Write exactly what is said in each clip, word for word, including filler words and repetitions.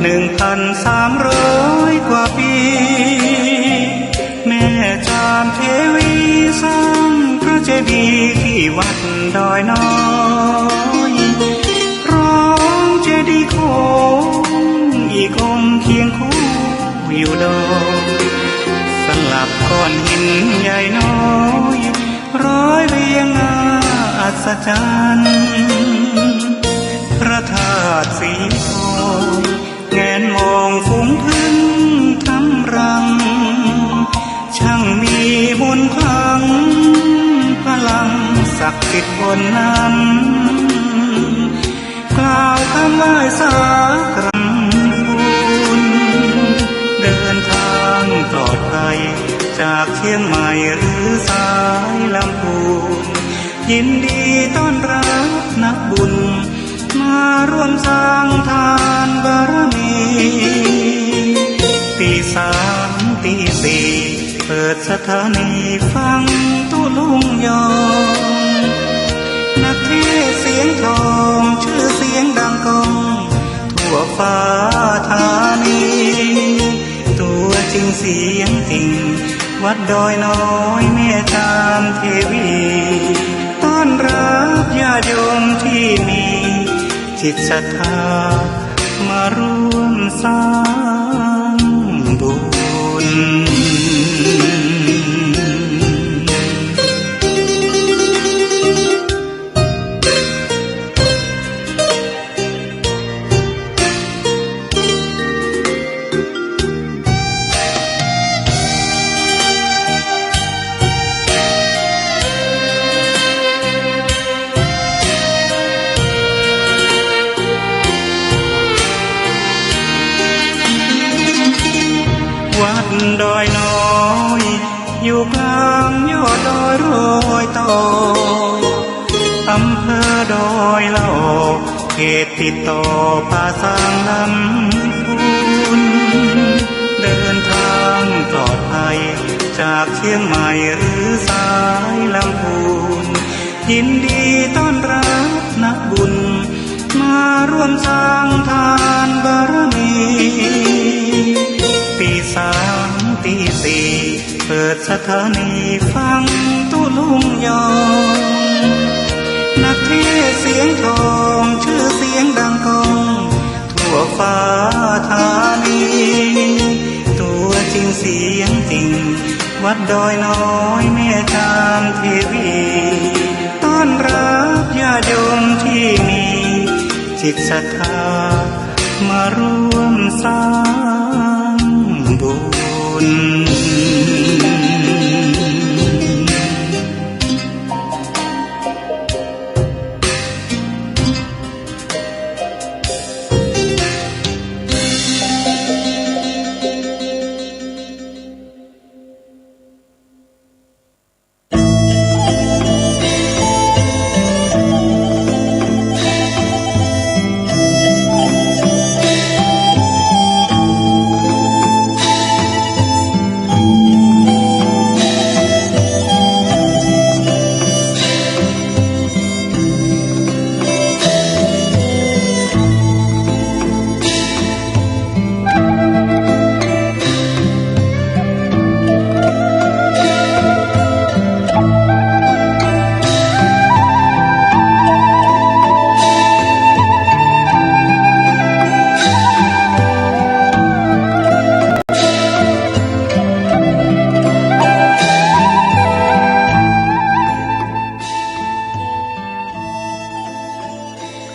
หนึ่งพันสามร้อยกว่าปี แม่จามเทวีสร้างพระเจดีย์ที่วัดดอยน้อย พร้อมเจดีย์โค้งอีกองค์เคียงคู่อยู่ดอย สลับก้อนหินใหญ่น้อย ร้อยเรียงน่าอัศจรรย์ พระธาตุสีทอง แงนมองฝูงผึ้งทำรัง ช่างมีมนต์ขลัง พลังศักดิ์สิทธิ์ล้นล้ำ กล่าวคำไหว้สาครำบุญ เดินทางปลอดภัย จากเชียงใหม่หรือสายลำพูน ยินดีต้อนรับนักบุญ มาร่วมสร้างทานบารมี ตีสามตีสี่ เปิดสถานีฟังตุ๊ลุงยอง นักเทศน์เสียงทอง ชื่อเสียงดังก้อง ทั่วฟ้าธานี ตัวจริงเสียงจริง วัดดอยน้อยแม่จามเทวี ต้อนรับญาติโยมที่มีจิตศรัทธา มาร่วมสร้างบุญ วัดดอยน้อย อยู่กลางยอดดอยรอยต่อ อำเภอดอยหล่อ เขตติดต่อป่าซางลำพูน เดินทางปลอดภัย จากเชียงใหม่หรือสายลำพูน ยินดีต้อนรับนักบุญ มาร่วมสร้างทานบารมี ตีสามตีสี่ เปิดสถานีฟังตุ๊ลุงยอง นักเทศน์เสียงทอง ชื่อเสียงดังก้อง ทั่วฟ้าธานี ตัวจริงเสียงจริง วัดดอยน้อยแม่จามเทวี ต้อนรับญาติโยมที่มีจิตศรัทธา มาร่วมสร้างบุญ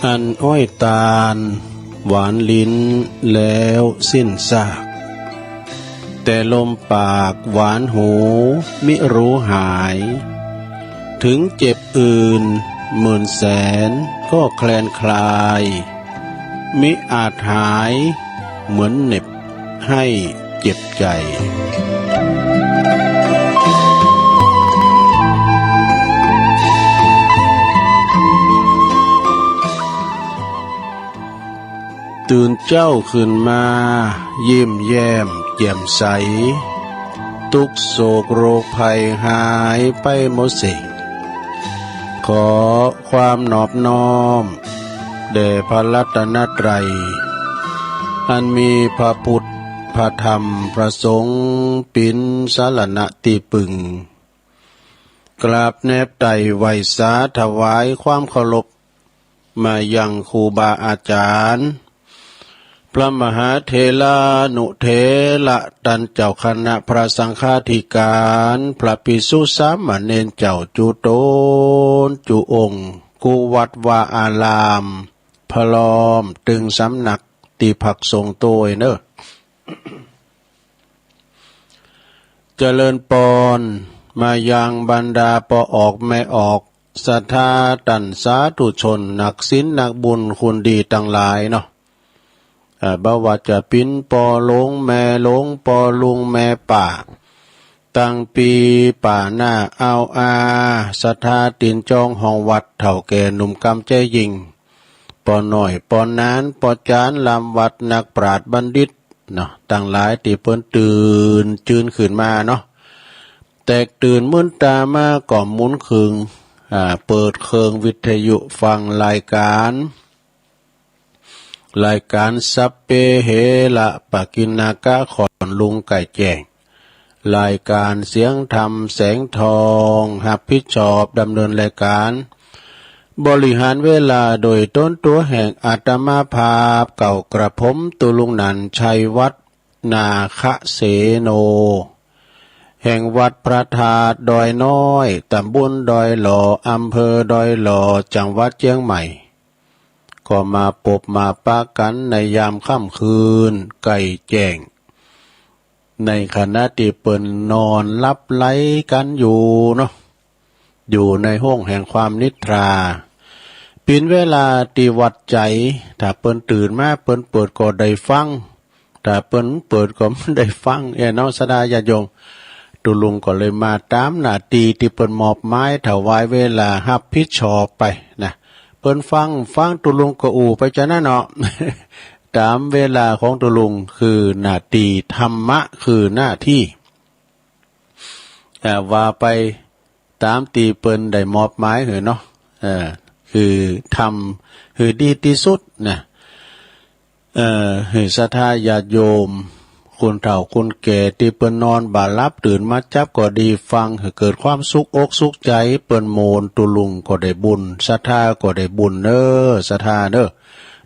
อั้นอ้อยตาลหวานลิ้นแล้วสิ้นซาก แต่ลมปากหวานหูมิรู้หาย ถึงเจ็บอื่นหมื่นแสนก็แคลนคลาย มิอาจหายเหมือนเหน็บ ให้เจ็บใจ ตื่นเจ๊าขึ้นมา ยิ้มแย้มแจ่มใส ตุ๊กข์โศกโรคภัยหายไปหมดสิ้น ขอความนอบน้อม แด่พระรัตนตรัย อันมีพระพุทธ พระธรรม พระสงฆ์ เป๋นสรณะตี้ปึ้ง กราบแนบไต่ไหว้สาถวายความเคารพ มายังครูบาอาจ๋ารย์ พระมหาเถรานุเถระ ต้านเจ้าคณะพระสังฆาธิการ พระภิกษุสามเณรเจ้า จุ๊ต๋นจุ๊องค์ กู้วัดวาอาราม พร้อมตึงสำนักตี้พักสงฆ์ตวยเน่อ เจริญปอน มายังบรรดาป้อออกแม่ออก ศรัทธาต้านสาธุชน นักศีลนักบุญคุณดีตังหลายเนาะ เอ่อ บ่ว่าจะเป๋นป้อหลวงแม่หลวง ป้อลุงแม่ป้า ตังปี้ป้าน้าอาวอา ศรัทธาตี๋นจองห้องวัด เฒ่าแก่หนุ่มกำแจ๋ยิ่ง ป้อน้อยป้อหนาน ป้อจ๋ารล้ำวัด นักปราชญ์บัณฑิตเนาะ ตังหลายตี้เปิ้นตื่นจื้นขึ้นมาเนาะ แตกตื่นมืนต๋ามาก็หมุนเคิง อ่า เปิดเคิงวิทยุฟังรายก๋าน รายก๋านสัพเพเหระปกิณณกะ ค่อนลุงใก้แจ้ง รายก๋านเสียงธรรมแสงทอง ฮับผิดชอบดำเนินรายก๋าน บริหารเวลาโดยต๋นตั๋วแห่งอาตมาภาพ เก้ากระผมตุ๊ลุงหนัน ชัยวัฒน์ นาคเสโน แห่งวัดพระธาตุดอยน้อย ตำบลดอยหล่อ อำเภอดอยหล่อ จังหวัดเจียงใหม่ ก็มาปบมาปะกั๋นในยามค่ำคืนใก้แจ้ง ในขณะตี้เปิ้นนอนหลับไหลกั๋นอยู่เนาะ อยู่ในห้องแห่งความนิทรา เป๋นเวลาตี้วัดใจ๋ ถ้าเปิ้นตื่นมาเปิ้นเปิดก็ได้ฟัง ถ้าเปิ้นเปิดก็บ่ได้ฟัง เอ้อ เนาะ ศรัทธาญาติโยม ตุ๊ลุงก็เลยมาต๋ามหน้าตี้ตี้เปิ้นมอบหมาย ถวายเวลาฮับผิดชอบไปนะ เปิ้นฟัง ฟังตุ๊ลุงก็อู้ไปจานั้นเนาะ ต๋ามเวลาของตุ๊ลุง คือหน้าตี้ ธรรมะคือหน้าตี้ อ่า ว่าไปต๋ามตี้เปิ้นได้มอบหมายหื้อเนาะ เออ คือธรรม คือดีตี้สุดนะ เอ่อ หื้อศรัทธาญาติโยม คนเฒ่าคนแก่ตี้เปิ้นนอนบ่หลับ ตื่นมาจั๊บก็ดี ฟังหื้อเกิดความสุขอกสุขใจ๋ เปิ้นโมนตุ๊ลุงก็ได้บุญ ศรัทธาก็ได้บุญเน่อ ศรัทธาเน่อ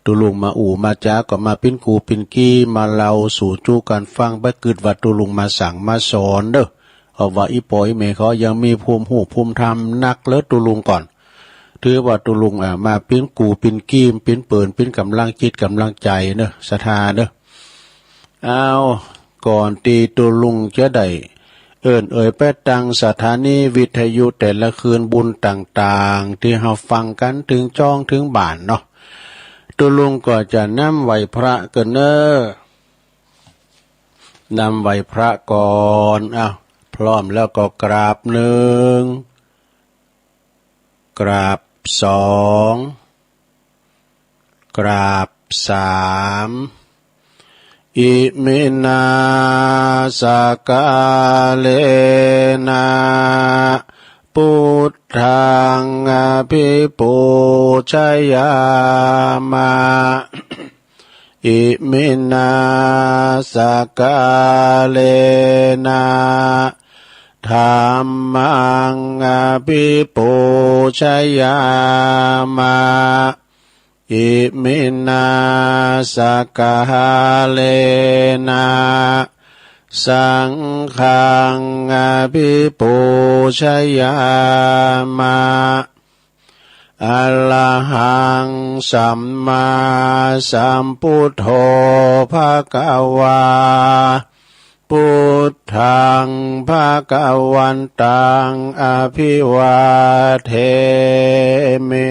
ตุ๊ลุงมาอู้มาจาก็มาปิ้นกูปิ้นกี้ มาเล่าสู่จู๊กั๋นฟัง บ่กึ๊ดว่าตุ๊ลุงมาสั่งมาสอนเน่อ เพราะว่าอี่ป้ออี่แม่เขายังมีภูมิฮู้ภูมิธรรมนักเลิศตุ๊ลุงก่อน ถือว่าตุ๊ลุง อ่า มาปิ้นกูปิ้นกี้ ปิ้นเปิ่น ปิ้นก๋ำลังจิตก๋ำลังใจ๋เน่อ ศรัทธาเน่อ อ้าว ก่อนตี้ตุ๊ลุงจะได้เอิ้นเอ่ยไปตังสถานีวิทยุแต่ละคืนบุญต่างๆ ตี้เฮาฟังกั๋นเถิงจ้องเถิงบ้านเนาะ ตุ๊ลุงก็จะนำไหว้พระก่อนเน่อ นำไหว้พระก่อน อ้าว พร้อมแล้วก็กราบหนึ่ง กราบสอง กราบสาม อิมินา สกาเลนะ ปุทธัง อภิปูชยามะ อิมินา สกาเลนะ ธัมมัง อภิปูชยามะ อิมินา สกาเลนะ สังฆัง อภิปูชยามะ อะระหัง สัมมาสัมพุทโธ ภะคะวา พุทธัง ภะคะวันตัง อะภิวาเทมิ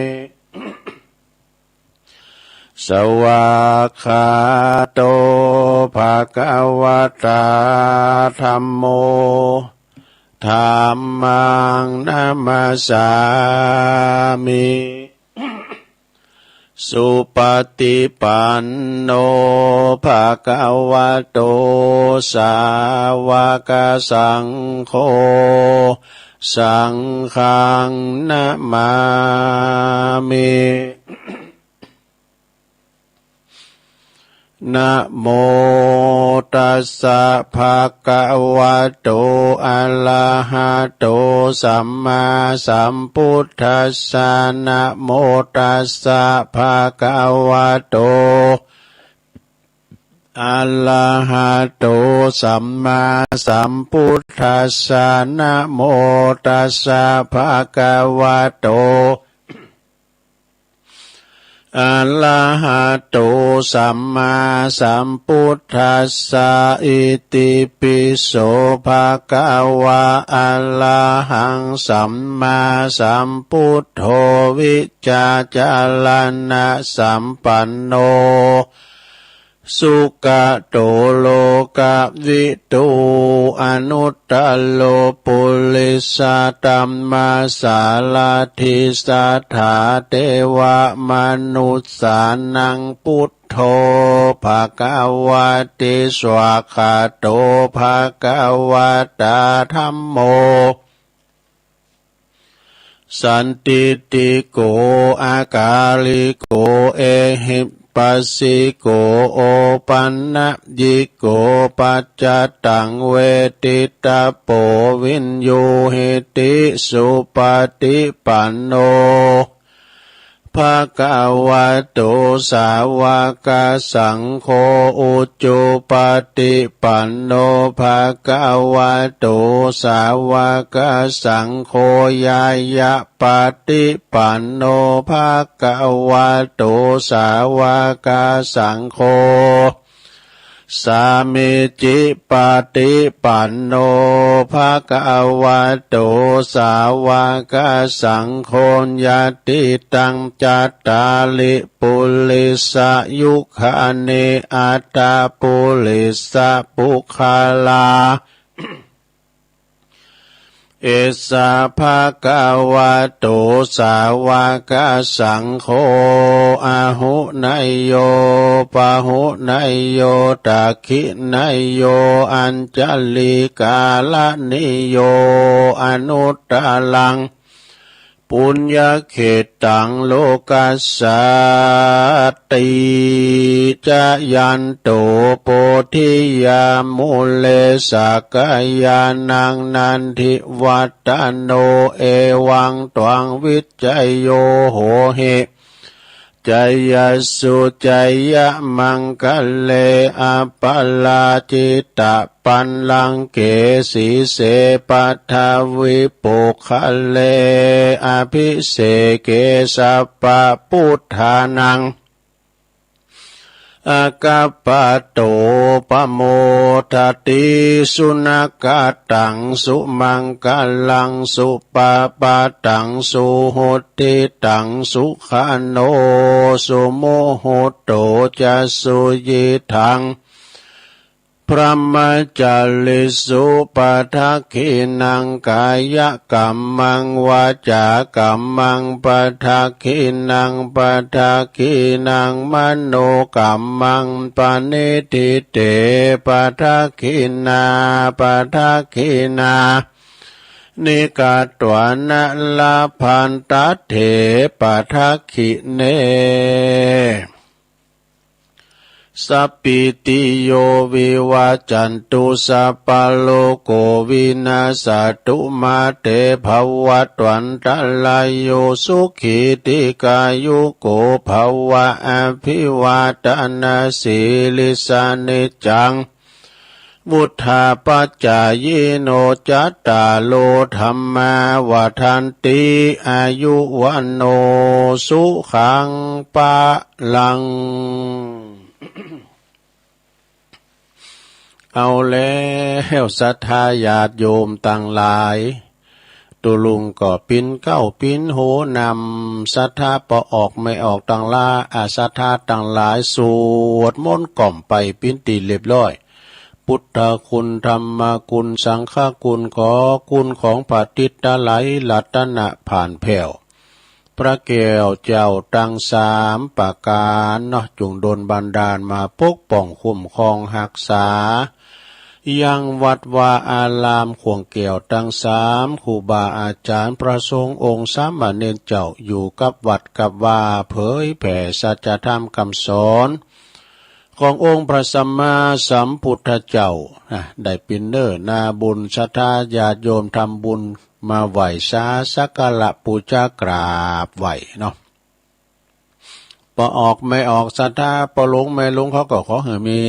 สวากขาโต ภะคะวะตา ธัมโม ธัมมัง นะมัสสามิ สุปะติปันโน ภะคะวะโต สาวะกะสังโฆ สังฆัง นะมามิ นะโมตัสสะ ภะคะวะโต อะระหะโต สัมมาสัมพุทธัสสะ นะโมตัสสะ ภะคะวะโต อะระหะโต สัมมาสัมพุทธัสสะ นะโมตัสสะ ภะคะวะโต อะระหะโต สัมมาสัมพุทธัสสะ อิติปิโส ภะคะวะ อะระหัง สัมมาสัมพุทโธ วิชชาจารณะสัมปันโน สุขะโต โลกะวิทู อนุตตะโร ปุริสะธัมมะสาระถี สัทธาเตวะมนุสสานัง พุทโธ ภะคะวะติ สวากขาโต ภะคะวะตา ธัมโม สันทิฏฐิโก อะกาลิโก เอหิปัสสิโก โอปันนยิโก ปัจจตัง เวทิตะโป วิญญูหิติ สุปะฏิปันโน ภะคะวะโต สาวะกะสังโฆ อุจุปะฏิปันโน ภะคะวะโต สาวะกะสังโฆ ญาญะปะฏิปันโน ภะคะวะโต สาวะกะสังโฆ สามีจิปะฏิปันโน ภะคะวะโต สาวะกะสังโฆ ญาติตัง จัตตาริ ปุริสะยุคคานิ อัตถะปุริสะปุคคลา เอสสะ ภะคะวะโต สาวะกะสังโฆ อาหุเนยโย ปะหุเนยโย ทักขิเนยโย อัญชลีกาละนิโย อนุตตะรัง ปุญญเขตตัง โลกัสสาติ จายันโต โพธิยา มูเล สักกายานัง นันทิวัฏฏะโน เอวังตวัง วิจชะโย โหหิ จายสสุ จายะมังคะเล อะปะราจิตะปัลลังเก สีเส ปัทวิปุคคเล อะภิเสเก สัพพะพุทธานัง อะคัปปะโต ปะโมทะติ สุนะกะตัง สุมังคะลัง สุปะปะตัง สุหุตถิตัง สุขะโน สุมุตโต จะ สุยิตถัง พรหมจาริสุ ปะทักขิณัง กายะกัมมัง วาจากัมมัง ปะทักขิณัง ปะทักขิณัง มโนกัมมัง ปะนิฏฐิเต ปะทักขิณา ปะทักขิณานิ กัตวานะ ละพันตะเถ ปะทักขิเณ สัพพีติโย วิวัจจันตุ สัพพะโรโค วินัสสะตุ มา เต ภะวัตวันตะราโย สุขี ทีฆายุโก ภะวะ อะภิวาทะนะสีลิสสะ นิจจัง วุฑฒาปะจายิโน จัตตาโร ธัมมา วัฑฒันติ อายุ วัณโณ สุขัง พะลัง เอาแล้ว ศรัทธาญาติโยมตังหลาย ตุ๊ลุงก็ปิ๊นเก๊าปิ๊นหูนำ ศรัทธาปอออกแม่ออกตังหลาย อา ศรัทธาตังหลาย สวดมนต์ก้อมไปเป๋นตี้เรียบร้อย พุทธคุณ ธรรมคุณ สังฆคุณ ขอคุณของพระติดตะไหลรัตนะผ่านแผ้ว พระแก้วเจ้าตังสามประก๋านเนาะ จุ่งดลบันดาลมาปกป้องคุ้มครองฮักษา ยังวัดวาอารามข่วงแก้วตังสาม ครูบาอาจ๋ารย์ พระสงฆ์องค์สามเณรเจ้า อยู่กับวัดกับวา เผยแผ่สัจธรรมกำสอน ขององค์พระสัมมาสัมพุทธเจ้า นะ ได้เป๋นเนื้อนาบุญ ศรัทธาญาติโยมทำบุญมาไหว้สา สักการะปู๋จากราบไหว้เนาะ ป้อออกแม่ออกศรัทธา ป้อหลวงแม่หลวงเขาก็ขอหื้อมี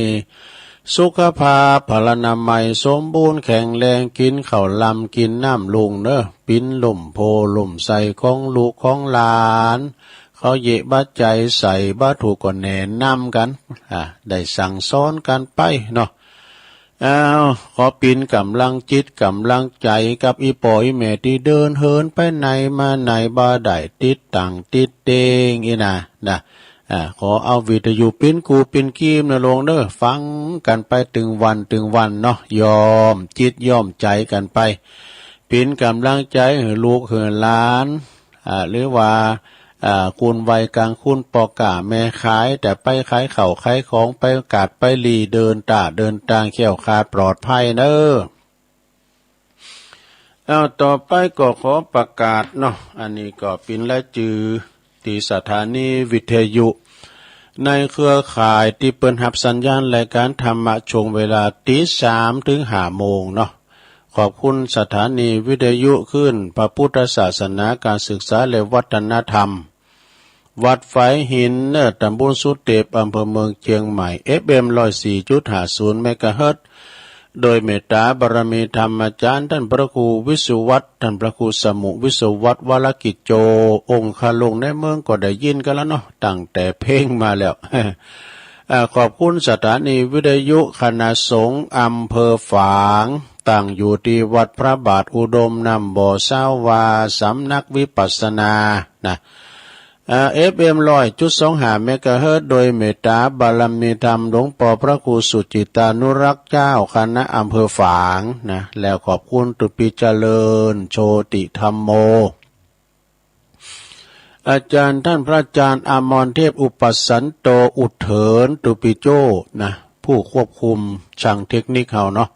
สุขภาพพลานามัยสมบูรณ์แข็งแรง กิ๋นข้าวลำกิ๋นน้ำลุ่งเนาะ เป๋นล่มโพธิ์ล่มไทรของลูกของหลาน เขาเยียะบัตรใจ๋ใส่ บ่าถูกก็แนะนำกั๋น อ่า ได้สั่งสอนกั๋นไปเนาะ อ้าว ขอเป๋นก๋ำลังจิตก๋ำลังใจ๋กับอี่ป้ออี่แม่ตี้เดินเหินไปไหนมาไหนบ่ได้ ติดตั้งติดเต๊งอี้นะ นะ อ่า ขอเอาวิทยุเป๋นกู่เป๋นกีมเนาะหลวงเนาะ ฟังกั๋นไปตึงวันตึงวันเนาะ ย้อมจิตย้อมใจ๋กั๋นไป เป๋นก๋ำลังใจ๋หื้อลูกหื้อหลาน อ่า หรือว่า อ่า คุณวัยกลางคน ป้อก๊าแม่ขาย แต่ไปขายข้าวขายของ ไปกาดไปหลี้ เดินต้าเดินตางแคล้วคลาดปลอดภัยเนาะ เอา ต่อไปก็ขอประกาศเนาะ อันนี้ก็เป๋นรายจื้อตี้สถานีวิทยุในเครือข่ายตี้เปิ้นฮับสัญญาณรายก๋านธรรมะช่วงเวลาตี๋สามเถิงห้าโมงเนาะ ขอบคุณสถานีวิทยุคลื่นพระพุทธศาสนา ก๋านศึกษาและวัฒนธรรม วัดฝายหินเนาะ ตำบลสุเตป อำเภอเมืองเจียงใหม่ เอฟเอ็ม ร้อยสี่จุดห้าศูนย์ เมกะเฮิรตซ์ โดยเมตต๋าบารมีธรรมอาจ๋ารย์ต้านพระครูวิศวัตร ต้านพระครูสมุห์วิศวัตร วรกิจโจ องคลุงในเมืองก็ได้ยินกั๋นแล้วเนาะ ตั้งแต่เพลงมาแล้ว อ่า ขอบคุณสถานีวิทยุคณะสงฆ์อำเภอฝาง ตั้งอยู่ตี้วัดพระบาทอุดมน้ำบ่อซาววา สำนักวิปัสสนา นะ อ่า เอฟเอ็ม ร้อยจุดสองห้า เมกะเฮิรตซ์ โดยเมตต๋าบารมีธรรมหลวงป้อพระครูสุจิตตานุรักษ์เจ้าคณะอำเภอฝางนะ แล้วขอบคุณตุ๊ปี้เจริญโชติธัมโม อาจ๋ารย์ต้านพระอาจ๋ารย์อมรเทพอุปัสสันโต อุเถิญตุ๊ปี้โจ้นะ ผู้ควบคุมช่างเทคนิคเฮาเนาะ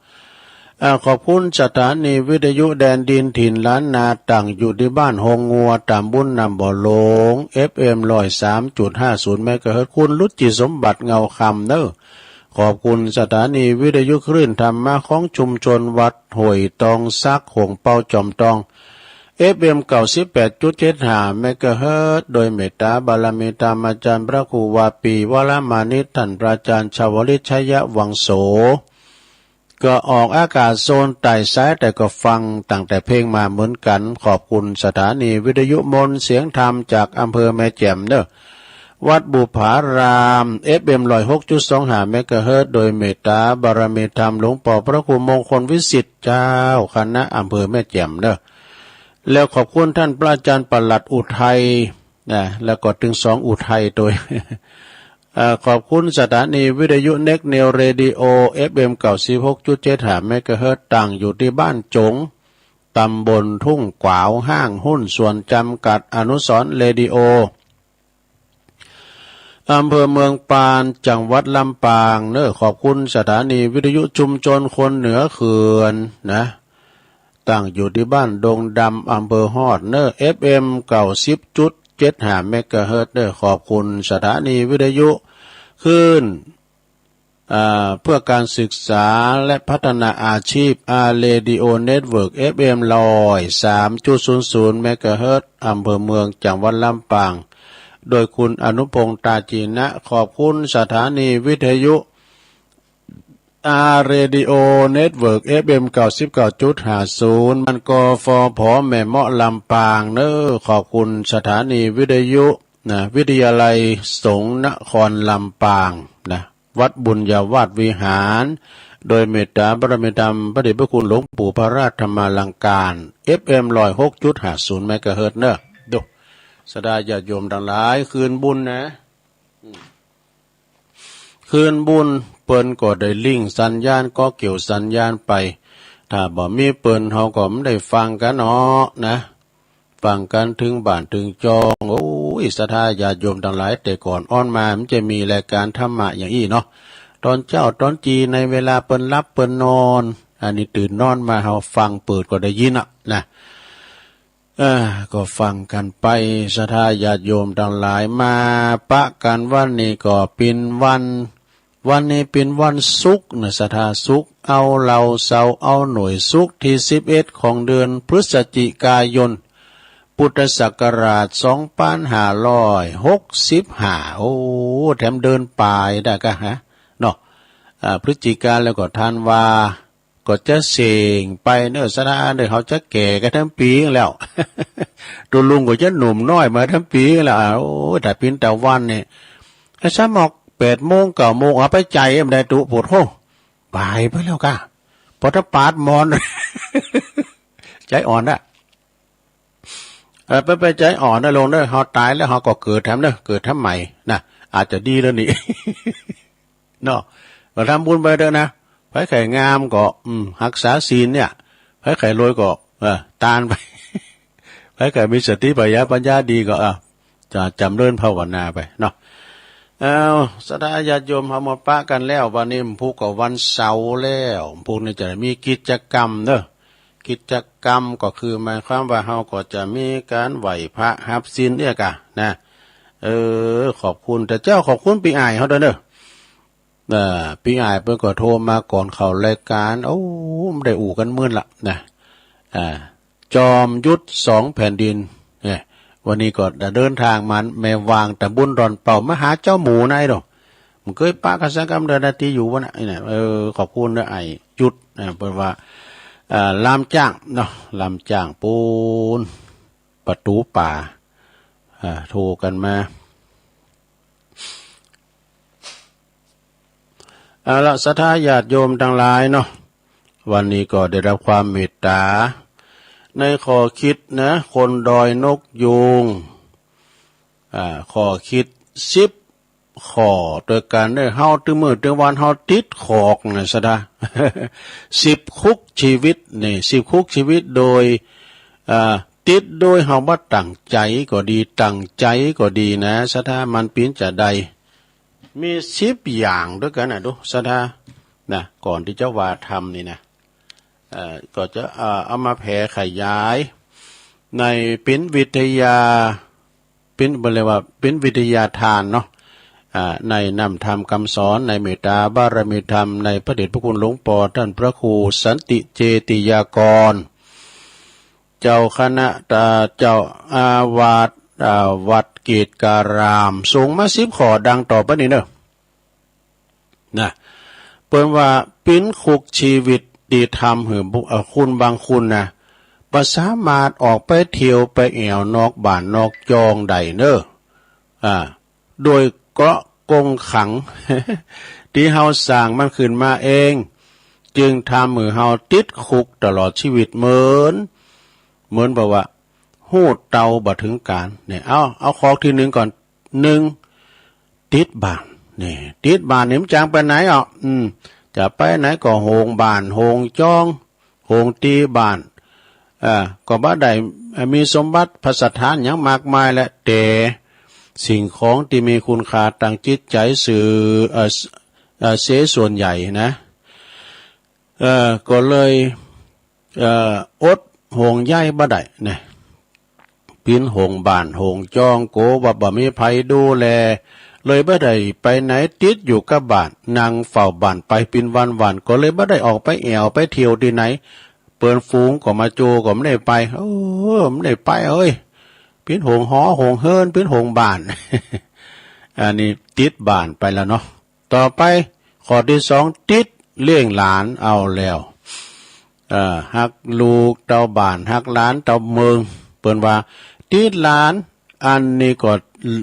อ่า ขอบคุณสถานีวิทยุแดนดินถิ่นล้านนา ตั้งอยู่ตี้บ้านโฮงงัว ตำบลน้ำบ่อหลง เอฟเอ็ม ร้อยสามจุดห้าศูนย์ เมกะเฮิรตซ์ คุณรุจิสมบัติเงาคำเนาะ ขอบคุณสถานีวิทยุคลื่นธรรมะของชุมชนวัดห้วยตองสัก โฮงเป๊าจอมตอง เอฟเอ็ม เก้าสิบแปดจุดเจ็ดห้า เมกะเฮิรตซ์ โดยเมตต๋าบารมีธรรมอาจ๋ารย์พระครูวาปี วรมานิต ต้านพระอาจ๋ารย์ชาวลิต ชยวังโส ก็ออกอากาศโซนใต้สายใต้ ก็ฟังตั้งแต่เพลงมาเหมือนกั๋น ขอบคุณสถานีวิทยุมนต์เสียงธรรมจากอำเภอแม่แจ่มเนาะ วัดบุปผาราม เอฟเอ็ม ร้อยหกจุดสองห้า เมกะเฮิรตซ์ โดยเมตต๋าบารมีธรรมหลวงป้อพระครูมงคลวิสิทธิ์เจ้าคณะอำเภอแม่แจ่มเนาะ แล้วขอบคุณต้านพระอาจ๋ารย์ปลัดอุทัย นะ แล้วก็ตึงสองอุทัยตวย เอ่อ ขอบคุณสถานีวิทยุเน็กนิวเรดิโอ เอฟเอ็ม เก้าสิบหกจุดเจ็ดห้า เมกะเฮิรตซ์ ตั้งอยู่ตี้บ้านจง ตำบลทุ่งกวาว ห้างหุ้นส่วนจำกัดอนุสรณ์เรดิโอ อำเภอเมืองปาน จังหวัดลำปางเนาะ ขอบคุณสถานีวิทยุชุมชนคนเหนือเขื่อนนะ ตั้งอยู่ตี้บ้านดงดำ อำเภอฮอดเนาะ เอฟเอ็ม เก้าสิบจุดเจ็ดห้า เมกะเฮิรตซ์เนาะ ขอบคุณสถานีวิทยุคลื่น อ่า เพื่อการศึกษาและพัฒนาอาชีพ อาร์ เรดิโอ เน็ตเวิร์ก เอฟเอ็ม ร้อยสามจุดศูนย์ศูนย์ เมกะเฮิรตซ์ อำเภอเมือง จังหวัดลำปาง โดยคุณอนุพงษ์ ตาจีนะ ขอบคุณสถานีวิทยุ อาร์ เรดิโอ เน็ตเวิร์ก เอฟเอ็ม เก้าสิบเก้าจุดห้าศูนย์ บ้านกอฟอผอ แม่เมาะ ลำปางเนาะ ขอบคุณสถานีวิทยุนะ วิทยาลัยสงฆ์นครลำปางนะ วัดบุญญาวาสวิหาร โดยเมตต๋าบารมีธรรมพระเดชพระคุณหลวงปู่พระราชธรรมาลังการ เอฟเอ็ม ร้อยหกจุดห้าศูนย์ เมกะเฮิรตซ์เนาะ ดู ศรัทธาญาติโยมตังหลาย คืนบุญนะ อืม คืนบุญเปิ้นก็ได้ลิงก์สัญญาณ ก็เกี่ยวสัญญาณไป ถ้าบ่มีเปิ้นเฮาก็บ่ได้ฟังกั๋นเนาะนะ ฟังกั๋นเถิงบ้านเถิงจ้อง โอ้ย ศรัทธาญาติโยมตังหลาย แต่ก่อนอ้อนมามันจะมีรายการธรรมะอย่างอี้เนาะ ตอนเจ๊าตอนจี๋ ในเวลาเปิ้นหลับเปิ้นนอน อันนี้ตื่นนอนมาเฮาฟังเปิดก็ได้ยินอะนะ เออ ก็ฟังกั๋นไป ศรัทธาญาติโยมตังหลาย มาปะกั๋นวันนี้ก็เป๋นวัน วันนี้เป๋นวันศุกร์นะ ศรัทธา ศุกร์ เอาเหล้าเสาร์ เอาหน่วยศุกร์ตี้สิบเอ็ดของเดือนพฤศจิกายน พุทธศักราชสองปันห้าร้อยหกสิบห้า โอ้ แถมเดือนป๋ายได้กะฮะ เนาะ อ่า พฤศจิกาแล้วก็ธันวา ก็จะเส้งไปเน่อ ศรัทธาเน่อ เฮาจะแก่กั๋นทั้งปี๋แล้ว ตุ๊ลุงก็จะหนุ่มน้อยมาทั้งปี๋แล้ว โอ้ ถ้าเป๋นตะวันนี่ ไอ้ซ้ำออกแปดโมง เก้าโมง เอาไปใจ๋บ่ได้ตุ๊ โผดโฮ่ บ่ายไปแล้วกะ ปอตะปาดหมอน ใจ๋อ่อนนะ เออ ไป ไปใจ๋อ่อนนะลุงเน่อ เฮาต๋ายแล้วเฮาก็เกิดแถมเน่อ เกิดแถมใหม่นะ อาจจะดีแล้วนี่ เนาะ ก็ทำบุญไปเถอะนะ ใผใค่งามก็ อืม ฮักษาศีลเนี่ย ใผใค่รวยก็ เออ ตานไป ใผใค่มีสติปัญญา ปัญญาดีก็ เออ จะจ๋ำเริญภาวนาไปเนาะ เอ้า ศรัทธาญาติโยม เฮามาปะกั๋นแล้ว วันนี้มันพุธก็วันเสาร์แล้ว พุธนี่จะมีกิจกรรมเน่อ กิจกรรมก็คือหมายความว่าเฮาก็จะมีก๋านไหว้พระฮับศีลเนี่ยกะนะ เออ ขอบคุณ แต่เจ้าขอบคุณปี้อ่ายเฮาด้วยเน่อ เอ่อ ปี้อ่ายเปิ้นก็โทรมาก่อนเข้ารายก๋าน โอ้ บ่ได้อู้กั๋นเมินละนะ อ่า จอมยุทธสองแผ่นดิน เนี่ย วันนี้ก็เดินทางมา แม่วางต๋ำบลดอนเป่า มาหาเจ้าหมูนายดอก บ่เกยปะกั๋นสักกำเดือนนาทีอยู่วะนะ เนี่ย เออ ขอบคุณเน่อ ไอ้ยุทธ อ่า เปิ้นว่า อ่า ลามจ้างเนาะ ลามจ้างปู๊น ประตู๋ป่า อ่า โทรกั๋นมา เอาละ ศรัทธาญาติโยมตังหลายเนาะ วันนี้ก็ได้รับความเมตต๋า ในข้อคิดนะ คนดอยนกยูง อ่า ข้อคิดสิบข้อตวยกั๋นเน่อ เฮาตึงมื้อตึงวันเฮาติดขอกนะ ศรัทธา สิบคุกชีวิตนี่ สิบคุกชีวิตโดย อ่า ติดโดยเฮาบ่ตั้งใจ๋ก็ดี ตั้งใจ๋ก็ดีนะ ศรัทธา มันเป๋นจาใด มีสิบอย่างตวยกั๋นนะ ดู ศรัทธา นะ ก่อนตี้จะว่าธรรมนี่นะ เอ่อ ก็จะ เอ่อ เอามาแผ่ขยาย ในเป๋นวิทยา เป๋น บ่เรียกว่า เป๋นวิทยาทานเนาะ อ่า ในน้ำธรรมกำสอน ในเมตต๋าบารมีธรรม ในพระเดชพระคุณหลวงปอต้านพระครูสันติเจติยากร เจ้าคณะ อ่า เจ้าอาวาส อ่า วัดเกตการาม ส่งมาสิบข้อดังต่อไปนี้เน่อ นะ เปิ้นว่าเป๋นคุกชีวิตตี้ทำหื้อบุ เอ่อ คนบางคนนะ บ่สามารถออกไปเที่ยวไปแอ่วนอกบ้านนอกจองได้เน่อ อ่า โดยเกราะกงขัง ตี้เฮาสร้างมันขึ้นมาเอง จึงทำหื้อเฮาติดคุกตลอดชีวิตเหมือน เหมือนแบบว่า ฮู้เตาบ่เถิงก๋าน เนี่ย เอา เอาข้อตี้หนึ่งก่อน หนึ่ง ติดบ้าน เนี่ย ติดบ้านนี่มันจางไปไหนอ่ะ อืม จะไปไหนก็โหงบ้าน โหงจอง โหงตี้บ้าน เอ่อ ก็บ่ได้มีสมบัติพัสถานหยังมากมายแหละ แต่สิ่งของตี้มีคุณค่าตางจิตใจ๋ ซื่อ เอ่อ เอ่อ เสียส่วนใหญ่นะ เอ่อ ก็เลย เอ่อ อดโหงใย้บ่ได้นะ เป๋นโหงบ้านโหงจอง กั๋วว่าบ่มีใผดูแล เลยบ่ได้ไปไหน ติดอยู่กับบ้าน นั่งเฝ้าบ้านไปเป๋นวันๆ ก็เลยบ่ได้ออกไปแอ่วไปเที่ยวตี้ไหน เปิ้นฝูงก็มาโจ้ก็บ่ได้ไป เออ บ่ได้ไปเอ้ย เป๋นโหงหอโหงเฮือน เป๋นโหงบ้าน อันนี้ติดบ้านไปแล้วเนาะ ต่อไปข้อตี้สอง ติดเลี้ยงหลาน เอาแล้ว เอ่อ ฮักลูกเต้าบ้าน ฮักหลานเต้าเมือง เปิ้นว่าติดหลาน อันนี้ก็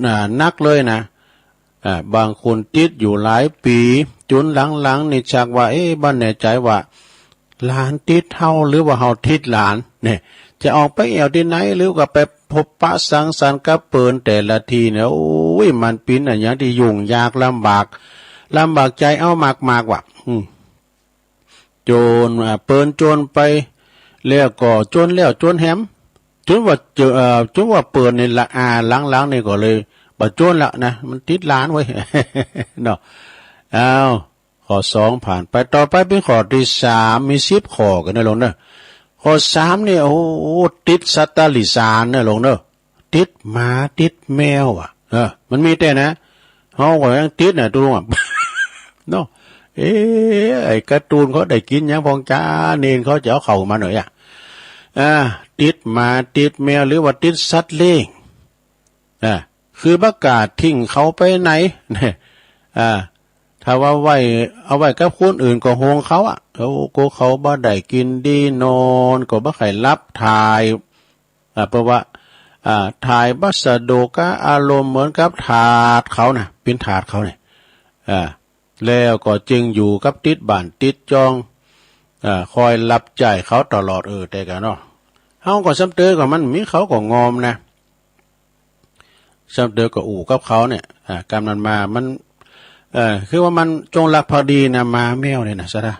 อ่า หนักเลยนะ อ่า บางคนติดอยู่หลายปี๋ จ๋นหลังๆ นี่ชักว่า เอ๊ะ บ่แน่ใจ๋ว่า หลานติดเฮาหรือว่าเฮาติดหลาน เนี่ย จะออกไปแอ่วตี้ไหน หรือว่าไปพบปะสังสรรค์กับเปิ้นแต่ละที๋เนี่ย โอ้ย มันเป๋นอะหยังตี้ยุ่งยากลำบาก ลำบากใจ๋เฮามากๆ ว่ะ อืม จ๋น อ่า เปิ้นจ๋นไป แล้วก็จ๋นแล้วจ๋นแหม จ๋นว่าเจอ เอ่อ จ๋นว่าเปิ้นนี่ละ อ่า หลังๆ นี่ก็เลยบ่จ๋นละนะ มันติดหลานเว้ย เนาะ อ้าว ข้อสองผ่านไป ต่อไปเป๋นข้อตี้สาม มีสิบข้อกั๋นเน่อลุงเน่อ ข้อสามนี่ โอ้โห ติดสัตว์ตะหลิสานเน่อลุงเน่อ ติดหมาติดแมวอ่ะ เออ มันมีแต๊นะ เฮาก็ยังติดน่ะ ตุ๊ลุงอ่ะ เอ๊ะ ไอ้การ์ตูนเขาได้กิ๋นหยังพ่องจา เณรเขาจะเอาเข้ามาหน่อยอะ อ่า ติดหมาติดแมว หรือว่าติดสัตว์เลี้ยง อ่า คือบ่กล้าทิ้งเขาไปไหน อ่า ถ้าว่าไว้ เอาไว้กับคนอื่นก็ห่วงเขาอะ เขา กลัวเขาบ่ได้กิ๋นดีนอน ก็บ่ใค่หลับถ่าย อ่า เพราะว่า อ่า ถ่ายบ่สะดวกกับอารมณ์เหมือนกับทาสเขานะ เป๋นทาสเขาเนี่ย อ่า แล้วก็จึงอยู่กับติดบ้านติดจอง อ่า คอยรับใจ๊เขาตลอด เออ แต่กะเนาะ เฮาก็ซ้ำเต๋อก็มันมีเขาก็งอมนะ ซ้ำเต๋อก็อู้กับเขาเนี่ย อ่า กำนั้นมา มัน เอ่อ คือว่ามันจงรักภักดีนะ หมาแมวเนี่ยนะ สะท้า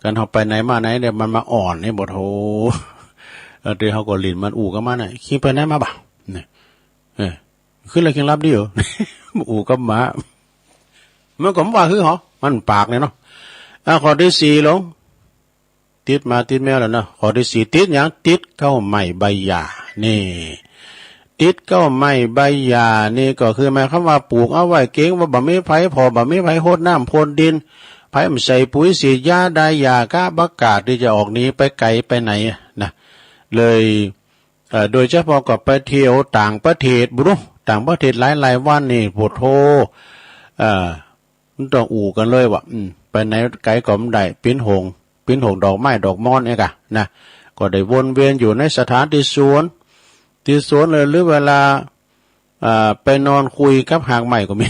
กันเฮาไปไหนมาไหนเนี่ย มันมาอ้อนนี่บ่โถ เออ เต๋อเฮาก็หลิ้นมันอู้กับมันน่ะ คิงไปไหนมาบ่า เนี่ย เออ ขึ้นแล้วคิงหลับดีเหรอ อู้กับหมา มันก็บ่ว่าหื้อหรอ มันปากเนี่ยเนาะ อ่ะ ข้อตี้สี่ลง ติดหมาติดแมวแล้วเนาะ ข้อตี้สี่ ติดหยัง ติดเก๊าไม้ใบหญ้า นี่ ติดเก๊าไม้ใบหญ้านี่ก็คือหมายความว่าปลูกเอาไว้เกรงว่าบ่มีไผผ่อ บ่มีไผฮดน้ำพ่นดิน ไผบ่ใส่ปุ๋ยฉีดยาดายหญ้า กะบ่กล้าตี้จะออกหนีไปไกลไปไหนนะ เลย เอ่อ โดยเฉพาะก็ไปเที่ยวต่างประเทศบุ้น ต่างประเทศหลายๆ วันนี่ โอ้โธ่ เอ่อ มันต้องอู้กั๋นเลยว่า อืม ไปไหนไกลก็บ่ได้ เป๋นห่วง เป๋นห่วงดอกไม้ดอกมอนเนี่ยกะนะ ก็ได้วนเวียนอยู่ในสถานตี้สวน ตี้สวนเลย หรือเวลา เอ่อ ไปนอนคุยกับฮากไม้ก็มี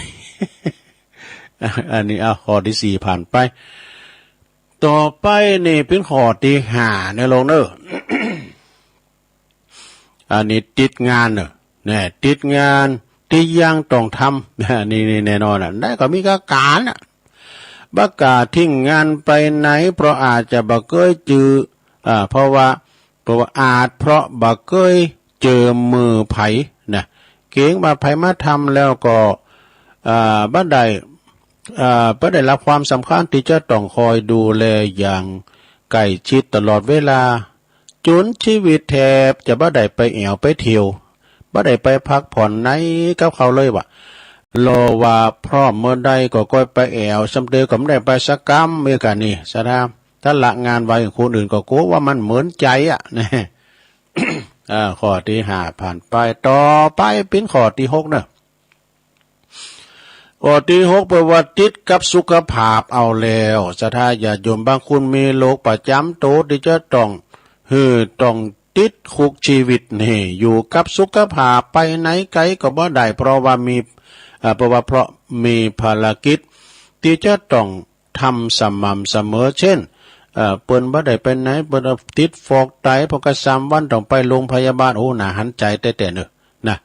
อันนี้ เอา ข้อตี้สี่ผ่านไป ต่อไปนี่เป๋นข้อตี้ห้าเนี่ยลงเน่อ อันนี้ติดงานเน่อ แน่ ติดงานตี้ยังต้องทำ นี่ นี่แน่นอนอะ ได้ก็มีกาก๋านอะ บ่กล้าทิ้งงานไปไหน เพราะอาจจะบ่เกยจื้อ อ่า เพราะว่า เพราะว่าอาจเพราะบ่เกยเจิมมือไผนะ เกรงว่าไผมาทำแล้วก็ อ่า บ่ได้ อ่า บ่ได้รับความสำคัญตี้จะต้องคอยดูแลอย่างใกล้ชิดตลอดเวลา จ๋นชีวิตแทบจะบ่ได้ไปแอ่วไปเที่ยว บ่ได้ไปพักผ่อนไหนกับเขาเลยว่า รอว่าพร้อมเมื่อใดก็ก้อยไปแอ่ว ซ้ำเต๋อก็บ่ได้ไปสักกำ เมื่อกะนี่ สะท้า ถ้าละงานไว้คนอื่นก็กลัวว่ามันเหมินใจ๋อะ นะ อ่า ข้อตี้ห้าผ่านไป ต่อไปเป๋นข้อตี้หกเน่อ ข้อตี้หก เปิ้นว่าติดกับสุขภาพเอาแล้ว สะท้าญาติโยมบางคนมีโรคประจ๋ำตั๋วตี้จะต้อง หื้อต้องติดคุกชีวิตนี่ อยู่กับสุขภาพ ไปไหนไกลก็บ่ได้ เพราะว่ามี เอ่อ เพราะว่า เพราะมีภารกิจตี้จะต้องทำสม่ำเสมอ เช่น เอ่อ เปิ้นบ่ได้ไปไหน เปิ้นติดฟอกไต ปอก็สามวันต้องไปโรงพยาบาล โอ้ น่าหันใจ๋แต๊ๆ เน่อ นะ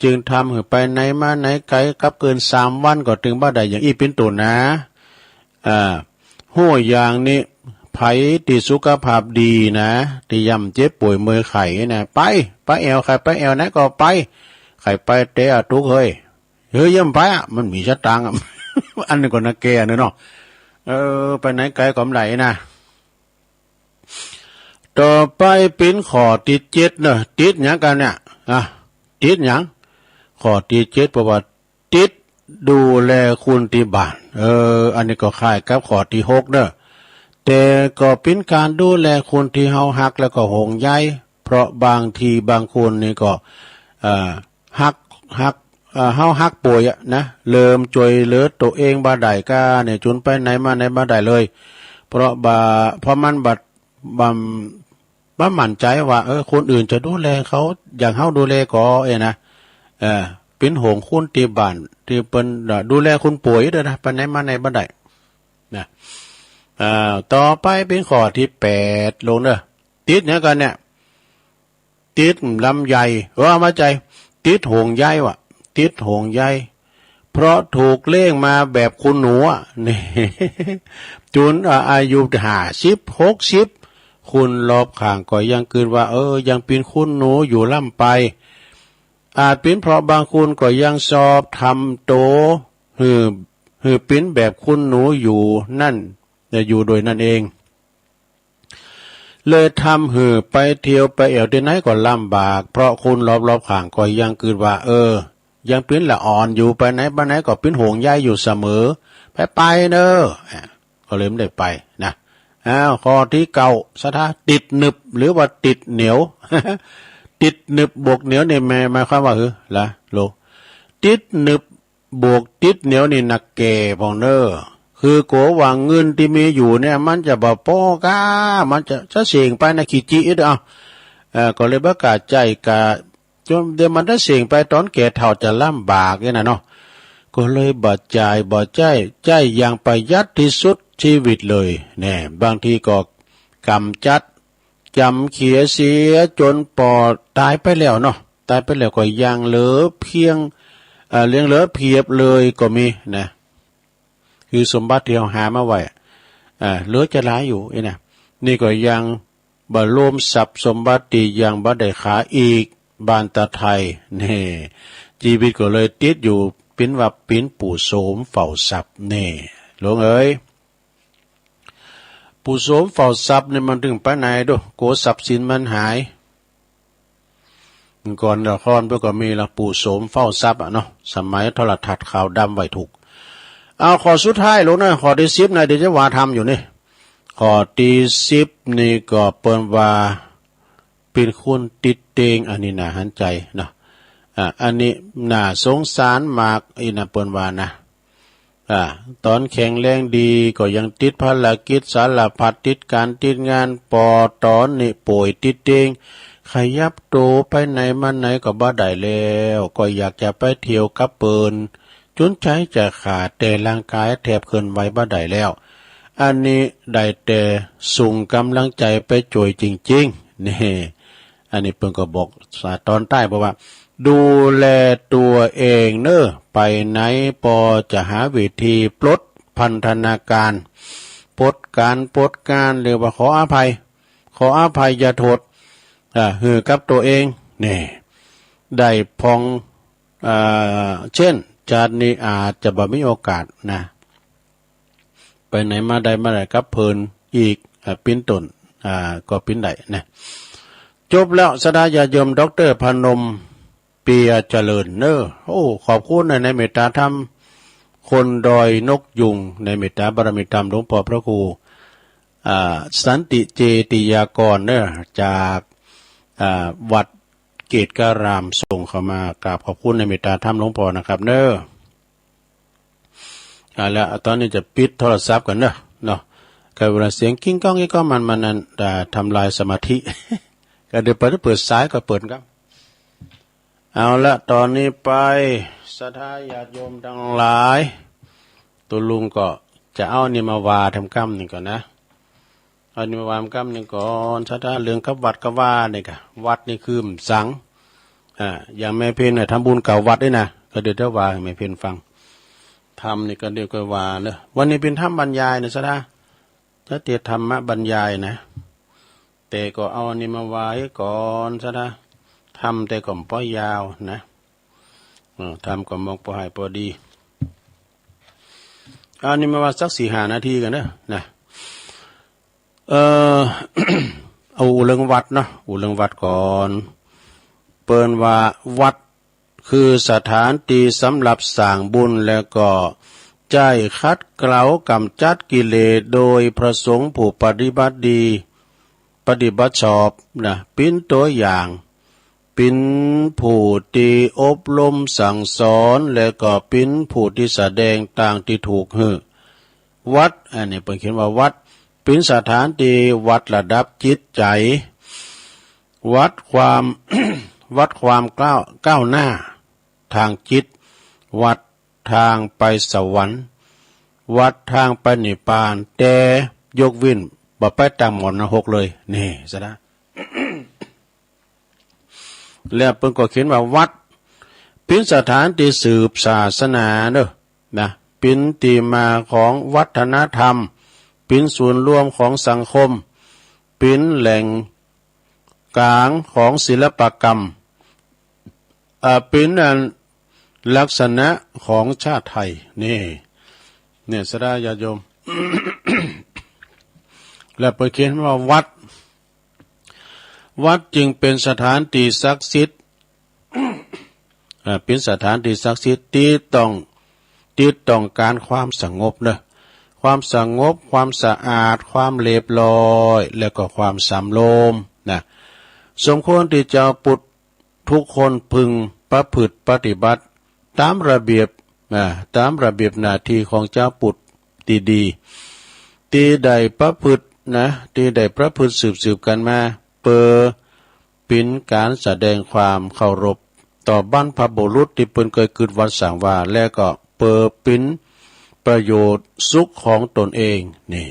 จึงทำหื้อไปไหนมาไหนไกล กลับเกินสามวันก็ตึงบ่ได้ อย่างอี้เป๋นต้นนะ อ่า ฮู้อย่างนี้ ใผตี้สุขภาพดีนะ ตี้ย่ำเจ็บป่วยเมื่อยไข้นะ ไป ไปแอ่ว ใค่ไปแอ่วไหนก็ไป ใค่ไปเตะอะตุ๊กเฮ้ย เฮ้ย อย่าไปอะ มันมีสตางค์อะ อันนี้ก็น่าแก่เนาะ เออ ไปไหนไกลก็บ่ได้นะ ต่อไปเป๋นข้อตี้เจ็ดเน่อ ติดหยังกะเนี่ย อ่ะ ติดหยัง ข้อตี้เจ็ด เปิ้นว่าติดดูแลคนตี้บ้าน เออ อันนี้ก็คล้ายกับข้อตี้หกเน่อ แต่ก็เป๋นก๋านดูแลคนตี้เฮาฮักแล้วก็ห่วงใย เพราะบางทีบางคนนี่ก็ เอ่อ ฮัก ฮัก เอ่อ เฮาฮักป่วยอะนะ เริ่มจ้วยเหลือตั๋วเองบ่ได้กาเนี่ย จ๋นไปไหนมาไหนบ่ได้เลย เพราะบ่า เพราะมันบ่ บ่ บ่มั่นใจ๋ว่า เออ คนอื่นจะดูแลเขาอย่างเฮาดูแลก่อ เอ้ยนะ เออ เป๋นห่วงคนตี้บ้าน ตี้เปิ้น เอ่อ ดูแลคนป่วยเน่อนะ ไปไหนมาไหนบ่ได้นะ เอ่อ ต่อไปเป๋นข้อตี้แปดลงเน่อ ติดหยังกะเนี่ย ติดลำไย เออ บ่ใจ้ ติดห่วงใยว่ะ ติดห่วงใย เพราะถูกเลี้ยงมาแบบคุณหนูอะ นี่ จ๋น อ่า อายุห้าสิบ หกสิบ คนรอบข้างก็ยังกึ๊ดว่า เออ ยังเป๋นคุณหนูอยู่ล้ำไป อาจเป๋นเพราะบางคนก็ยังชอบทำตั๋วหื้อ หื้อเป๋นแบบคุณหนูอยู่นั่น อยู่โดยนั่นเอง เลยทำหื้อไปเที่ยวไปแอ่วตี้ไหนก็ลำบาก เพราะคนรอบๆ ข้างก็ยังกึ๊ดว่า เออ ยังเป๋นละอ่อนอยู่ ไปไหนมาไหนก็เป๋นห่วงใยอยู่เสมอ ไปไปเน่อ อ่ะ ก็เลยบ่ได้ไปนะ อ้าว ข้อตี้เก้า ศรัทธา ติดหนึบหรือว่าติดเหนียว ติดหนึบบวกเหนียวนี่หมาย หมายความว่าหื้อละ โล ติดหนึบบวกติดเหนียวนี่หนักแก่พ่องเน่อ คือกั๋วว่าเงินตี้มีอยู่เนี่ย มันจะบ่ปอก้า มันจะ จะเส้งไปนะ ขี้จี้อิด เอ้า เอ่อ ก็เลยบ่กล้าใจ๊ กะ จ๋นเดี๋ยวมันได้เส้งไปต๋อนแก่เฒ่าจะลำบากเนี่ยนะเนาะ ก็เลยบ่จ่ายบ่ใจ๊ ใจ๊อย่างประหยัดตี้สุดจีวิตเลย แน่ บางทีก็ก๋ำจั๊ด จ๋ำเขียเสียจ๋นป่อต๋ายไปแล้วเนาะ ต๋ายไปแล้วก็ยังเหลือเพียง เอ่อ ยังเหลือเพียบเลยก็มีนะ คือสมบัติตี้เฮาหามาไว้ อ่า เหลือจะหลายอยู่อี้นะ นี่ก็ยังบ่รวมทรัพย์สมบัติตี้ยังบ่ได้ขาอีก บ้านตาไท แน่ จีวิตก็เลยติดอยู่ เป๋นว่าเป๋นปู่โสมเฝ้าทรัพย์ แน่ หลวงเอ๋ย ปู่โสมเฝ้าทรัพย์นี่มันเถิงไปไหนดู กั๋วทรัพย์สินมันหาย ก่อนละครเปิ้นก็มีละ ปู่โสมเฝ้าทรัพย์อะเนาะ สมัยโทรทัศน์ขาวดำไว้ทุก เอาข้อสุดท้ายลงนะ ข้อตี้สิบนะ เดี๋ยวจะว่าธรรมอยู่นี่ ข้อตี้สิบนี่ก็เปิ้นว่า เป๋นคนติดเต็ง อันนี้น่าหันใจ๋เนาะ อ่า อันนี้น่าสงสารมาก อี้นะ เปิ้นว่านะ อ่า ต๋อนแข็งแรงดีก็ยังติดภารกิจสารพัด ติดก๋านติดงาน ปอต๋อนนี้ป่วยติดเตียง ขยับตั๋วไปไหนมาไหนก็บ่ได้แล้ว ก็อยากจะไปเที่ยวกับเปิ้น จ๋นใจ๋จะขาด แต่ร่างก๋ายแทบเคลื่อนไหวบ่ได้แล้ว อันนี้ได้แต่ส่งก๋ำลังใจ๋ไปโจ้ยจริงๆ นี่ อันนี้เปิ้นก็บอกต๋อนต้ายบอกว่า ดูแลตั๋วเองเน่อ ไปไหนปอจะหาวิธีปลดพันธนาการ ปลดก๋านปลดงาน หรือว่าขออภัย ขออภัยอย่าโทษ อ่า หื้อกับตั๋วเอง นี่ ได้พ่อง อ่า เช่น จาตินี้อาจจะบ่มีโอกาสนะ ไปไหนมาใดมาใดกับเปิ้นอีก อ่า เป๋นต้น อ่า ก็เป๋นได้นะ จบแล้ว ศรัทธาญาติโยม ด็อกเตอร์พนม เปียเจริญเน่อ โอ้ ขอบคุณนะ ในเมตตาธรรม คนดอยนกยูง ในเมตตาบารมีธรรมหลวงป้อพระครู อ่า สันติเจติยากรเน่อ จาก อ่า วัดเกตุการาม ส่งเข้ามา กราบขอบคุณในเมตตาธรรมหลวงป้อนะครับเน่อ อ่า แล้วต๋อนนี้จะปิดโทรศัพท์ก่อนเน่อ เนาะ กลายเวลาเสียงกิ้งก้องกิ้งก้องมัน มันนั่น อ่า ทำลายสมาธิ ก็เดี๋ยวเปิด เปิดสายก็เปิดครับ เอาละ ต๋อนนี้ไป ศรัทธาญาติโยมตังหลาย ตุ๊ลุงก็จะเอานี่มาว่าแถมกำนึ่งก่อนนะ เอานี่มาว่าแถมกำนึ่งก่อน ศรัทธา เรื่องกับวัดกับวานี่ก่ะ วัดนี่คือหยัง อ่า อย่างแม่เพ็ญน่ะ ทำบุญเก่าวัดนี่นะ ก็เดี๋ยวจะว่าหื้อแม่เพ็ญฟัง ธรรมนี่ก็เดี๋ยวก็ว่าเน่อ วันนี้เป๋นธรรมบรรยายนะ ศรัทธา จะเตรียมธรรมบรรยายนะ แต่ก็เอาอันนี้มาว่าหื้อก่อน ศรัทธา ธรรมแต่ก็บ่ยาวนะ เออ ธรรมก็มองปอหื้อปอดี เอาอันนี้มาว่าสักสี่ห้านาทีก่อนเน่อ นะ เอ่อ เอาอู้เรื่องวัดเนาะ อู้เรื่องวัดก่อน เปิ้นว่าวัด คือสถานตี้สำหรับสร้างบุญ แล้วก็ใจ๊ขัดเกลาก๋ำจัดกิเลสโดยพระสงฆ์ผู้ปฏิบัติดี ปฏิบัติชอบนะ เป๋นตั๋วอย่าง เป๋นผู้ตี้อบรมสั่งสอน แล้วก็เป๋นผู้ตี้แสดงตางตี้ถูกหื้อ วัด อันนี้เปิ้นเขียนว่าวัด เป๋นสถานตี้วัดระดับจิตใจ๋ วัดความ วัดความก้าว ก้าวหน้า ตางจิต วัดตางไปสวรรค์ วัดตางไปนิพพาน แต่ยกเว้นบ่ไปตางหม้อนรกเลย นี่ ศรัทธา แล้วเปิ้นก็เขียนว่าวัด เป๋นสถานตี้สืบศาสนาเน่อ นะ เป๋นตี้มาของวัฒนธรรม เป๋นศูนย์รวมของสังคม เป๋นแหล่งก๋างของศิลปกรรม อ่า เป๋นอันลักษณะของชาติไทย นี่ เนี่ย ศรัทธาญาติโยม แล้วเปิ้นเขียนว่าวัด วัดจึงเป๋นสถานตี้ศักดิ์สิทธิ์ อ่า เป๋นสถานตี้ศักดิ์สิทธิ์ตี้ต้อง ตี้ต้องก๋านความสงบเน่อ ความสงบ ความสะอาด ความเรียบร้อย แล้วก็ความสำรวมนะ สมควรตี้จาวพุทธทุกคนพึงประพฤติปฏิบัติต๋ามระเบียบ อ่า ต๋ามระเบียบหน้าตี้ของจาวพุทธตี้ดี ตี้ได้ประพฤตินะ ตี้ได้ประพฤติสืบๆ กั๋นมา เปื้อเป๋นก๋านแสดงความเคารพต่อบรรพบุรุษตี้เปิ้นเกยกึ๊ดวัตรสังวา และก็เปื้อเป๋นประโยชน์สุขของตนเอง นี่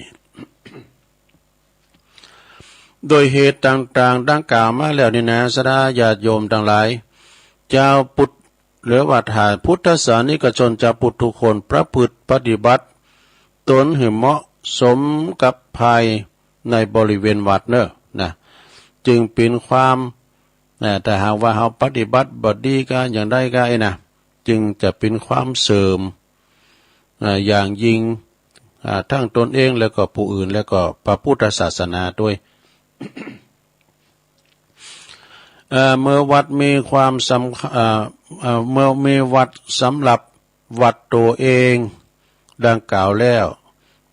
โดยเหตุต่างๆ ดังกล่าวมาแล้วนี่นะ ศรัทธาญาติโยมตังหลาย จาวพุทธ หรือว่าถ้าพุทธศาสนิกชนจาวพุทธทุกคนประพฤติปฏิบัติต๋นหื้อเหมาะสมกับภายในบริเวณวัดเน่อนะ จึงเป๋นความ นะ ถ้าหากว่าเฮาปฏิบัติบ่ดีกาอย่างใดกาไอ้นะ จึงจะเป๋นความเสื่อม อ่า อย่างยิ่ง อ่า ทั้งตนเองแล้วก็ผู้อื่น แล้วก็พระพุทธศาสนาด้วย เอ่อ เมื่อวัดมีความสำคัญ เอ่อ เอ่อ เมื่อมีวัดสำหรับวัดตัวเองดังกล่าวแล้ว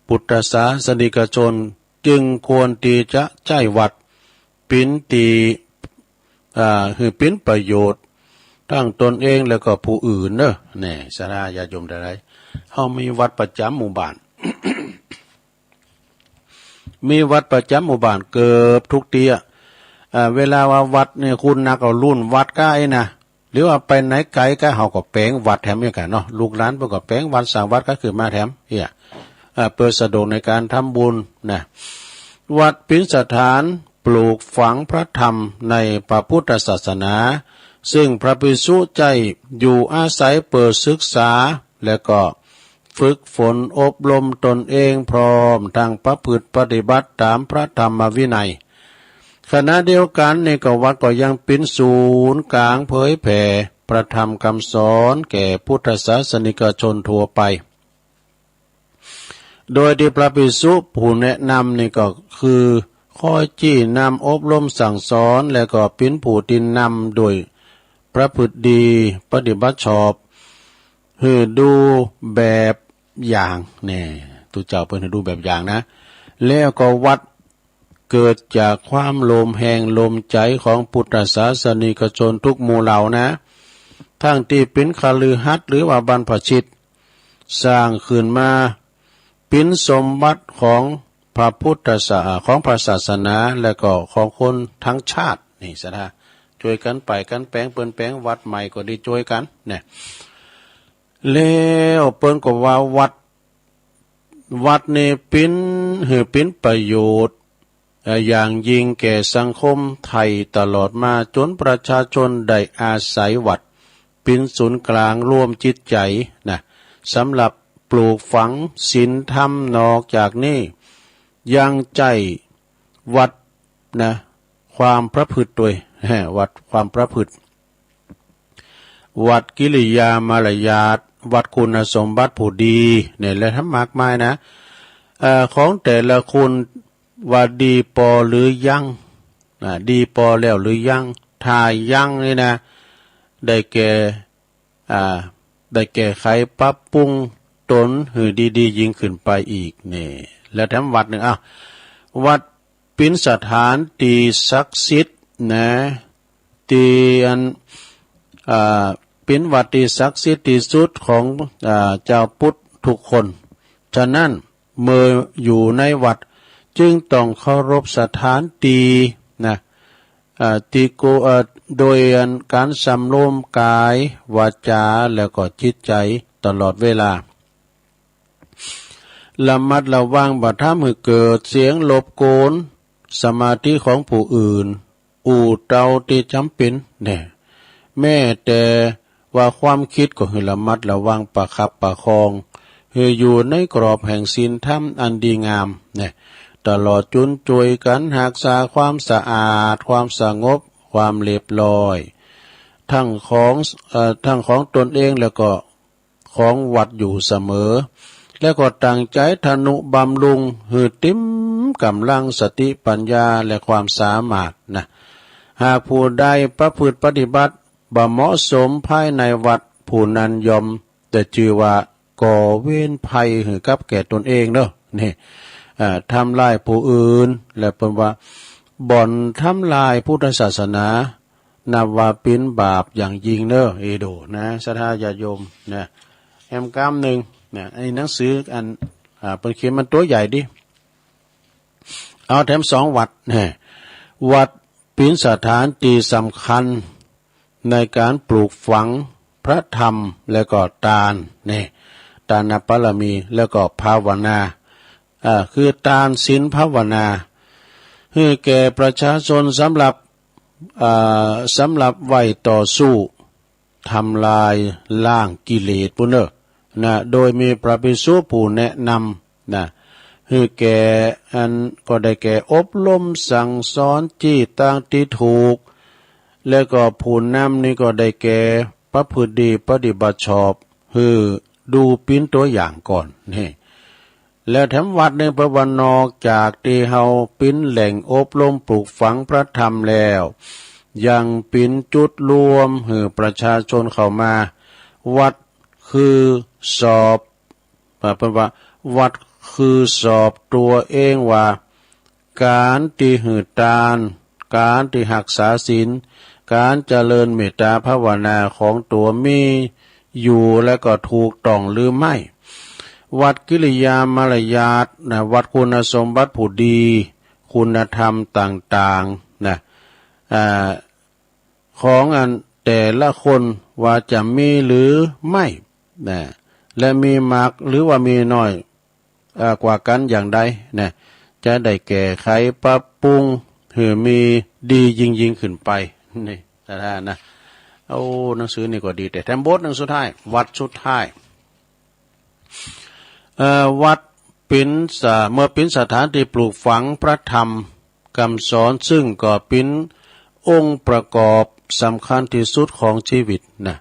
พุทธศาสนิกชนจึงควรตี้จะใจ๊วัดเป๋นตี้ อ่า หื้อเป๋นประโยชน์ทั้งตนเองแล้วก็ผู้อื่นเน่อ แน่ ศรัทธาญาติโยมตังหลาย เฮามีวัดประจ๋ำหมู่บ้าน มีวัดประจ๋ำหมู่บ้านเกือบทุกตี้อะ อ่า เวลาว่าวัดเนี่ย คุณนักเอารุ่นวัดกาไอ้นะ หรือว่าไปไหนไกลกา เฮาก็แป๋งวัดแถมเอี้ยก่าเนาะ ลูกหลานเปิ้นก็แป๋งวัด สร้างวัดกาขึ้นมาแถมเอี้ย อ่า เปื้อสะดวกในก๋านทำบุญนะ วัดเป๋นสถานปลูกฝังพระธรรมในพระพุทธศาสนา ซึ่งพระภิกษุใจ๊อยู่อาศัยเปื้อศึกษา และก็ฝึกฝนอบรมตนเอง พร้อมทั้งประพฤติปฏิบัติต๋ามพระธรรมวินัย ขณะเดียวกั๋นนี่ก็วัดก็ยังเป๋นศูนย์กลางเผยแผ่พระธรรมคำสอนแก่พุทธศาสนิกชนทั่วไป โดยตี้พระภิกษุผู้แนะนำนี่ก็คือคอยชี้นำอบรมสั่งสอน และก็เป๋นผู้ตี้นำโดยประพฤติดีปฏิบัติชอบ หื้อดูแบบอย่าง แน่ ตุ๊เจ้าเปิ้นหื้อดูแบบอย่างนะ แล้วก็วัด เกิดจากความโลมแฮงโลมใจ๋ของพุทธศาสนิกชนทุกหมู่เหล่านะ ทั้งตี้เป๋นคฤหัสถ์หรือว่าบรรพชิต สร้างขึ้นมาเป๋นสมบัติของพระพุทธศา ของพระศาสนา และก็ของคนทั้งชาติ นี่ศรัทธา จ้วยกั๋นไปกั๋นแป๋ง เปิ้นแป๋งวัดใหม่ก็ดีจ้วยกั๋น เนี่ย แล้วเปิ้นก็ว่าวัด วัดนี่เป๋น หื้อเป๋นประโยชน์ เอ่อ อย่างยิ่งแก่สังคมไทยตลอดมา จ๋นประชาชนได้อาศัยวัดเป๋นศูนย์กลางรวมจิตใจ๋นะ สำหรับปลูกฝังศีลธรรม นอกจากนี้ยังใจ๊วัดนะ ความประพฤติตวย วัดความประพฤติ วัดกิริยามารยาท วัดคุณสมบัติผู้ดี เนี่ย และทั้งมากมายนะ เอ่อ ของแต่ละคนว่าดีปอหรือยัง อ่า ดีปอแล้วหรือยัง ถ้ายังนี่นะ ได้แก่ อ่า ได้แก้ไขปรับปรุงต๋นหื้อดีๆ ยิ่งขึ้นไปอีก นี่ และแถมวัดนึ่ง อ้าว วัด เป๋นสถานตี้ศักดิ์สิทธิ์นะ ตี้อัน อ่า เป๋นวัดตี้ศักดิ์สิทธิ์ตี้สุดของ อ่า จาวพุทธทุกคน ฉะนั้นเมื่ออยู่ในวัดจึงต้องเคารพสถานตี้นะ อ่า ตี้โก อ่า โดยอันก๋านสำรวมกาย วาจา แล้วก็จิตใจ๋ตลอดเวลา ระมัดระวังบ่ทำหื้อเกิดเสียงรบกวนสมาธิของผู้อื่น อู้เต้าตี้จ๋ำเป๋นแน่ แม้แต่ว่าความกึ๊ดก็หื้อระมัดระวังประคับประคอง หื้ออยู่ในกรอบแห่งศีลธรรมอันดีงามแน่ ตลอดจ๋นจ้วยกั๋นฮักษาความสะอาด ความสงบ ความเรียบร้อย ทั้งของ เอ่อ ทั้งของตนเองแล้วก็ ของวัดอยู่เสมอ แล้วก็ตั้งใจ๋ทะนุบำรุงหื้อเต็มก๋ำลังสติปัญญาและความสามารถนะ หากผู้ใดประพฤติปฏิบัติบ่เหมาะสมภายในวัด ผู้นั้นย่อมได้จื้อว่า ก่อเวรภัยหื้อกับแก่ตนเองเนาะ นี่ อ่า ทำลายผู้อื่น และเปิ้นว่า บ่อนทำลายพุทธศาสนา นับว่าเป๋นบาปอย่างยิ่งเนาะ เอโดนะ ศรัทธาญาติโยมนะ แถมกำนึ่งนะ ไอ้หนังสืออัน อ่า เปิ้นเขียนมันตั๋วใหญ่ดิ เอาแถมสองวัดนะ วัดเป๋นสถานตี้สำคัญในก๋านปลูกฝังพระธรรมและก็ตาน นี่ ตานบารมี แล้วก็ภาวนา อ่า คือตานศีลภาวนา หื้อแก่ประชาชนสำหรับ อ่า สำหรับไว้ต่อสู้ ทำลายล้างกิเลสปู้นเน่อนะ โดยมีพระภิกษุผู้แนะนำนะ หื้อแก่อัน ก็ได้แก่อบรมสั่งสอน จี้ตางตี้ถูก และก็ผู้นำนี่ก็ได้แก่ประพฤติดีปฏิบัติชอบ หื้อดูเป๋นตั๋วอย่างก่อน นี่ แล้วแถมวัดนึ่ง เปิ้นว่านอกจากตี้เฮาเป๋นแหล่งอบรมปลูกฝังพระธรรมแล้ว ยังเป๋นจุดรวมหื้อประชาชนเข้ามา วัดคือสอบ อ่า เปิ้นว่า วัดคือสอบตั๋วเองว่า ก๋านตี้หื้อตาน ก๋านตี้ฮักษาศีล ก๋านเจริญเมตตาภาวนาของตั๋วมีอยู่และก็ถูกต้องหรือไม่ วัดกิริยามารยาทนะ วัดคุณสมบัติผู้ดี คุณธรรมต่างๆ นะ อ่า ของอันแต่ละคนว่าจะมีหรือไม่นะ และมีมากหรือว่ามีน้อย อ่า กว่ากั๋นอย่างใดนะ จะได้แก้ไขปรับปรุงหื้อมีดียิ่งๆ ขึ้นไป นี่ ศรัทธานะ โอ้ หนังสือนี่ก็ดี แต่แถมบทนึ่งสุดท้าย วัดสุดท้าย เอ่อ วัดเป๋นสะ เมื่อเป๋นสถานตี้ปลูกฝังพระธรรมกำสอน ซึ่งก็เป๋นองค์ประกอบสำคัญตี้สุดของจีวิตนะ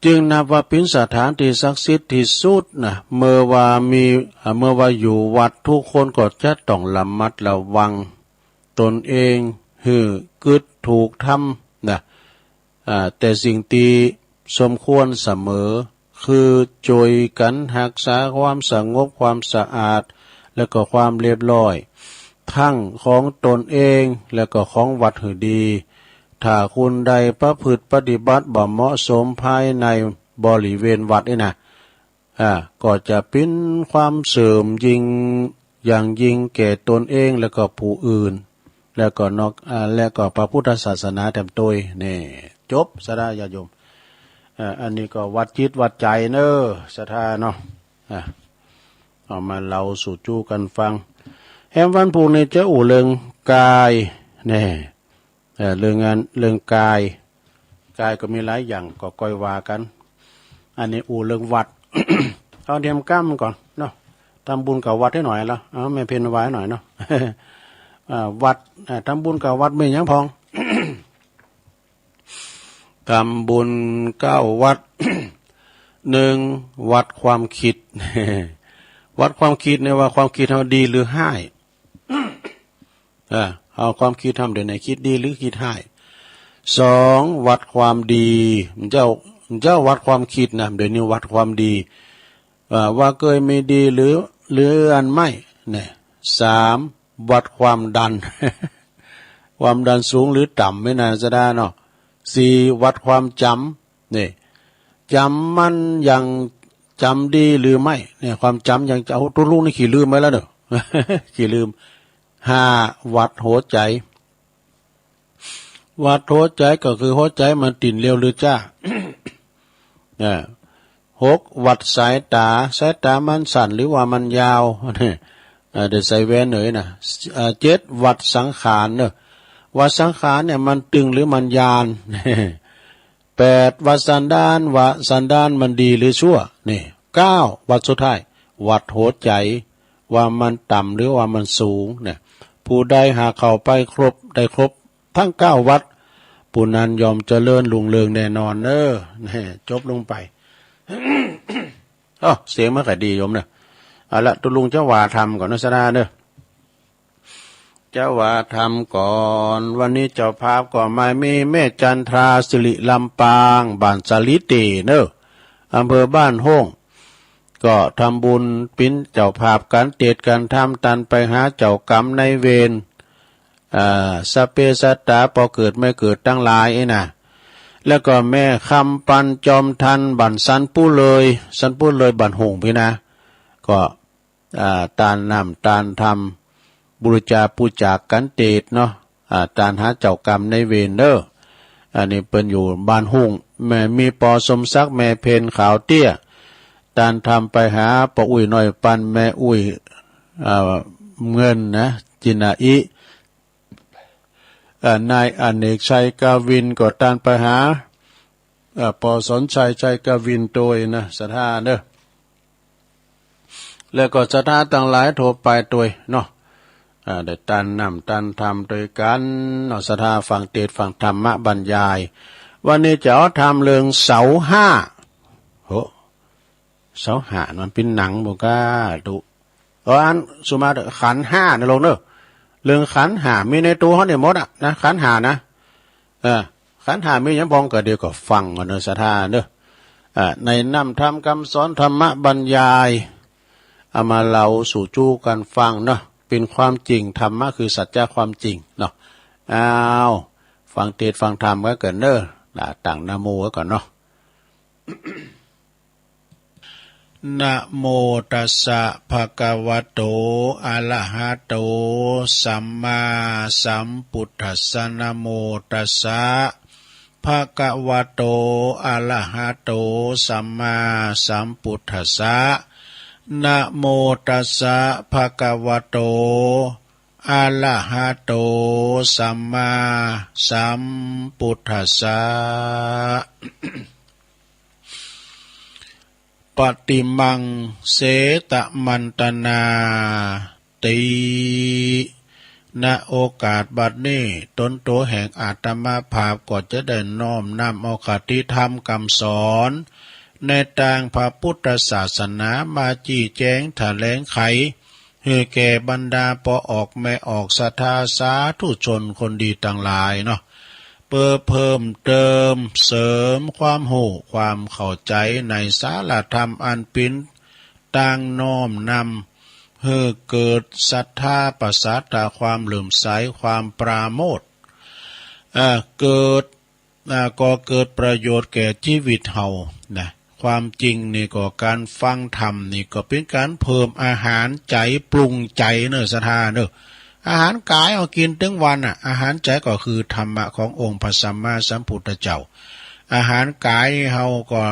จึงนับว่าเป๋นสถานตี้ศักดิ์สิทธิ์ตี้สุดนะ เมื่อว่ามี อ่า เมื่อว่าอยู่วัดทุกคนก็จะต้องระมัดระวังตนเองหื้อกึ๊ดถูกธรรมนะ อ่า แต่สิ่งตี้สมควรเสมอ คือจ้วยกั๋นฮักษาความสงบความสะอาด และก็ความเรียบร้อย ทั้งของตนเองและก็ของวัดหื้อดี ถ้าคนใดประพฤติปฏิบัติบ่เหมาะสมภายในบริเวณวัดนี่นะ อ่า ก็จะเป๋นความเสื่อมยิ่ง อย่างยิ่งแก่ตนเองและก็ผู้อื่น และก็นอก อ่า และก็พระพุทธศาสนาแถมตวย นี่ จบ ศรัทธาญาติโยม อ่า อันนี้ก็วัดจิตวัดใจ๋เน่อ ศรัทธาเนาะ อ่า เอามาเล่าสู่จู้กั๋นฟัง แหมวันพูกนี้จะอู้เรื่องก๋าย นี่ เอ่อ เรื่องอัน เรื่องก๋าย ก๋ายก็มีหลายอย่าง ก็ก้อยว่ากั๋น อันนี้อู้เรื่องวัด เอาเตรียมกำก่อนเนาะ ทำบุญกับวัดหื้อหน่อยละ เอาแม่เพ็ญว่าหื้อหน่อยเนาะ อ่า วัด อ่า ทำบุญกับวัดมีหยังพ่อง ทำบุญเก้าวัด นึ่ง วัดความกึ๊ด วัดความกึ๊ดนี่ว่าความกึ๊ดเฮาดีหรือฮ้าย เออ เอาความกึ๊ดเฮาเดี๋ยวนี้กึ๊ดดีหรือคึ๊ดฮ้าย สอง วัดความดี เจ้า เจ้าวัดความกึ๊ดนะ เดี๋ยวนี้วัดความดี เอ่อ ว่าเกยมีดีหรือ หรืออันไม่ เนี่ย สาม วัดความดัน ความดันสูงหรือต่ำ แม่นางสดาเนาะ สี่ วัดความจ๋ำ นี่ จ๋ำมันยังจ๋ำดีหรือไม่ เนี่ย ความจ๋ำยังจะเอา ตุ๊ลุงนี่ขี้ลืมไปแล้วเนาะ ขี้ลืม ห้า วัดหัวใจ๋ วัดหัวใจ๋ก็คือหัวใจ๋มันติ่นเร็วหรือจ๊า อ่า หก วัดสายต๋า สายต๋ามันสั้นหรือว่ามันยาว อ่า ได้ใส่แว่นหน่อยนะ อ่า เจ็ด วัดสังขารเนาะ วัดสังขารเนี่ยมันตึงหรือมันยาน แปด วัดสันดาน ว่าสันดานมันดีหรือชั่ว นี่ เก้า วัดสุดท้าย วัดหัวใจ๋ ว่ามันต่ำหรือว่ามันสูงเนี่ย ผู้ใดหากเข้าไปครบ ได้ครบทั้งเก้าวัด ผู้นั้นย่อมเจริญรุ่งเรืองแน่นอนเน่อ นี่ จบลงไป อ้อ เสียงมันก็ดีโยมเน่อ เอาละ ตุ๊ลุงจะว่าธรรมก่อนนะ ศรัทธาเน่อ จะว่าธรรมก่อน วันนี้เจ้าภาพก็มามีแม่จันทรา สิริลำปาง บ้านสาลีเตเน่อ อำเภอบ้านโฮ่ง ก็ทำบุญเป๋นเจ้าภาพก๋านเตศน์ก๋านธรรม ตันไปหาเจ้ากรรมนายเวร อ่า สัพเพสัตตา ปอเกิดแม่เกิดตังหลายอี้นะ แล้วก็แม่คำปันจอมทันบ้านสันปูเลย สันปูเลยบ้านโฮ่งปี้นะ ก็ อ่า ตานน้ำตานธรรม บูชาปู๋จาก๋ก๋านเตศน์เนาะ อ่า ตานหาเจ้ากรรมนายเวรเน่อ อันนี้เปิ้นอยู่บ้านโฮ่ง แม่มีปอสมศักดิ์ แม่เพ็ญขาวเตี้ย ตานธรรมไปหาป้ออุ๊ยน้อยปัน แม่อุ๊ย อ่า เงินนะ จินาอิ อ่า นายอเนกชัยกวินก็ตานไปหา อ่า ป้อสอนชัย ชัยกวินตวยนะ ศรัทธาเน่อ แล้วก็ศรัทธาตังหลายทั่วไปตวยเนาะ อ่า ได้ตานน้ำตานธรรมตวยกั๋นเนาะ ศรัทธาฟังเตศน์ฟังธรรมบรรยาย วันนี้จะเอาธรรมเรื่องเสาห้า โห เสาห้ามันเป๋นหนังบ่ก้า ตุ๊ เออ อันสุมาเถอะ ขันธ์ห้านะโยมเน่อ เรื่องขันธ์ห้ามีในตั๋วเฮานี่หมดอะนะ ขันธ์ห้านะ เออ ขันธ์ห้ามีหยังพ่อง ก็เดี๋ยวก็ฟังกั๋นเน่อ ศรัทธาเน่อ อ่า ในน้ำธรรมกำสอนธรรมบรรยาย เอามาเล่าสู่จู๊กั๋นฟังเนาะ เป๋นความจริง ธรรมะคือสัจจะความจริงเนาะ อ้าว ฟังเตศน์ฟังธรรมกั๋นก่อนเน่อ อ่า ตั้งนะโมไว้ก่อนเนาะ นะโมตัสสะ ภะคะวะโต อะระหะโต สัมมาสัมพุทธัสสะ นะโมตัสสะ ภะคะวะโต อะระหะโต สัมมาสัมพุทธัสสะ นะโมตัสสะ ภะคะวะโต อะระหะโต สัมมาสัมพุทธัสสะ ปะติมัง เสตะมันตะนาติ ณ โอกาสบัดนี้ ตนตั๋วแห่งอาตมาภาพก็จะได้น้อมนำเอาคติธรรมกำสอน ในตางพระพุทธศาสนามาจี้แจงถะแหลงไข หื้อแก่บรรดาป้อออกแม่ออกศรัทธาสาธุชนคนดีตังหลายเนาะ เปื้อเพิ่มเติมเสริมความฮู้ความเข้าใจ๋ในสาระธรรมอันเป๋นตางน้อมนำ หื้อเกิดศรัทธาประสาทาความเลื่อมใสความปราโมทย์ เอ่อ เกิด อ่า ก่อเกิดประโยชน์แก่จีวิตเฮานะ ความจริงนี่ก็ก๋านฟังธรรมนี่ก็เป๋นก๋านเพิ่มอาหารใจ๋ปรุงใจ๋เน่อ ศรัทธาเน่อ อาหารก๋ายเฮากิ๋นตึงวันน่ะ อาหารใจ๋ก็คือธรรมะขององค์พระสัมมาสัมพุทธเจ้า อาหารก๋ายเฮาก็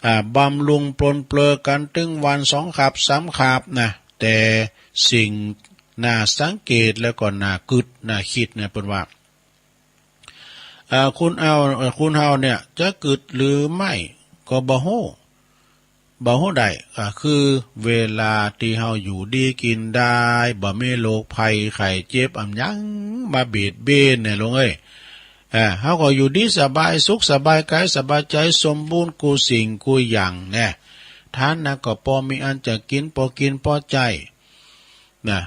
อ่า บำรุงปรนเปรอกั๋นตึงวันสองขับสามขับนะ แต่สิ่งน่าสังเกตแล้วก็น่ากึ๊ดน่าคิดเนี่ย เปิ้นว่า อ่า คนเฮา คนเฮาเนี่ยจะกึ๊ดหรือไม่ก็บ่ฮู้ บ่ฮู้ได้ ก็คือเวลาตี้เฮาอยู่ดีกิ๋นดาย บ่มีโรคภัยไข้เจ็บอะหยังมาเบียดเบียนเนี่ยโยมเอ้ย อ่า เฮาก็อยู่ดีสบายสุขสบายกายสบายใจ๋ สมบูรณ์กู้สิ่งกู้อย่างแน่ ฐานะก็ปอมีอันจะกิ๋น ปอกิ๋นปอใจ๊นะ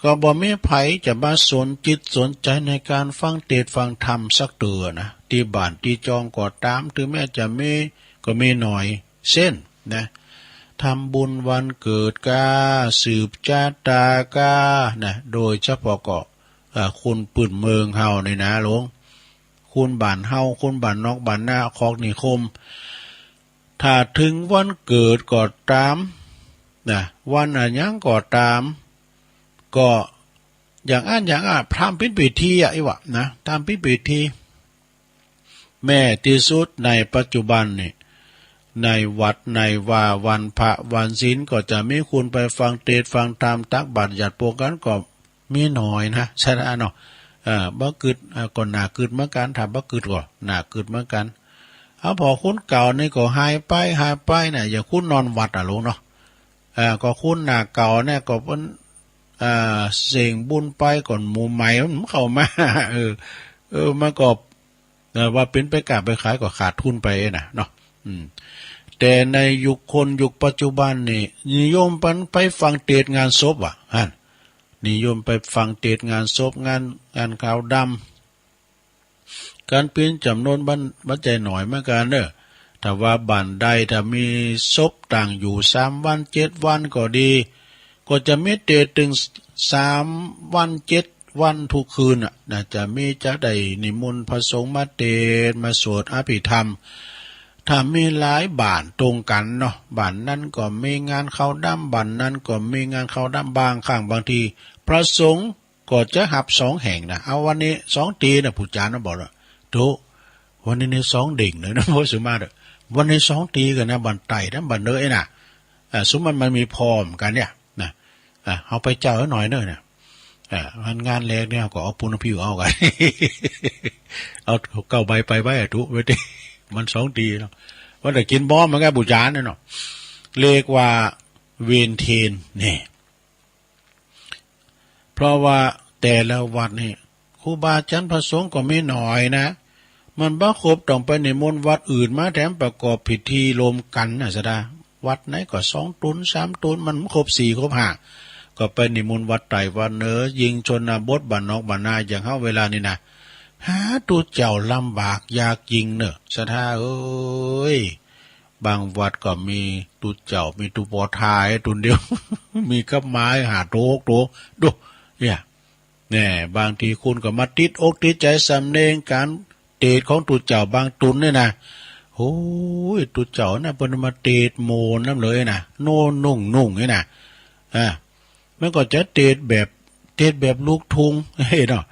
ก็บ่มีใผจะมาสนจิตสนใจ๋ในก๋านฟังเตสน์ฟังธรรมสักเตื้อนะ ตี้บ้านตี้จองก็ต๋าม เถิงแม้จะมีก็มีหน้อยเส้นนะ ทำบุญวันเกิดก้า สืบจะต๋าก้านะ โดยเฉพาะก็ เอ่อ คนปื้นเมืองเฮานี่นะโยม คนบ้านเฮา คนบ้านนอกบ้านนา คอกนิคม ถ้าเถิงวันเกิดก็ต๋ามนะ วันอะหยังก็ต๋าม ก็อย่างอั้นอย่างอั้น ทำเป๋นพิธีอะ อี้วะนะ ทำเป๋นพิธี แม้ตี้สุดในปัจจุบันนี่ ในวัดในวา วันพระวันศีลก็จะมีคนไปฟังเตสน์ฟังธรรม ตักบาตรญาติโยมกั๋นก็ มีหน้อยนะ ใจ้เนาะ เอ่อ บ่กึ๊ด เอ่อ ก็น่ากึ๊ดเหมือนกั๋น ถ้าบ่กึ๊ดก็น่ากึ๊ดเหมือนกั๋น เอา ผ่อคนเก่านี่ก็หายไป หายไปนะ อย่างคนนอนวัดอะโยมเนาะ เอ่อ ก็คนหน้าเก่าเนี่ยก็เปิ้น เอ่อ เส้งบุญไปก่อน หมู่ใหม่มันเข้ามา เออ เออ มันก็ เอ่อ ว่าเป๋นไปก้าไปขายก็ขาดทุนไปนะเนาะ อืม แต่ในยุคคนยุคปัจจุบันนี่ นิยมปันไปฟังเตสน์งานศพว่ะ หั่น นิยมไปฟังเตสน์งานศพ งาน งานขาวดำ กั๋นเป๋นจ๋ำนวนบ่ บ่ใจ้หน้อยเหมือนกั๋นเน่อ ถ้าว่าบ้านใดถ้ามีศพต่างอยู่สามวันเจ็ดวันก็ดี ก็จะมีเตสน์ตึงสามวันเจ็ดวันทุกคืนน่ะนะ จะมี จะได้นิมนต์พระสงฆ์มาเตสน์ มาสวดอภิธรรม ถ้ามีหลายบ้านตรงกั๋นเนาะ บ้านนั้นก็มีงานเข้าดำ บ้านนั้นก็มีงานเข้าดำ บางครั้งบางที พระสงฆ์ก็จะฮับสองแห่งนะ เอาวันนี้สองตี้นะ ผู้จ๋ารย์มันบอกว่า โธ่ วันนี้นี่สองเด้งเลยนะ โอ้ย สุมาเถอะ วันนี้สองตี้กั๋นนะ บ้านใต้นะ บ้านเหนือเอ้ยนะ อ่า สุมันมันมีพร้อมกั๋นเนี่ยนะ อ่า เอาไปเจ้าหน่อยเน่อนะ อ่า งาน งานแลกเนี่ยก็เอาปูนเอาผิวเอากั๋น เอาเก้าใบไปไว้อะ ตุ๊ไว้ตี้ มันสองตี้เนาะ ว่าแต่กิ๋นบ้อมมันก็บู๋จาเนี่ยเนาะ เรียกว่าเวรเตสน์เนี่ย เพราะว่าแต่ละวัดนี่ ครูบาอาจ๋ารย์พระสงฆ์ก็มีหน้อยนะ มันบ่ครบ ต้องไปนิมนต์วัดอื่นมาแถมประกอบพิธีรวมกั๋นนะ ศรัทธา วัดไหนก็สองตุ๊นสามตุ๊น มันบ่ครบสี่ครบห้า ก็ไปนิมนต์วัดใต้วัดเหนือ ยิ่งชนบทบ้านนอกบ้านนาอย่างเฮาเวลานี้นะ หาตุ๊เจ้าลำบากยากยิ่งเน่อ ศรัทธาเอ้ย บางวัดก็มีตุ๊เจ้า มีตุ๊ปอทายตุ๊นเดียว มีกับไม้ห้าโตหกโต ดู เนี่ย แน่ บางทีคนก็มาติดอกติดใจ๋สำเนียงก๋านเตสน์ของตุ๊เจ้าบางตุ๊นเนี่ยนะ โอ้ย ตุ๊เจ้านะ เปิ้นมาเตสน์โหมนนำเลยนะ โน่นนุ่งนุ่งเนี่ยนะ อ่า มันก็จะเตสน์แบบ เตสน์แบบลูกทุ่ง เนาะ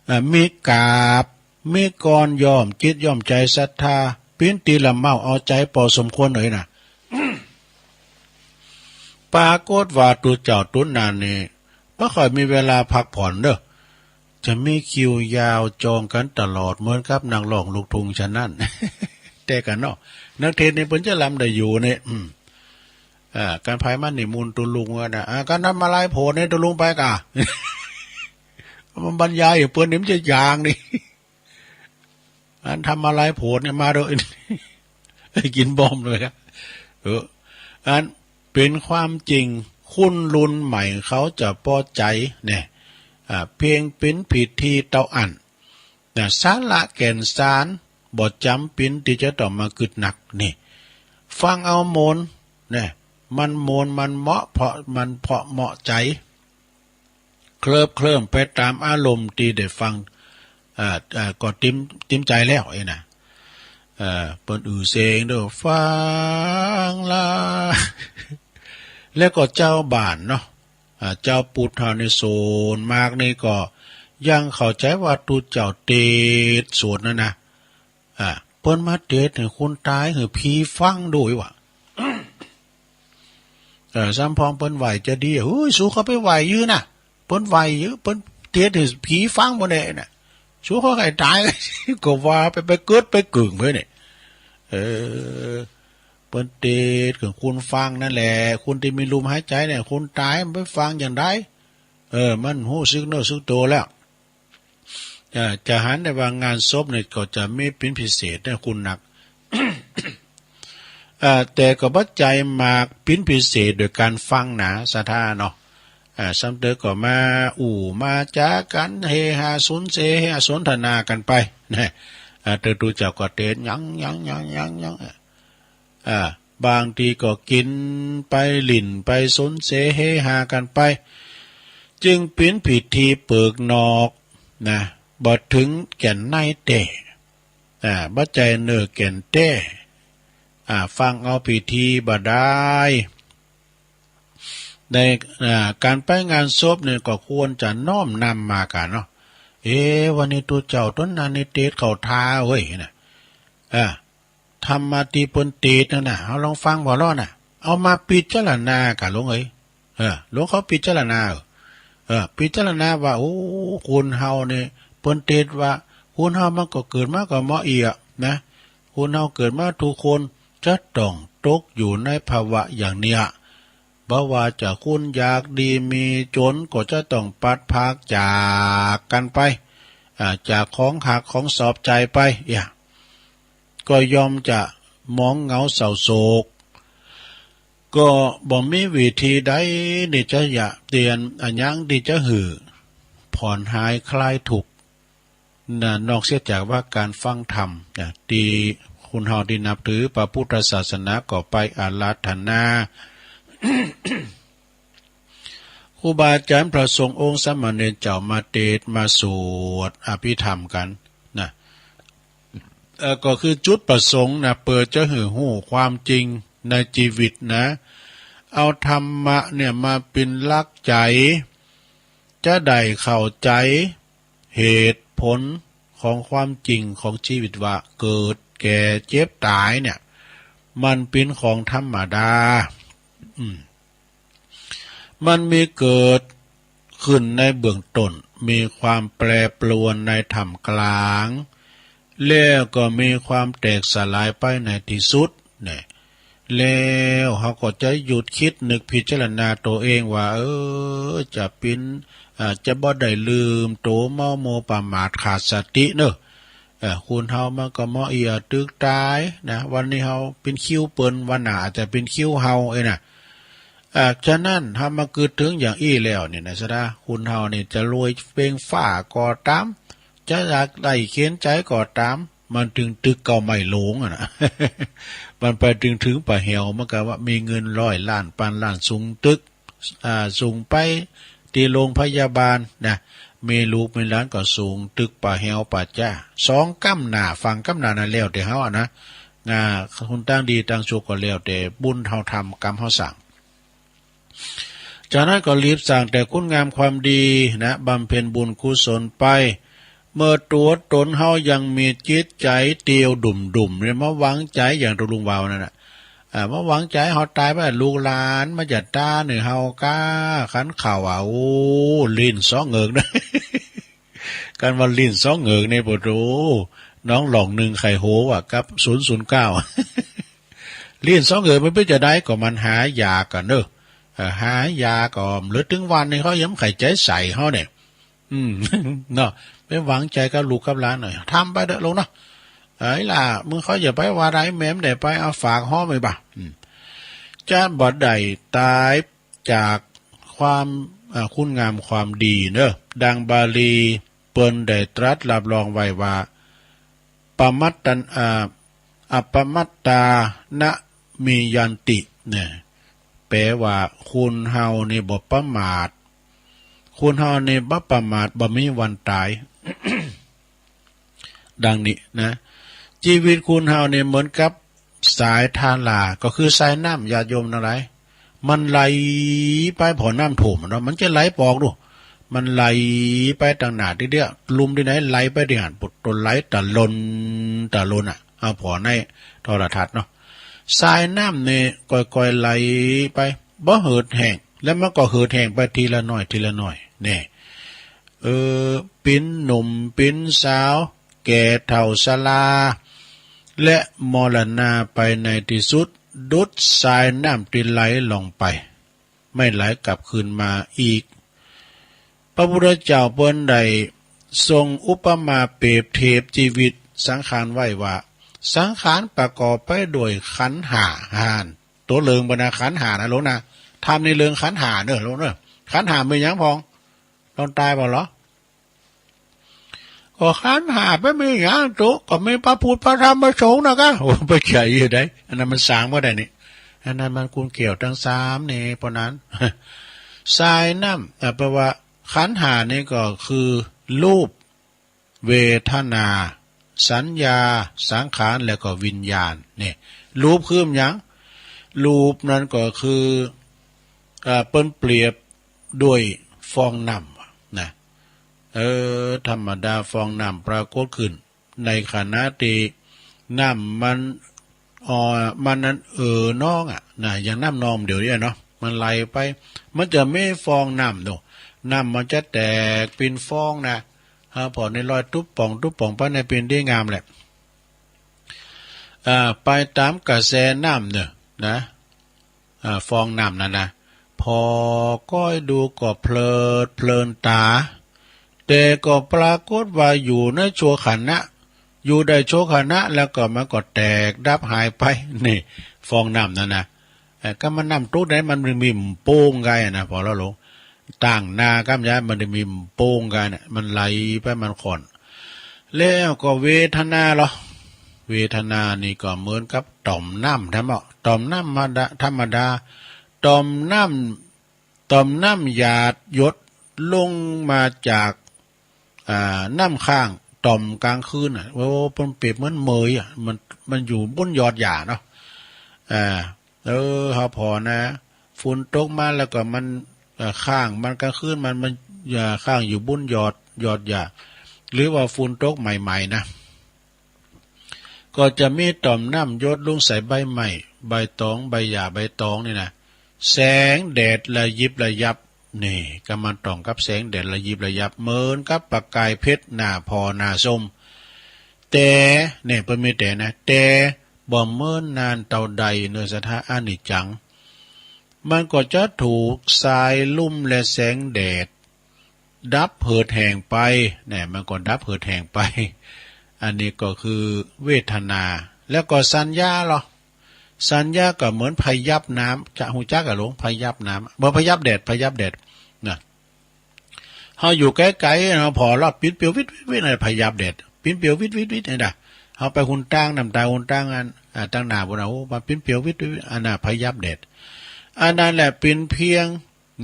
อ่า มีกาบ มีกลอนย้อมจิตย้อมใจ๋ศรัทธา ปิ้นตี้ละเม้าเอาใจ๋ปอสมควรเลยนะ ปรากฏว่าตุ๊เจ้าตุ๊นนั้นนี่ บ่ค่อยมีเวลาพักผ่อนเน่อ จะมีคิวยาวจองกั๋นตลอดเหมือนกับนักร้องลูกทุ่งฉะนั้น แต่กั๋นเนาะ นักเตสน์นี่เปิ้นจะลำได้อยู่เนี่ย อืม อ่า ก๋านใผมานิมนต์ตุ๊ลุงอะนะ อ่า ก๋านธรรมาลัยโผดนี่ตุ๊ลุงไปก่า มันบรรยายอยู่เปิ้นนี่มันจะยางนี่ อันธรรมาลัยโผดนี่มาโดย กิ๋นบ้อมเลยอะ เออ อันเป๋นความจริง คนรุ่นใหม่เขาจะปอใจ๋เนี่ย อ่า เพียงเป๋นพิธีเต้าอั้นนะ สาระแก่นสารบ่จ๋ำเป๋นตี้จะต้องมากึ๊ดนัก นี่ ฟังเอาโหมน เนี่ย มันโหมน มันเหมาะ เพราะมันเพราะเหมาะใจ๋ เคลิ้บเคลิ้มไปต๋ามอารมณ์ตี้ได้ฟัง อ่า อ่า ก็ติม ติมใจ๋แล้วเอ้ยนะ เอ่อ เปิ้นอื้อเสียงโด ฟังละ แล้วก็จาวบ้านเนาะ อ่า จาวปุถะนี่ส่วนมากนี่ก็ยังเข้าใจ๋ว่าตุ๊เจ้าเตสน์สวดนั่นนะ อ่า เปิ้นมาเตสน์หื้อคนต๋ายหื้อผีฟังโดยว่า เออ ซ้ำพ่องเปิ้นไหว้จะดี เฮ้ย สูเข้าไปไหว้อยู่นะ เปิ้นไหว้อยู่ เปิ้นเตสน์หื้อผีฟังบ่แน่นะ สูเข้าใค่ต๋าย ก็ว่าไป ไปเกิดไปเกิ่งไปเนี่ย เออ เปิ้นเตสน์หื้อคนฟังนั่นแหละ คนตี้มีลมหายใจ๋เนี่ย คนต๋ายมันไปฟังอย่างใด เออ มันฮู้สึกเนื้อสึกตั๋วแล้ว เอ่อ จะหันได้ว่างานศพนี่ก็จะมีเป๋นพิเศษนะ คนนัก เอ่อ แต่ก็บ่ใจ้มากเป๋นพิเศษโดยก๋านฟังนะ ศรัทธาเนาะ เอ่อ ซ้ำเติมก็มาอู้มาจ๋ากั๋น เฮฮาสนเส เฮฮาสนทนากั๋นไปนะ เอ่อ เตื้อตุ๊เจ้าก็เตสน์ยัง ยัง ยัง ยัง ยัง อ่า บางทีก็กิ๋นไป หลิ้นไป สนเสเฮฮากั๋นไป จึงเป๋นพิธีเปิกนอกนะ บ่เถิงแก่นในแต๊ อ่า บ่ใจ้เนื้อแก่นแต๊ อ่า ฟังเอาพิธีบ่ดาย ใน อ่า ก๋านไปงานศพนี่ก็ควรจะน้อมนำมากั๋นเนาะ เอ๊ะ วันนี้ตุ๊เจ้าต๋นนั้นนี่เตสน์เข้าท่าเว้ยนะ อ่า ธรรมะตี้เปิ้นเตสน์นั่นน่ะ เฮาลองฟังบ่ลอน่ะ เอามาพิจารณาก่ะหลวงเอ๋ย เออ หลวงเขาพิจารณา เออ พิจารณาว่า โอ้ คนเฮานี่ เปิ้นเตสน์ว่า คนเฮามันก็เกิดมาก็เหมาะอี้อะนะ คนเฮาเกิดมาทุกคนจะต้องตกอยู่ในภาวะอย่างเนี้ย บ่ว่าจะคนอยากดีมีจ๋นก็จะต้องพลัดพรากจากกั๋นไป อ่า จากของฮักของชอบใจ๋ไป เอี้ย ก็ย่อมจะหมองเหงาเศร้าโศก ก็บ่มีวิธีใดตี้จะเยียะเยียนอะหยังตี้จะหื้อผ่อนหายคลายทุกข์นะ นอกเสียจากว่าก๋านฟังธรรมนะ ตี้ค คนเฮาตี้นับถือพระพุทธศาสนาก็ไปอาราธนา ครูบาอาจ๋ารย์พระสงฆ์องค์สามเณรเจ้ามาเตสน์มาสวดอภิธรรมกั๋นนะ เอ่อ ก็คือจุดประสงค์นะ เปื้อจะหื้อฮู้ความจริงในจีวิตนะ เอาธรรมะเนี่ยมาเป๋นหลักใจ๋ จะได้เข้าใจ๋เหตุผลของความจริงของจีวิตว่า เกิด แก่ เจ็บ ต๋ายเนี่ย มันเป๋นของธรรมดา อืม มันมีเกิดขึ้นในเบื้องต้น มีความแปรปรวนในท่ามกลาง แล้วก็มีความแตกสลายไปในตี้สุดเนี่ย แล้วเฮาก็จะหยุดกึ๊ดนึกพิจารณาตั๋วเองว่า เออ จะเป๋น อ่า จะบ่ได้ลืมตั๋วเมามัวประมาทขาดสติเนาะ เออ คนเฮามันก็เมาอี้อะตึกต๋ายนะ วันนี้เฮาเป๋นคิวเปิ้น วันหน้าอาจจะเป๋นคิวเฮาเอ้ยนะ อ่า ฉะนั้นเฮามากึ๊ดเถิงอย่างอี้แล้วเนี่ยนะ สะดา คนเฮาเนี่ยจะรวยเปล่งฟ้าก็ต๋าม จะอยากได้เข็ญใจ๋ก็ต๋าม มันตึงตึกเก๊าไม้หลงอะนะ มันไปตึงเถิงป่าแหว มันก็ว่ามีเงินร้อยล้าน ปันล้าน สูงตึก อ่า สูงไปตี้โรงพยาบาลนะ มีลูกมีหลานก็สูงตึกป่าแหวป่าจ๊า สองก้ำหน้า ฝั่งก้ำหน้านั้นแล้วแต่เฮาอะนะ อ่า คนตางดีตางชั่วก็แล้วแต่บุญเฮาทำ กรรมเฮาสร้าง จากนั้นก็รีบสร้างแต่คุณงามความดีนะ บำเพ็ญบุญกุศลไป เมื่อตั๋วตนเฮายังมีจิตใจ๋เตียวดุ่มๆ เนี่ย มาหวังใจ๋อย่างตะลุงวาวนั่นน่ะ อ่า มาหวังใจ๋เฮาต๋ายไป ลูกหลานมันจะต้านหื้อเฮาก้า คันเข้าว่า โอ้ ลิ้นสองเหงือกนะ คันว่าลิ้นสองเหงือกนี่ โอ้โห น้องหล่องนึ่งไข่โหว่ะ กับ ศูนย์ศูนย์เก้า ลิ้นสองเหงือกมันเป๋นจะใด ก็มันหายากกั๋นเนาะ เออ หายากก็เหลือตึงวันนี้ เขายังใค่ใจ๋ใส่เฮาเนี่ย อืม เนาะ ไปหวังใจ๋กับลูกกับหลานหน่อย ทำไปเต๊อะลูกเนาะ เอ้ยล่ะ มึงเขาอย่าไปว่าใด แม่บ่ได้ไป เอาฝากฮ้อมไปบ่า อืม จะบ่ได้ต๋ายจากความ อ่า คุณงามความดีเนาะ ดังบาลีเปิ้นได้ตรัสรับรองไว้ว่า ปมัตตัน อ่า อัปปมัตตานะมียันติ เนี่ย แปลว่า คนเฮานี่บ่ประมาท คนเฮานี่บ่ประมาท บ่มีวันต๋าย ดังนี้นะ จีวิตคนเฮานี่เหมือนกับสายทารา ก็คือสายน้ำ ญาติโยมตังหลาย มันไหลไป ผ่อน้ำท่วมเนาะ มันจะไหลปอกดู มันไหลไปตังหน้าตี้เดียว ลุ่มตี้ไหนไหลไปตี้หั้น ปุดตนไหลตะลน ตะลนอะ เอาผ่อในโทรทัศน์เนาะ สายน้ำนี่ก่อยๆ ไหลไป บ่เหือดแห้ง แล้วมันก็เหือดแห้งไปทีละน้อย ทีละน้อย แน่ เออ เป๋นหนุ่มเป๋นสาว แก่เฒ่าชรา และมรณาไปในตี้สุด ดุจสายน้ำตี้ไหลล่องไป ไม่ไหลกลับคืนมาอีก พระพุทธเจ้าเปิ้นได้ทรงอุปมาเปรียบเทียบจีวิตสังขารไว้ว่า สังขารประกอบไปด้วยขันธ์ห้า หั้น ตั๋วเลิงบรรดาขันธ์ห้านะลูกนะ ธรรมในเลิงขันธ์ห้าเนาะลูกเนาะ ขันธ์ห้ามีหยังพ่อง ต้องต๋ายบ่เหรอ ก็ขันธ์ห้าไปมีหยังตุ๊ ก็มีพระพุทธ พระธรรม พระสงฆ์นะกะ โอ้ บ่ใจ้อยู่ได๋ อันนั้นมันสางบ่ได้นี่ อันนั้นมันกุนเกี่ยวตังสามนี่ เพราะนั้น สายน้ำ อ่ะ แปลว่า ขันธ์ห้านี่ก็คือ รูป เวทนา สัญญา สังขาร และก็วิญญาณ นี่ รูปคือหยัง รูปนั้นก็คือ อ่า เปิ้นเปรียบด้วยฟองน้ำนะ เออ ธรรมดาฟองน้ำปรากฏขึ้น ในขณะตี้น้ำมัน อ่อ มันนั้นเอ่อนองอะนะ อย่างน้ำนองเดี๋ยวนี้เนาะ มันไหลไป มันจะมีฟองน้ำเนาะ น้ำมันจะแตกเป๋นฟองนะ อ่า ผ่อในลอยตุ๊บป่องตุ๊บป่องไปในเป๋นดีงามแหละ อ่า ไปต๋ามกระแสน้ำเนาะนะ อ่า ฟองน้ำนั้นนะ ผ่อก้อยดูก็เพลิดเพลินต๋า แต่ก็ปรากฏว่าอยู่ในชั่วขณะ อยู่ได้ชั่วขณะแล้วก็มันก็แตกดับหายไป นี่ ฟองน้ำนั้นนะ เอ่อ ก็มันน้ำตุ๊ไหนมันมีโป่งไงนะ ผ่อแล้วลง ตั้งหน้าก้ำยายมันได้มีโป่งไงเนี่ย มันไหลไปมันค่อน แล้วก็เวทนาเหรอ เวทนานี่ก็เหมือนกับต่อมน้ำธรรมดา ต่อมน้ำธรรมดา ต่อมน้ำ ต่อมน้ำหยาดหยดลงมาจาก อ่า น้ำค้างต่อมก๋างคืนน่ะ โอ้ มันเปรียบเหมือนเหมยอะ มัน มันอยู่บนยอดหญ้าเนาะ อ่า เออ เฮาผ่อนะ ฝนตกมาแล้วก็มัน เอ่อ ค้าง มันก๋างคืนมัน มัน อ่า ค้างอยู่บนยอด ยอดหญ้า หรือว่าฝนตกใหม่ๆ นะ ก็จะมีต่อมน้ำหยดลงใส่ใบไม้ ใบตอง ใบหญ้า ใบตองนี่นะ แสงแดดระยิบระยับ นี่ ก็มาต่องกับแสงแดดระยิบระยับ เหมือนกับประกายเพชรหน้าผ่อหน้าชม แต่ เนี่ย เปิ้นมีแต่นะ แต่บ่เมินนานเต้าใด เนอะ สถา อนิจจัง มันก็จะถูกทรายลุ่มและแสงแดด ดับเหือดแห้งไป เนี่ย มันก็ดับเหือดแห้งไป อันนี้ก็คือเวทนา แล้วก็สัญญาเหรอ สัญญาก็เหมือนพยับน้ำ จะฮู้จักอะหลวง พยับน้ำ บ่พยับแดด พยับแดด นะ เฮาอยู่ไกลๆ เฮาผ่อลอดปิ๊นเปียววิดๆๆ นะ พยับแดด ปิ๊นเปียววิดๆๆ นี่นะ เฮาไปหุนตาง น้ำตาหุนตางอัน อ่า ตางหน้าพุ้นนะ โอ้ มาปิ๊นเปียววิดๆๆ อันน่ะ พยับแดด อันนั้นแหละเป๋นเพียง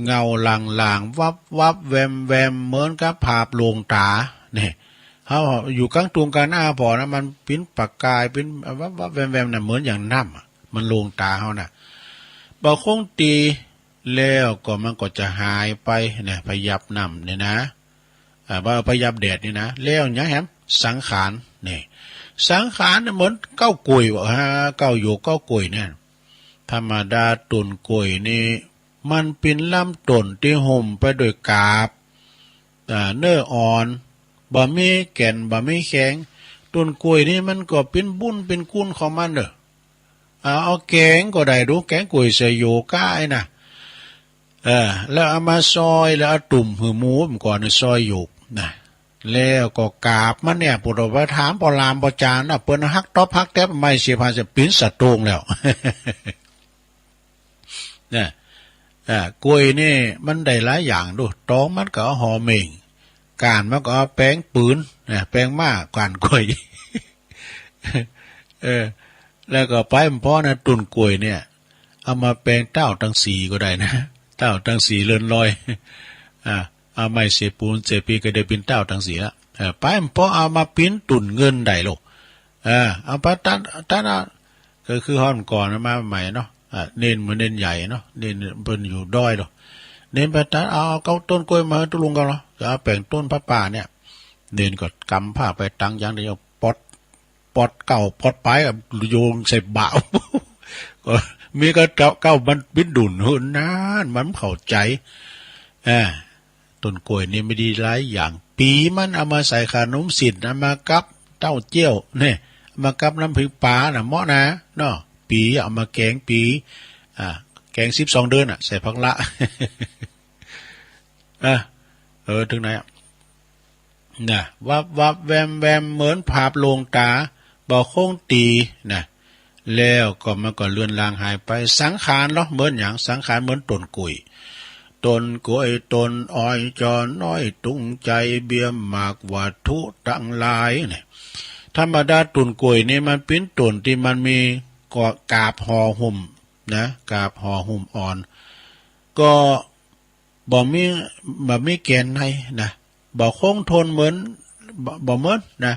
เงาลางๆ วับๆ แวมๆ เหมือนกับภาพลวงต๋า เนี่ย เฮาอยู่ก๋างตุงก๋างหน้าผ่อนะ มันปิ๊นประกาย ปิ๊นวับๆ แวมๆ น่ะ เหมือนอย่างน้ำอะ มันลวงต๋าเฮาน่ะ บ่คงตี้ แล้วก็มันก็จะหายไปนะ พยับน้ำเนี่ยนะ อ่า บ่พยับแดดนี่นะ แล้วหยังแหม สังขาร นี่ สังขารเนี่ยเหมือนเก๊ากล้วยบ่ ฮะ เก๊าหยวกเก๊ากล้วยเนี่ย ธรรมดาต้นกล้วยนี่ มันเป๋นลำต้นตี้หุ้มไปด้วยกาบ อ่า เนื้ออ่อน บ่มีแก่น บ่มีแกน ต้นกล้วยนี่มันก็เป๋นบุญเป๋นกุนของมันเน่อ อ่า เอาแก๋งก็ได้ดู แก๋งกล้วยใส่หยวกก้าไอ้น่ะ เออ แล้วเอามาซอย แล้วเอาตุ้มหื้อหมู เมื่อก่อนนี่ซอยหยวกนะ แล้วก็กาบมันเนี่ย ปุถุชนถามพ่อหลามพ่อจ๋านนะ เปิ้นหักต๊อบหักแต๊บ ไม้เสียบหาเสียบ เป๋นสะโตงแล้ว เนี่ย อ่า กล้วยนี่มันได้หลายอย่างดู ตองมันก็เอาห่อเม่ง ก้านมันก็เอาแป๋งปืน นะ แป๋งม้า ก้านกล้วย เออ แล้วก็ไปบ่พอนะ ต้นกล้วยเนี่ย เอามาแป๋งเต้าตังสี่ก็ได้นะ เต้าตังสี่เลื่อนลอย อ่า เอาไม้เสียบปูนเสียบปีนก็ได้เป๋นเต้าตังสี่ละ เออ ไปบ่พอเอามาปิ๊นตุ่นเงินได้ลูก เออ เอาไปตัด ตัดเอา ก็คือฮ้อนก่อนมาใหม่เนาะ อ่า เณร เหมือนเณรใหญ่เนาะ เณรเปิ้นอยู่ดอยเนาะ เณรไปตัดเอา เอาเก๊าต้นกล้วยมาหื้อตุ๊ลุงเก่าเนาะ จะเอาแป๋งต้นผ้าป่าเนี่ย เณรก็กำผ้าไปตังอย่างเดียว ปอด ปอดเก่าปอดปายอะ โยนใส่บ่า ก็มีก็เก่า เก่ามันปิ๊นดุ่นหื้อ นั่นมันเข้าใจ๋ อ่า ต้นกล้วยนี่มีดีหลายอย่าง ปี๋มันเอามาใส่ขนมสิ้น เอามากับเต้าเจี้ยว เนี่ย เอามากับน้ำผึ้งป๋าน่ะ เหมาะนะ เนาะ ปี๋เอามาแก๋งปี๋ อ่า แก๋งสิบสองเดือนน่ะ ใส่ผักละ อ่ะ เออ เถิงไหนอะ น่ะ วับวับแวมแวม เหมือนภาพลวงต๋า บ่คงตี้ น่ะ แล้วก็มันก็เลือนลางหายไป สังขารเหรอ เหมือนหยัง สังขารเหมือนต้นกล้วย ต้นกล้วย ต้นอ้อย จ้อน้อย ตุงใจ๋ เบี้ยหมาก วัตถุตังหลาย เนี่ย ธรรมดาต้นกล้วยนี่มันปิ๊นต้นตี้มันมีก็กาบห่อหุ้มนะ กาบห่อหุ้มอ่อน ก็ บ่มี บ่มีแก่นในนะ บ่คงทนเหมือน บ่ บ่เหมือนนะ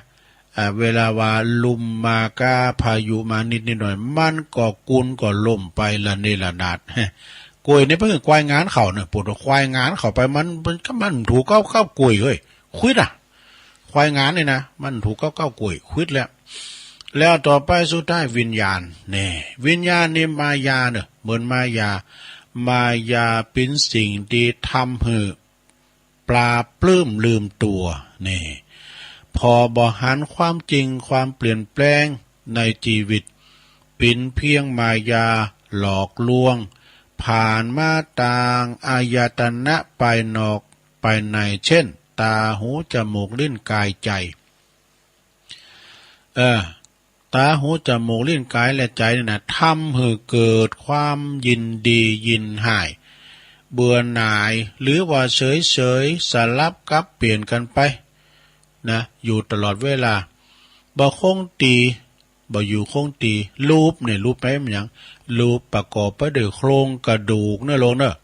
อ่า เวลาว่าลุ่มมาก้าพายุมานิดนิดหน่อย มันก็กุนก็ล่มไประเนระนาด กล้วยนี่เปิ้นควายงานเขาเนี่ย ปวดควายงานเขาไป มัน มัน มันถูกเก๊า เก๊ากล้วยเฮ้ย ขวิดอะ ควายงานนี่นะ มันถูกเก๊า เก๊ากล้วย ขวิดแล้ว แล้วต่อไปสุดท้ายวิญญาณ แน่ วิญญาณนี่มายาเน่อ เหมือนมายา มายาปิ๊นสิ่งตี้ทำหื้อปลาปลื้มลืมตั๋ว นี่ ผ่อบ่หันความจริงความเปลี่ยนแปลงในจีวิต ปิ๊นเพียงมายาหลอกลวง ผ่านมาตางอายตนะปายนอกปายใน เจ้น ต๋า หู จมูก ลิ้น ก๋าย ใจ๋ เออ ต๋า หู จมูก ลิ้น ก๋าย และ ใจ๋ นี่นะ ทำหื้อเกิดความยินดียินฮ้าย เบื่อหน่าย หรือว่าเฉยๆ สลับกับเปลี่ยนกั๋นไป นะ อยู่ตลอดเวลา บ่คงตี้ บ่อยู่คงตี้ รูปเนี่ย รูปแป๋มันหยัง รูปประกอบไปด้วยโครงกระดูกเนาะลูกเนาะ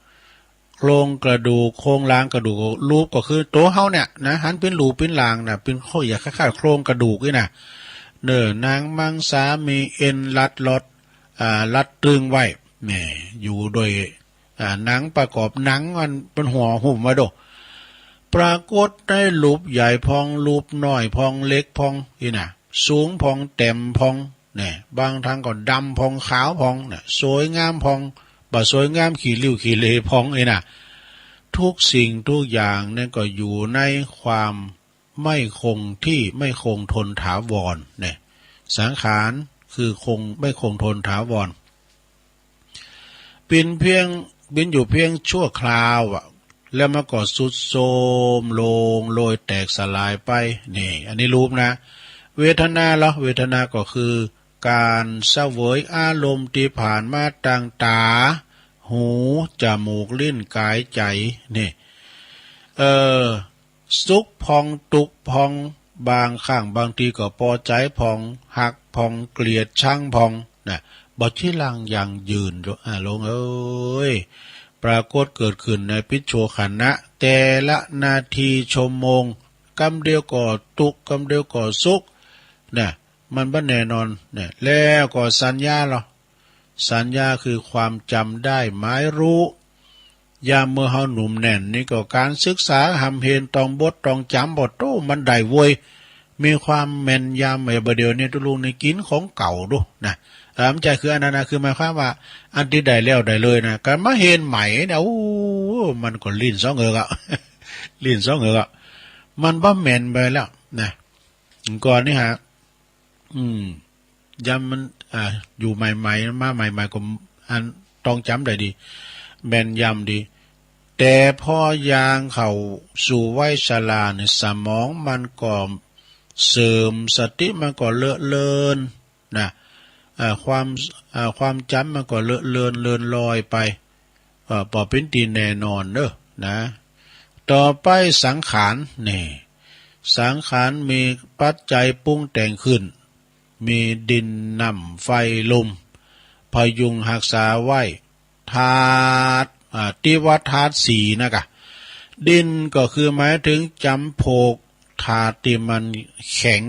โครงกระดูก โครงหลังกระดูก รูปก็คือตั๋วเฮาเนี่ยนะ หันเป๋นรูปเป๋นร่างนะ เป๋นโครง อย่างคล้ายๆ โครงกระดูกนี่นะ เนาะ หนังมังสา มีเอ็นรัดรอด อ่า รัดตึงไว้ แหม อยู่โดย อ่า หนังประกอบ หนังมันเป๋นห่อหุ้มไว้โด ปรากฏในรูปใหญ่พ่อง รูปน้อยพ่อง เล็กพ่อง นี่นะ สูงพ่อง แต้มพ่อง เนี่ย บางทางก็ดำพ่อง ขาวพ่อง เนี่ย สวยงามพ่อง บ่สวยงาม ขี้ริ้วขี้เหร่พ่อง นี่นะ ทุกสิ่งทุกอย่างเนี่ยก็อยู่ในความไม่คงที่ ไม่คงทนถาวร เนี่ย สังขารคือคง ไม่คงทนถาวร เป๋นเพียง เป๋นอยู่เพียงชั่วคราวอะ แล้วมันก็ทรุดโทรมลง โลยแตกสลายไป นี่ อันนี้รูปนะ เวทนาเหรอ เวทนาก็คือก๋านเสวยอารมณ์ตี้ผ่านมาตางต๋า หู จมูก ลิ้น ก๋าย ใจ๋ นี่ เอ่อ สุขพ่อง ตุ๊กข์พ่อง บางครั้งบางทีก็ปอใจ๋พ่อง ฮักพ่อง เกลียดชังพ่อง นะ บ่จีรังยั่งยืน อ่า ลูกเอ๋ย ปรากฏเกิดขึ้นในปัจจุบันนะ แต่ละนาทีชั่วโมง กำเดียวก็ตุ๊กข์ กำเดียวก็สุข นะ มันบ่แน่นอน นะ แล้วก็สัญญาเหรอ สัญญาคือความจ๋ำได้หมายรู้ ยามเมื่อเฮาหนุ่มแน่นนี่ก็ก๋านศึกษาฮ่ำเฮน ต้องบท ต้องจ๋ำ บ่โต้ มันได้เว้ย มีความแม่นยำ ไอ้บ่าเดี่ยวนี้ตุ๊ลุงนี่กิ๋นของเก่าดูนะ เออ มันจะคืออันนั้นนะ คือหมายความว่า อันตี้ได้แล้วได้เลยนะ ก๋านมาเฮนใหม่เนี่ย โอ้ มันก็ลิ้นสองเอือกอะ ลิ้นสองเอือกอะ มันบ่แม่นไปแล้วนะ ก่อนนี่ฮะ อืม ยามมัน อ่า อยู่ใหม่ๆ มาใหม่ๆ ก็อันต้องจ๋ำได้ดี แม่นยำดี แต่พอย่างเข้าสู่วัยชราเนี่ย สมองมันก็เสื่อม สติมันก็เลอะเลือนนะ อ่า ความ อ่า ความจ๋ำมันก็เลอะเลือน เลือนลอยไป เอ่อ บ่เป๋นตี้แน่นอนเนาะ นะ ต่อไปสังขาร นี่ สังขารมีปัจจัยปรุงแต่งขึ้น มีดิน น้ำ ไฟ ลม พยุงฮักษาไว้ ธาตุ อ่า ตี้ว่าธาตุสี่นะกะ ดินก็คือหมายเถิงจ๋ำพวกธาตุตี้มันแข็ง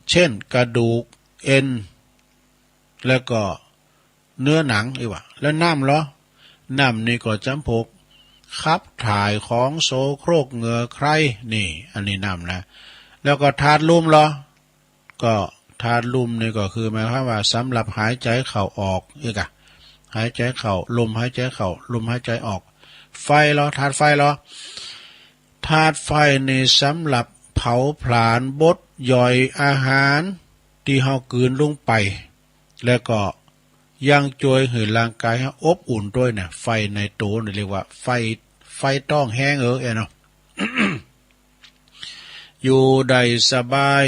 เช่น กระดูก เอ็น แล้วก็ เนื้อหนัง อี้หว่า แล้วน้ำเหรอ น้ำนี่ก็จ๋ำพวก ขับถ่าย ของโสโครก เหงื่อใคร นี่ อันนี้น้ำนะ แล้วก็ธาตุลมเหรอ ก็ธาตุลมนี่ก็คือหมายความว่าสำหรับหายใจ๋เข้าออก อี้กะ หายใจ๋เข้า ลมหายใจ๋เข้า ลมหายใจ๋ออก ไฟเหรอ ธาตุไฟเหรอ ธาตุไฟนี่สำหรับเผาผลาญ บดย่อยอาหารตี้เฮากืนลงไป แล้วก็ยังจ้วยหื้อร่างก๋ายเฮาอบอุ่นตวยเนี่ย ไฟในตั๋วเนี่ยเรียกว่าไฟ ไฟต้องแฮง เออ แอะเนาะ อยู่ได้สบาย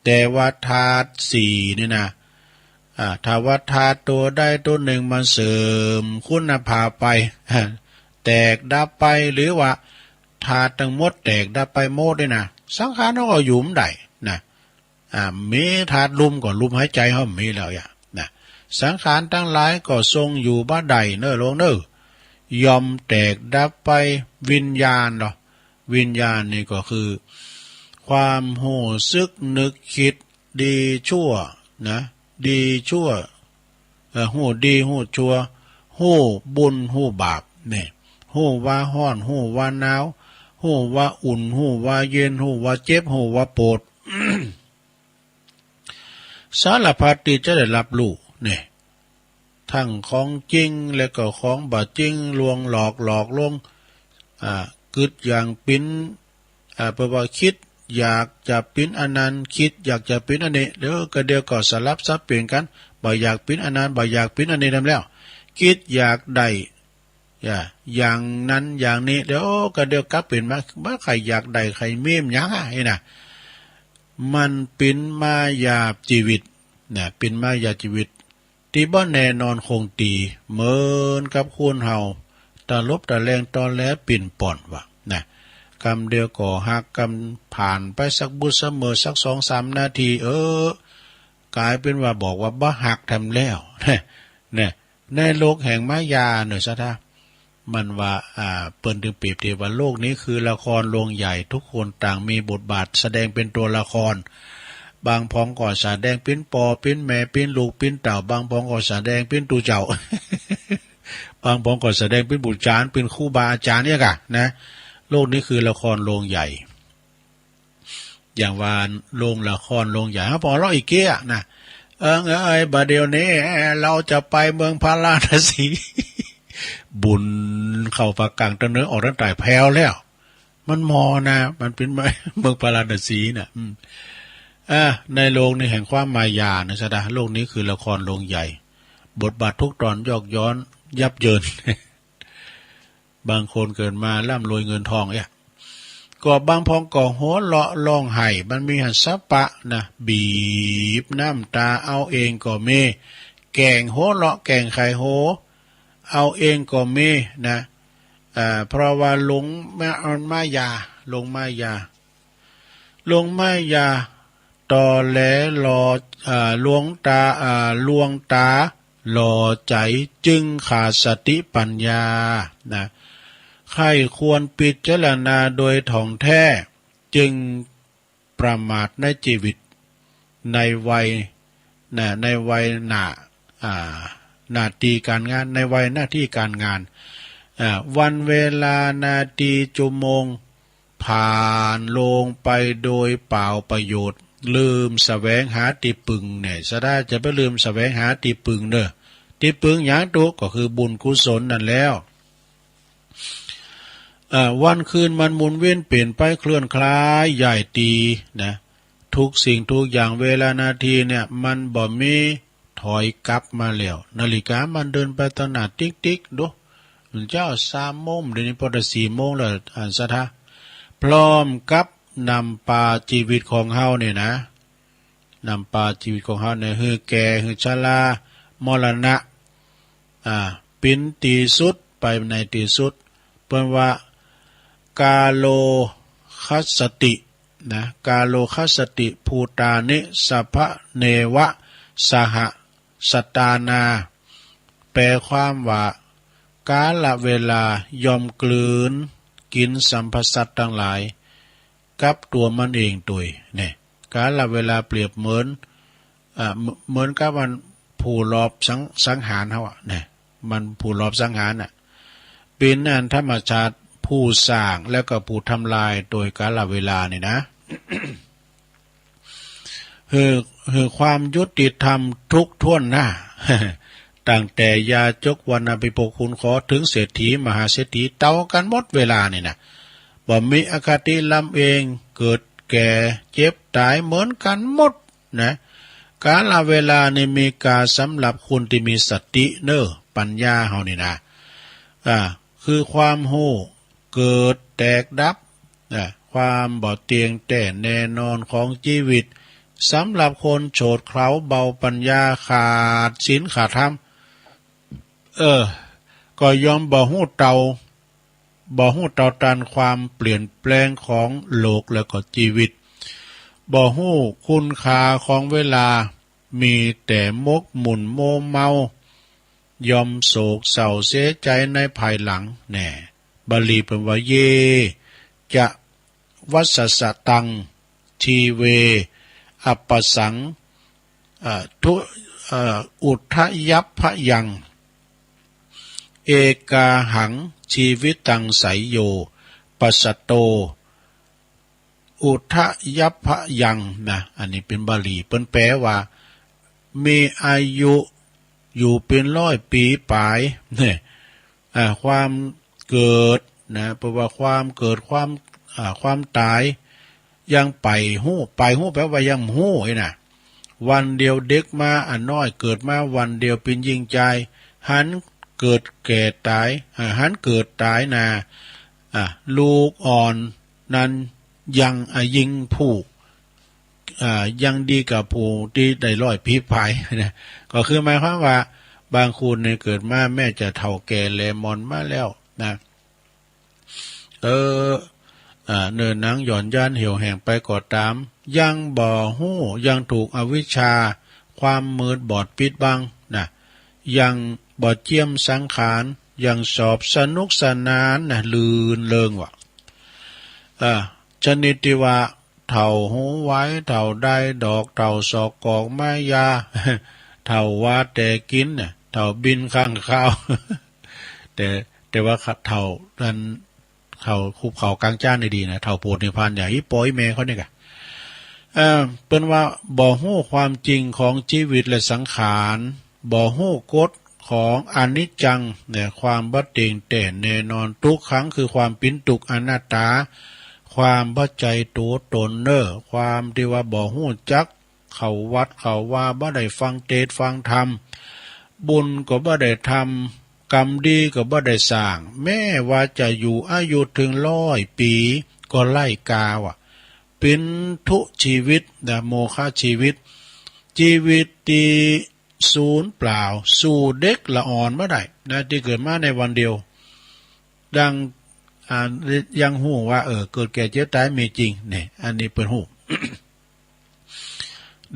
แต่ว่าธาตุสี่นี่นะ อ่า ถ้าว่าธาตุตั๋วใดตั๋วนึ่งมันเสื่อมคุณภาพไป แตกดับไป หรือว่าธาตุตังหมดแตกดับไปหมดนี่นะ สังขารเฮาก็อยู่บ่ได้นะ อ่า มีธาตุลมก็ลมหายใจ๋เฮาบ่มีแล้วอะนะ สังขารตังหลายก็ทรงอยู่บ่ได้เนาะลูกเนาะ ย่อมแตกดับไป วิญญาณเหรอ วิญญาณนี่ก็คือ ความฮู้สึกนึกคิด ดีชั่วนะ ดีชั่ว เอ่อ ฮู้ดีฮู้ชั่ว ฮู้บุญฮู้บาป เนี่ย ฮู้ว่าฮ้อน ฮู้ว่าหนาว ฮู้ว่าอุ่น ฮู้ว่าเย็น ฮู้ว่าเจ็บ ฮู้ว่าปวด สารพัดตี้จะได้ฮับฮู้ เนี่ย ตึงของจริง และก็ของบ่จริง ลวงหลอก หลอกลวง อ่า กึ๊ดอย่างเป๋น อ่า แปลว่าคิดอยากจะเป๋นอันนั้น คิดอยากจะเป๋นอันนี้ เดี๋ยวก็ เดี๋ยวก็สลับสับเปลี่ยนกั๋น บ่อยากเป๋นอันนั้น บ่อยากเป๋นอันนี้นำแล้ว กึ๊ดอยากได้ อย่า อย่างนั้นอย่างนี้ เดี๋ยวก็ เดี๋ยวกลับเป๋นมา บ่ใค่อยากได้ใค่มีหยังอะ นี่นะ มันเป๋นมายาชีวิตนะ เป๋นมายาชีวิต ตี้บ่แน่นอนคงตี้ เหมือนกับคนเฮา ตะหลบตะแลงตอแหลปิ้นป้อนว่านะ กำเดียวก็ฮัก กำผ่านไปสักบึดสะเมิดสักสองสามนาที เออ ก๋ายเป๋นว่าบอกว่าบ่ฮักแถมแล้ว เนี่ย ในโลกแห่งมายาเน่อ ศรัทธา มันว่า อ่า เปิ้นตึงเปรียบเทียบว่า โลกนี้คือละครโรงใหญ่ ทุกคนต่างมีบทบาทแสดงเป็นตัวละคร บางพองก็แสดงเป๋นป้อเป๋นแม่เป๋นลูกเป๋นเต้า บางพองก็แสดงเป๋นตุ๊เจ้า บางพองก็แสดงเป๋นปู่จารย์ เป๋นครูบาอาจ๋ารย์เนี่ยก่ะนะ โลกนี้คือละครโรงใหญ่ อย่างว่าโรงละครโรงใหญ่ เฮาปอเลาะอี้เก๊ยนะ เอิงเอ๋ย บ่าเดี่ยวนี้ เฮาจะไปเมืองพาราณสี บุญเข้าปากกั๋งตะเนิงออกตางใต้แผวแล้ว มันหมอนะ มันเป๋นเมืองพาราณสีน่ะ อืม อ่า ในโลกนี้แห่งความมายานะ ศรัทธา โลกนี้คือละครโรงใหญ่ บทบาททุกตอนยอกย้อนยับเยิน บางคนเกิดมาร่ำรวยเงินทองเอ๊ะ ก็บางพองก็หัวเราะร้องไห้ มันมีหั้นสะปะนะ บีบน้ำต๋าเอาเองก็มี แกล้งหัวเราะแกล้งไขหัวเอาเองก็มีนะ อ่า เพราะว่าหลงมา มายา หลงมายา หลงมายา ตอแหลหลอก อ่า ลวงต๋า อ่า ลวงต๋าหลอกใจ๋ จึงขาดสติปัญญานะ ใค่ควรพิจารณาโดยถ่องแท้ จึงประมาทในจีวิต ในวัย นะ ในวัยหน้า อ่า หน้าตี้ก๋านงาน ในวัยหน้าตี้ก๋านงาน อ่า วันเวลานาทีชั่วโมง ผ่านลงไปโดยเปล่าประโยชน์ ลืมแสวงหาตี้ปึงเนี่ย ศรัทธา จะไปลืมแสวงหาตี้ปึงเน่อ ตี้ปึงหยังตุ๊ ก็คือบุญกุศลนั่นแล้ว เอ่อ วันคืนมันหมุนเวียนเปลี่ยนไปเคลื่อนคลายย้ายตี้นะ ทุกสิ่งทุกอย่างเวลานาทีเนี่ย มันบ่มีถอยกลับมาแล้ว นาฬิกามันเดินไปตางหน้าติ๊กๆ ดู มันเจ้าสามโมง เดี๋ยวนี้ปอแต่สี่โมงแล้ว อันศรัทธา พร้อมกับนำปาจีวิตของเฮาเนี่ยนะ นำปาจีวิตของเฮาเนี่ย หื้อแก่ หื้อชรา มรณะ อ่า เป๋นตี้สุด ไปในตี้สุด เปิ้นว่า กาโลคัสสติ นะ กาโลคัสสติ ภูตานิ สัพพะเนวะ สหะ สตานา แปลความว่า กาลเวลาย่อมกลืนกิ๋นสรรพสัตว์ตังหลาย กับตั๋วมันเองตวย เนี่ย กาลเวลาเปรียบเหมือน อ่า เหมือน เหมือนกับมันผู้ลอบสัง สังหารเฮาอะ เนี่ย มันผู้ลอบสังหารน่ะ เป๋นอันธรรมชาติผู้สร้างแล้วก็ผู้ทำลายโดยกาลเวลานี่นะ หื้อ หื้อความยุติธรรมทุกถ้วนหน้า ตั้งแต่ยาจก วรรณาภิภพ ขุนขอ เถิงเศรษฐี มหาเศรษฐี เต้ากั๋นหมดเวลานี่นะ บ่มีอคติลำเอียง เกิดแก่เจ็บต๋ายเหมือนกั๋นหมดนะ กาลเวลานี่มีกาสำหรับคนตี้มีสติเน่อ ปัญญาเฮานี่นะ อ่า คือความฮู้เกิดแตกดับ อ่า ความบ่เตี้ยงแต๊แน่นอนของจีวิต สำหรับคนโฉดเขลาเบาปัญญา ขาดศีลขาดธรรม เออ ก็ย่อมบ่ฮู้เต้า บ่ฮู้เต้าตันความเปลี่ยนแปลงของโลกแล้วก็จีวิต บ่ฮู้คุณค่าของเวลา มีแต่หมกหมุ่นมัวเมา ย่อมโศกเศร้าเสียใจ๋ในภายหลัง แน่ บาลีเปิ้นว่า เย จะ วัสสะตัง ชีเว อัปปะสัง อ่า ทุ อ่า อุทยัพพยัง เอกาหัง ชีวิตัง ไสยโย ปัสสะโต อุทยัพพยัง นะ อันนี้เป๋นบาลี เปิ้นแปลว่า มีอายุอยู่เป๋นร้อยปี๋ป๋าย เนี่ย อ่า ความเกิดนะ เปิ้นว่าความเกิด ความ อ่า ความต๋าย ยังไปฮู้ ไปฮู้แปลว่ายังฮู้ไอ้น่ะ วันเดียวเด็กมาอันน้อย เกิดมาวันเดียวเป๋นญิงจาย หันเกิดแก่ต๋าย อ่า หันเกิดต๋ายนา อ่า ลูกอ่อนนั้นยัง อ่า ยิ่งผู้ อ่า ยังดีกับผู้ตี้ได้ร้อยปี๋ป๋ายนะ ก็คือหมายความว่า บางคนเนี่ยเกิดมาแม้จะเฒ่าแก่แลหมอนมาแล้วนะ เออ อ่า เนื้อหนังหย่อนยานเหี่ยวแห้งไปก็ต๋าม ยังบ่ฮู้ ยังถูกอวิชชา ความมืดบอดปิดบังนะ ยังบ่เจียมสังขาร ยังสอบสนุกสนานนะ ลื่นเริงว่ะ อ่า ชนิดตี้ว่า เฒ่าหูไว เฒ่าได้ดอก เฒ่าซอกกอกไม้ยา เฒ่าว่าแต่กิ๋นน่ะ เฒ่าบินข้างคาว แต่ แต่ว่าเฒ่านั้น เฒ่าคุบเข่ากางจ้านดีๆ นะ เฒ่าโปรดนิพพาน อย่างอี่ป้ออี่แม่เขานี่ก่ะ เอ่อ เปิ้นว่าบ่ฮู้ความจริงของจีวิตและสังขาร บ่ฮู้กฎของอนิจจัง เนี่ย ความบ่เตี้ยงแต๊แน่นอน ตุ๊กขัง คือความเป๋นตุ๊กข์ อนัตตา ความบ่ใจ้ตั๋วต๋นเน่อ ความตี้ว่าบ่ฮู้จักเข้าวัดเข้าวา บ่ได้ฟังเตสน์ฟังธรรม บุญก็บ่ได้ทำ กรรมดีก็บ่ได้สร้าง แม้ว่าจะอยู่อายุเถิงร้อยปี๋ ก็ไร้ค่าว่ะ เป๋นทุชีวิตนะ โมฆะชีวิต จีวิตตี้สูญเปล่า สู้เด็กละอ่อนบ่ได้นะ ตี้เกิดมาในวันเดียว ดัง อ่า ยังฮู้ว่า เออ เกิดแก่เจ็บต๋ายมีจริง เนี่ย อันนี้เปิ้นฮู้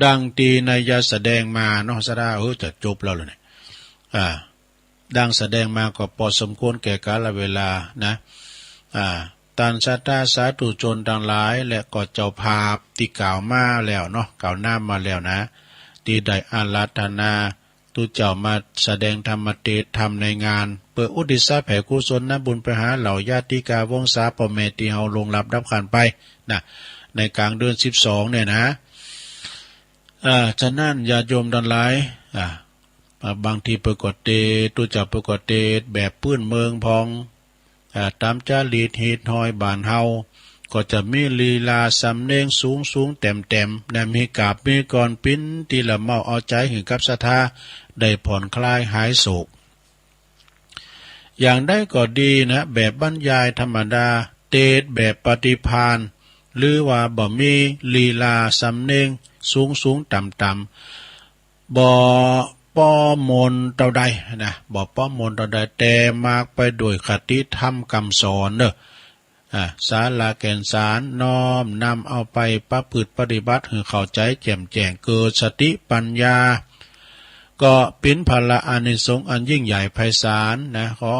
ดังตี้นัยยะแสดงมาเนาะ ศรัทธา เออ จะจบแล้วเหรอเนี่ย อ่า ดังแสดงมาก็ปอสมควรแก่กาลเวลานะ อ่า ต้านศรัทธาสาธุชนตังหลาย และก็เจ้าภาพตี้กล่าวมาแล้วเนาะ กล่าวน้ำมาแล้วนะ ตี้ได้อาราธนา ตุ๊เจ้ามาแสดงธรรมเตสน์ธรรมในงาน เปื้ออุทิศแผ่กุศลนำบุญไปหาเหล่าญาติกาวงศาป้อแม่ตี้เฮาล่วงลับดับขันไปนะ ในก๋างเดือนสิบสองเนี่ยนะ อ่า ฉะนั้นญาติโยมตังหลาย อ่า อ่า บางทีเปิ้นก็เตสน์ ตุ๊เจ้าเปิ้นก็เตสน์แบบปื้นเมืองพ่อง อ่า ต๋ามจ๋ารีตฮีตฮอยบ้านเฮา ก็จะมีลีลาสำเนียงสูงๆ แต้มๆ นะ มีกาบมีกลอน เป๋นตี้ละเมาเอาใจ๋หื้อกับศรัทธาได้ผ่อนคลายหายโศก อย่างใดก็ดีนะ แบบบรรยายธรรมดา เตสน์แบบปฏิภาณ หรือว่าบ่มีลีลาสำเนียงสูงๆ ต่ำๆ บ่ป้อมนเต้าใดนะ บ่ป้อมนเต้าใด แต่มากไปโดยคติธรรมกำสอนเน่อ อ่า สาระแก่นสาร น้อมนำเอาไปประพฤติปฏิบัติหื้อเข้าใจ๋แจ่มแจ้ง เกิดสติปัญญา ก็เป๋นผละอานิสงส์อันยิ่งใหญ่ไพศาลนะ ขอ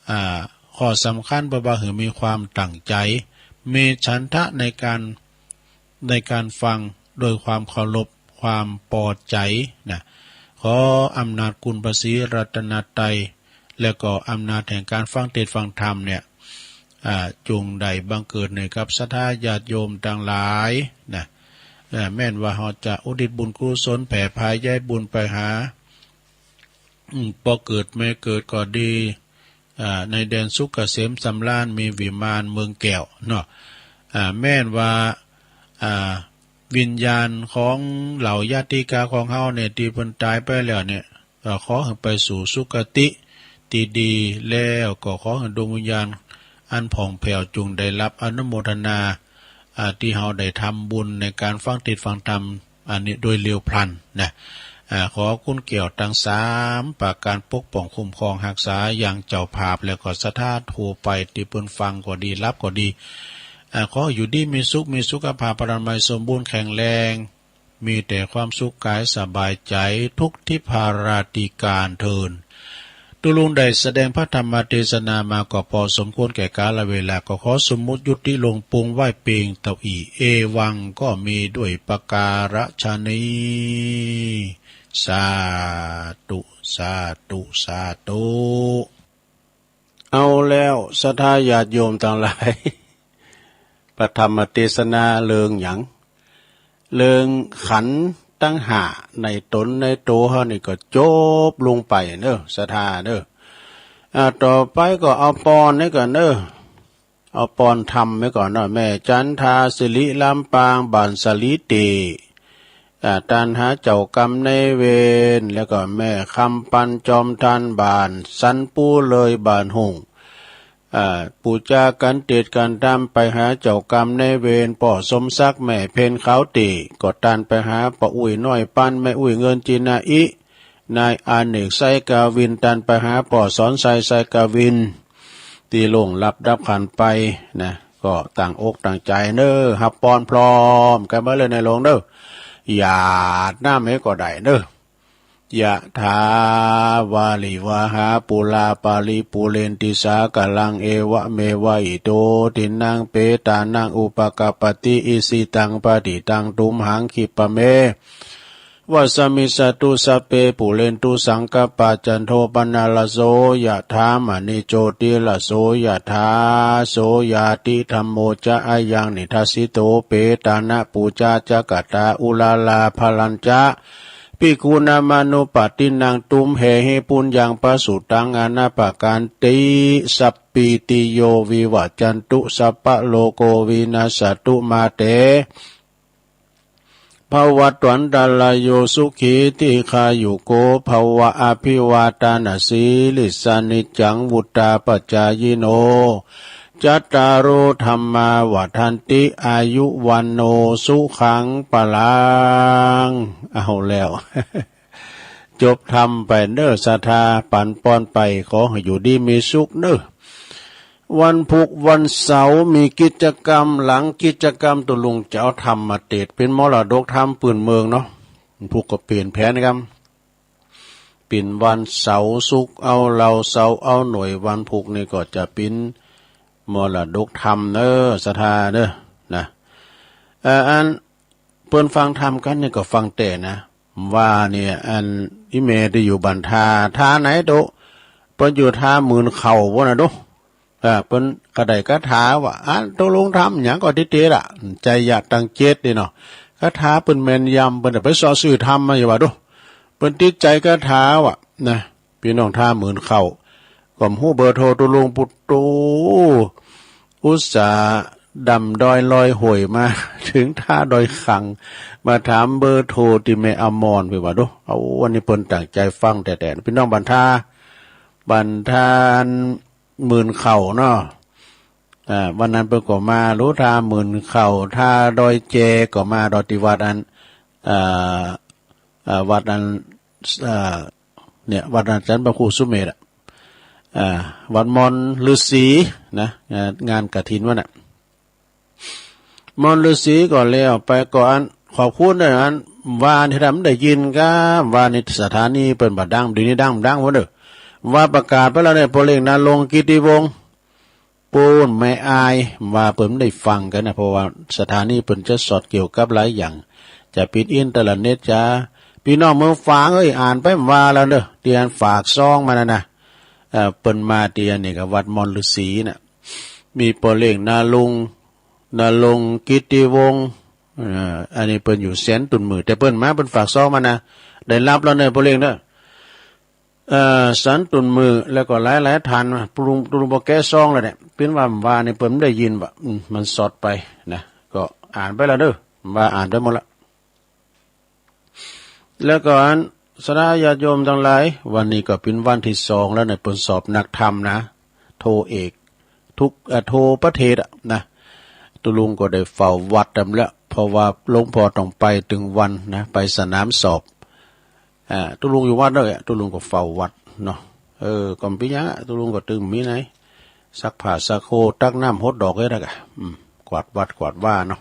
อ่า ข้อสำคัญเปิ้นว่าหื้อมีความตั้งใจ๋ มีฉันทะในก๋าน ในก๋านฟังโดยความเคารพ ความปอใจ๋นะ ขออำนาจคุณพระศรีรัตนตรัย และก็อำนาจแห่งก๋านฟังเตสน์ฟังธรรมเนี่ย อ่า จงได้บังเกิดเน่อกับศรัทธาญาติโยมตังหลายนะ อ่า แม้นว่าเฮาจะอุทิศบุญกุศลแผ่พายใย้บุญไปหา อืม ป้อเกิดแม่เกิดก็ดี อ่า ในแดนสุขเกษมสำราญ มีวิมานเมืองแก้วเนาะ อ่า แม้นว่า อ่า วิญญาณของเหล่าญาติกาของเฮาเนี่ย ตี้เปิ้นต๋ายไปแล้วเนี่ย ก็ขอหื้อไปสู่สุคติตี้ดี แล้วก็ขอหื้อดวงวิญญาณอันผ่องแผ้วจงได้ฮับอนุโมทนา อ่า ตี้เฮาได้ทำบุญในก๋านฟังเตสน์ฟังธรรมอันนี้โดยเร็วพลันนะ อ่า ขอคุณแก้วตังสามประก๋านปกป้องคุ้มครองฮักษายังเจ้าภาพ แล้วก็ศรัทธาทั่วไปตี้เปิ้นฟังก็ดี ฮับก็ดี อ่า ขออยู่ดีมีสุข มีสุขภาพอนามัยสมบูรณ์แข็งแรง มีแต่ความสุขกายสบายใจ๋ ทุกทิพาราตรีก๋านเทิน ตุ๊ลุงได้แสดงพระธรรมเตสนามาก็ปอสมควรแก่กาลเวลา ก็ขอสมมุติยุติลงปวงไว้เปียงเต้าอี้ เอวัง ก็มีด้วยประก๋าระชะนี้ สาธุ สาธุ สาธุ เอาแล้วศรัทธาญาติโยมตังหลาย พระธรรมเตสนาเรื่องหยัง เรื่องขันธ์ตังห้าในต๋นในตั๋วเฮานี่ก็จบลงไปเน่อ ศรัทธาเน่อ อ่า ต่อไปก็เอาปอนนี่ก่อนเน่อ เอาปอนธรรมไว้ก่อนเนาะ แม่จันทา สิริลำปาง บ้านสาลีเต อ่า ต้านหาเจ้ากรรมนายเวร แล้วก็แม่คำปัน จอมธรรม บ้านสันปูเลย บ้านหงส์ อ่า ปู๋จากั๋นเตสน์กั๋นธรรมไปหาเจ้ากรรมนายเวร ป้อสมศักดิ์ แม่เพ็ญ ขาวเต ก็ต้านไปหาป้ออุ๊ยน้อยปัน แม่อุ๊ยเงิน จินาอิ นายอเนก ไซกาวิน ต้านไปหาป้อสอนชัย ไซกาวิน ตี้ล่วงลับดับขันธ์ไปนะ ก็ตั้งอกตั้งใจ๋เน่อ ฮับปอนพร้อมกั๋นมาเลยในหลวงเน่อ หยาดน้ำให้ก็ได้เด้อ ยะถา วาริวะหา ปูรา ปาริปูเรนติ สาคารัง เอวะเมวะ อิโต ทินนัง เปตานัง อุปะกัปปะติ อิชิตัง ปะฏิตัง ตุมหัง คิปะเม วะสะมิชฌะตุ สัพเพ ปูเรนตุ สังกัปปา จันโท ปะนะระโส ยะถา มะณิ โชติระโส ยะถา โสยะติ ธัมโม จะ อะยัง นิดัสสิโต เปตานะ ปูชา จะ กะตา อุรารา ภะรัญจะ ภิกขุนามานุปัสสินัง ตุมเหหิ ปุญญัง ปะสุตัง อานาปะการติ สัพพีติโย วิวัจจันตุ สัพพะโรโค วินัสสะตุ มา เต ภะวัตวันตะราโย สุขี ทีฆายุโก ภะวะ อะภิวาทานะสีลิสสะ นิจจัง วุฑฒาปะจายิโน จัตตาโร ธัมมา วัฑฒันติ อายุ วัณโณ สุขัง พะลัง เอาแล้ว จบธรรมไปเน้อ ศรัทธา ปั๋นปอนไป ขอหื้ออยู่ดีมีสุขเน้อ วันพุธวันเสาร์มีกิจกรรม หลังกิจกรรมตุ๊ลุงจะเอาธรรมเตสน์ เป๋นมรดกธรรมปื้นเมืองเนาะ วันพุธก็เปลี่ยนแผนกั๋น เป๋นวันเสาร์ ศุกร์เอาเหล่า เสาร์เอาหน่วย วันพุธนี่ก็จะเป๋นมรดกธรรมเน้อ ศรัทธาเน้อ นะ เอ่อ อัน เปิ้นฟังธรรมกั๋นนี่ก็ฟังแต๊นะ ว่าเนี่ย อัน อี่เมย์ตี้อยู่บ้านท่า ท่าไหนโต เปิ้นอยู่ท่าหมื่นเข่าโว้นน่ะโต อ่า เปิ้นก็ได้คาถาว่า อัน ตุ๊ลุงธรรมหยังก็ติดๆ ละ ใจ๋อย่าตั้งเจ๊ดนี่เนาะ คาถาเปิ้นแม่นยำ เปิ้นไปเซาะซื้อธรรมมาอยู่ว่าโต เปิ้นติดใจ๋คาถาว่ะ นะ ปี้น้องท่าหมื่นเข่า ก็บ่ฮู้เบอร์โทรตุ๊ลุงปุตโต อุตส่าห์ดำดอยลอยห้วยมา เถิงท่าดอยขัง มาถามเบอร์โทรตี้แม่อมร ปี้ว่าโต เอา วันนี้เปิ้นตั้งใจ๋ฟังแต๊ๆ ปี้น้องบ้านท่า บ้านท่าหมื่นเข่าเนาะ อ่า วันนั้นเปิ้นก็มา หลูท่าหมื่นเข่า ท่าดอยแจก็มา ดอยตี้วัดอัน อ่า อ่า วัดอัน อ่า เนี่ย วัดอาจารย์พระครูสุเมธอะ อ่า วัดมอนฤๅษีนะ งาน งานกฐินวันน่ะ มอนฤๅษีก็แล้วไป ก็อัน ขอบคุณเน้อ อัน ว่านี่ถ้าบ่ได้ยินก็ ว่านี่สถานีเปิ้นบ่ดัง ดีนี่ดัง ดังโว้นเน้อ ว่าประกาศไปแล้วเนี่ย ป้อเล็กนรงค์ กิตติวงศ์ ปู๊นแม่อาย ว่าเปิ้นบ่ได้ฟังกั๋นนะ เพราะว่าสถานีเปิ้นจะสอดเกี่ยวกับหลายอย่าง จะปิดอินเทอร์เน็ต จะ ปี้น้องเมืองฝางเอ้ย อ่านไปว่าแล้วเน้อ ตี้อันฝากซองมานั่นนะ เอ่อ เปิ้นมาตี้อันนี้ก็วัดมอนฤๅษีน่ะ มีป้อเล็กนรงค์ นรงค์ กิตติวงศ์ เอ่อ อันนี้เปิ้นอยู่แสนตุ่นมือ แต่เปิ้นมาเปิ้นฝากซองมานะ ได้ฮับแล้วเน้อ ป้อเล็กเน้อ เอ่อ สันตุ่นมือ แล้วก็หลายๆ ท่านมา ตุ๊ลุง ตุ๊ลุงบ่แกะซองแล้วเนี่ย เปิ้นว่า ว่านี่เปิ้นบ่ได้ยินว่ะ อืม มันสอดไปนะ ก็อ่านไปแล้วเน้อ ว่าอ่านไปหมดละ แล้วก็อัน ศรัทธาญาติโยมตังหลาย วันนี้ก็เป๋นวันตี้สองแล้วเนี่ย เปิ้นสอบนักธรรมนะ โทเอก ทุก เอ่อ ทั่วประเทศอะนะ ตุ๊ลุงก็ได้เฝ้าวัดนำแล้ว เพราะว่าหลวงพ่อต้องไปตึงวันนะ ไปสนามสอบ อ่า ตุ๊ลุงอยู่วัดเน้อ ตุ๊ลุงก็เฝ้าวัดเนาะ เออ ก็บ่เป๋นหยังอะ ตุ๊ลุงก็ตึงมีไหน ซักผ้าซักโค ตักน้ำหดดอกเอ้ยนะกะ อืม กวาดวัดกวาดวาเนาะ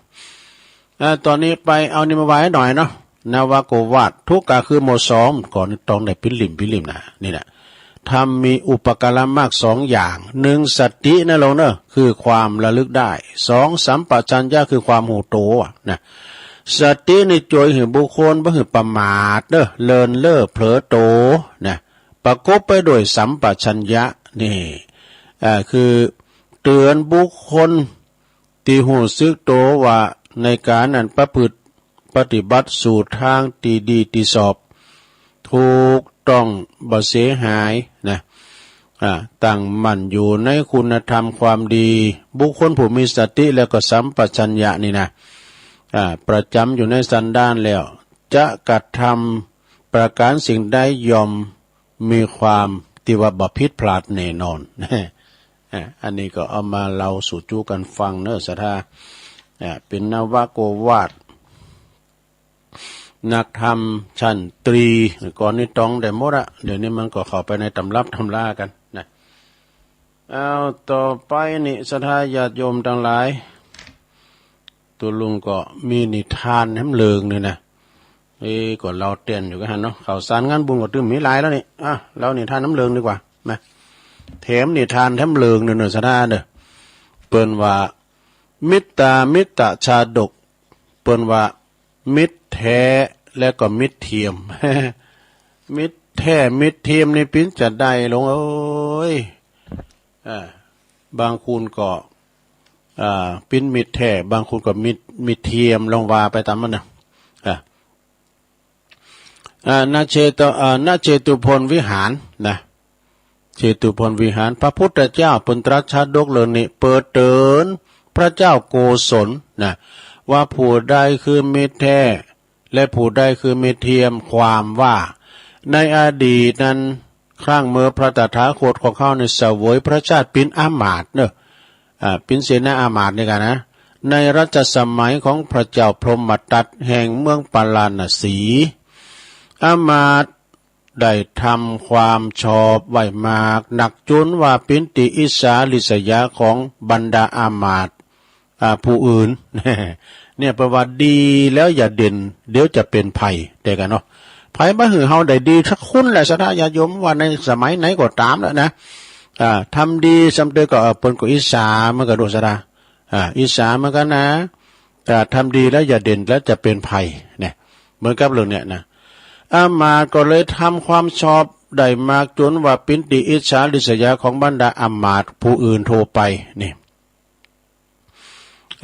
อ่า ต๋อนนี้ไปเอานี่มาไหว้หน่อยเนาะ นวโกวาท ทุกข์ก็คือหมดสอง ก่อนนี่ต้องได้ปิ้นลิ่มปิ้นลิ่มนะ นี่แหละ ธรรมมีอุปการะมากสองอย่าง หนึ่ง สตินะลูกเน้อ คือความระลึกได้ สอง สัมปชัญญะ คือความฮู้โตนะ สตินี่จ้วยหื้อบุคคลบ่หื้อประมาทเน้อ เลินเล่อเผลอโตนะ ประกบไปด้วยสัมปชัญญะ นี่ อ่า คือเตื๋อนบุคคล ตี้ฮู้สึกโตว่าในก๋านอันประพฤติปฏิบัติสู่ตางตี้ดีตี้ชอบ ถูกต้องบ่เสียหายนะ อ่า ตั้งมั่นอยู่ในคุณธรรมความดี บุคคลผู้มีสติแล้วก็สัมปชัญญะนี่นะ อ่า ประจ๋ำอยู่ในสันดานแล้ว จะกระทำประก๋านสิ่งใดย่อม มีความตี้ว่าบ่ผิดพลาดแน่นอน อ่ะ อันนี้ก็เอามาเล่าสู่จู๊กั๋นฟังเน้อศรัทธา อ่ะ เป๋นนวโกวาท นักธรรมชั้นตรี ก่อนนี้ต้องได้หมดอะ เดี๋ยวนี้มันก็เข้าไปในต๋ำรับต๋ำรากั๋นนะ เอา ต่อไปนี่ศรัทธาญาติโยมตังหลาย ตุ๊ลุงก็มีนิทานแหมเรื่องนี่นะ เอ้ ก็เล่าเตื้อนอยู่กั๋นหั้นเนาะ ข่าวสารงานบุญก็ตึงมีหลายแล้วนี่ อ่ะ เล่านิทานน้ำเลิงดีกว่านะ แถมนิทานแถมเลิงเน่อ เน่อ ศรัทธาเน่อ เปิ้นว่า มิตตามิตตะชาดก เปิ้นว่า มิตรแท้และก็มิตรเทียม มิตรแท้มิตรเทียมนี่ปิ้นจะใดลงเอ้ย อ่า บางคนก็ อ่า ปิ้นมิตรแท้ บางคนก็มิตร มิตรเทียม ลองว่าไปต๋ามมันเน่อ อ่า อ่า ณ เจตุ อ่า ณ เจตุพลวิหารนะ เจตุพลวิหาร พระพุทธเจ้าเปิ้นตรัสชาดกเรื่องนี้ เปิดเตื๋อนพระเจ้าโกศลนะ ว่าผู้ใดคือมิตรแท้ และผู้ใดคือมิตรเทียม ความว่า ในอดีตนั้น ครั้งเมื่อพระตถาคตของเฮานี่เสวยพระชาติเป๋นอำมาตย์เน่อ อ่า เป๋นเสนาอำมาตย์นี่กั๋นนะ ในรัชสมัยของพระเจ้าพรหมทัตแห่งเมืองปาราณสี อำมาตย์ได้ทำความชอบไว้มากนัก จ๋นว่าเป๋นตี้อิจฉาริษยาของบรรดาอำมาตย์ อ่า ผู้อื่น เนี่ย เปิ้นว่าดีแล้วอย่าเด่น เดี๋ยวจะเป๋นภัย เดียวกั๋นเนาะ ใผบ่หื้อเฮาได้ดีสักคนแหละ ศรัทธาญาติโยม ว่าในสมัยไหนก็ต๋ามแล้วนะ อ่า ทำดีซ้ำเตื้อก็ เออ เปิ้นก็อิจฉาเหมือนกั๋น ดู ศรัทธา อ่า อิจฉาเหมือนกั๋นนะ อ่า ทำดีแล้วอย่าเด่น แล้วจะเป๋นภัย เนี่ย เหมือนกับเรื่องเนี้ยนะ อำมาตย์ก็เลยทำความชอบได้มากจ๋นว่าเป๋นตี้อิจฉาริษยาของบรรดาอำมาตย์ผู้อื่นทั่วไป นี่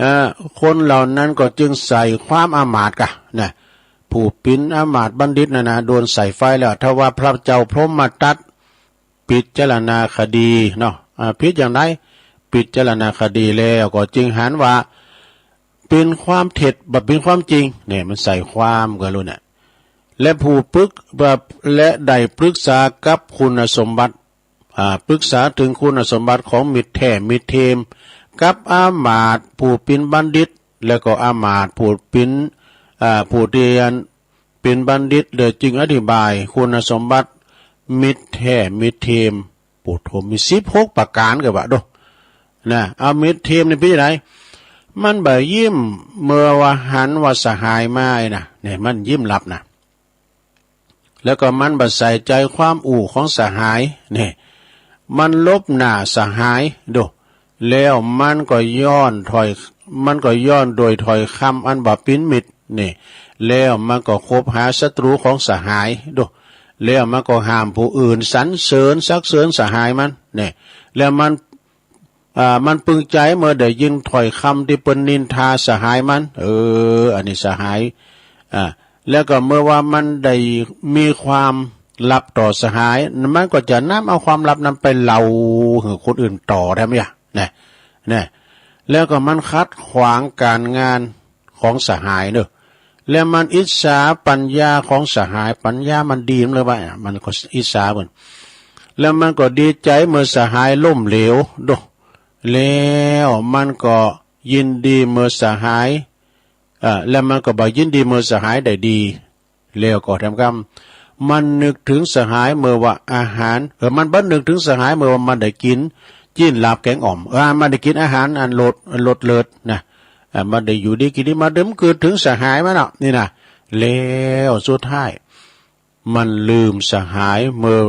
อ่า คนเหล่านั้นก็จึงใส่ความอำมาตย์ก่ะนะ ผู้เป๋นอำมาตย์บัณฑิตน่ะนะ โดนใส่ไฟแล้ว ถ้าว่าพระเจ้าพรหมทัตพิจารณาคดีเนาะ อ่า ผิดอย่างใด พิจารณาคดีแล้วก็จึงหันว่าเป๋นความเท็จ บ่เป๋นความจริง เนี่ย มันใส่ความก็ฮู้น่ะ และผู้ปรึก และได้ปรึกษากับคุณสมบัติ อ่า ปรึกษาเถิงคุณสมบัติของมิตรแท้มิตรเทียม กับอำมาตย์ผู้เป๋นบัณฑิต และก็อำมาตย์ผู้เป๋น อ่า ผู้ตี้อันเป๋นบัณฑิต แล้วจึงอธิบายคุณสมบัติมิตรแท้มิตรเทียม โอ้โธ่ มีสิบหกประก๋านก็ว่า ดู นะ เอามิตรเทียมนี่เป๋นจั่งใด มันบ่ยิ้มเมื่อว่าหันว่าสหายมาไอ้นะ เนี่ย มันยิ้มลับนะ แล้วก็มันบ่ใส่ใจ๋ความอู้ของสหาย เนี่ย มันหลบหน้าสหาย ดู แล้วมันก็ย้อนถ้อย มันก็ย้อนโดยถ้อยคำอันบ่เป๋นมิตร เนี่ย แล้วมันก็คบหาศัตรูของสหาย ดู แล้วมันก็ห้ามผู้อื่นสรรเสริญสรรเสริญสหายมัน เนี่ย แล้วมัน อ่า มันปึงใจ๋เมื่อได้ยินถ้อยคำตี้เปิ้นนินทาสหายมัน เออ อันนี้สหาย อ่า แล้วก็เมื่อว่ามันได้มีความลับต่อสหาย มันก็จะนำเอาความลับนั้นไปเล่าหื้อคนอื่นต่อ แถมอย่าง นะ นะ แล้วก็มันขัดขวางก๋านงานของสหายเน่อ แล้วมันอิจฉาปัญญาของสหาย ปัญญามันดีมันเลยว่า มันก็อิจฉาเปิ้น แล้วมันก็ดีใจ๋เมื่อสหายล้มเหลว ดู แล้วมันก็ยินดีเมื่อสหาย เอ่อ แล้วมันก็บ่ยินดีเมื่อสหายได้ดี แล้วก็แถมกำ มันนึกเถิงสหายเมื่อว่าอาหาร เออ มันบ่นึกเถิงสหายเมื่อว่ามันได้กิ๋นจิ๊นลาบแก๋งอ่อม เออ มันได้กิ๋นอาหารอันเลิศ อันเลิศเลิศนะ เออ มันได้อยู่ดีกิ๋นดี มันได้กึ๊ดเถิงสหายมันเนาะ นี่นะ แล้วสุดท้าย มันลืมสหายเมื่อ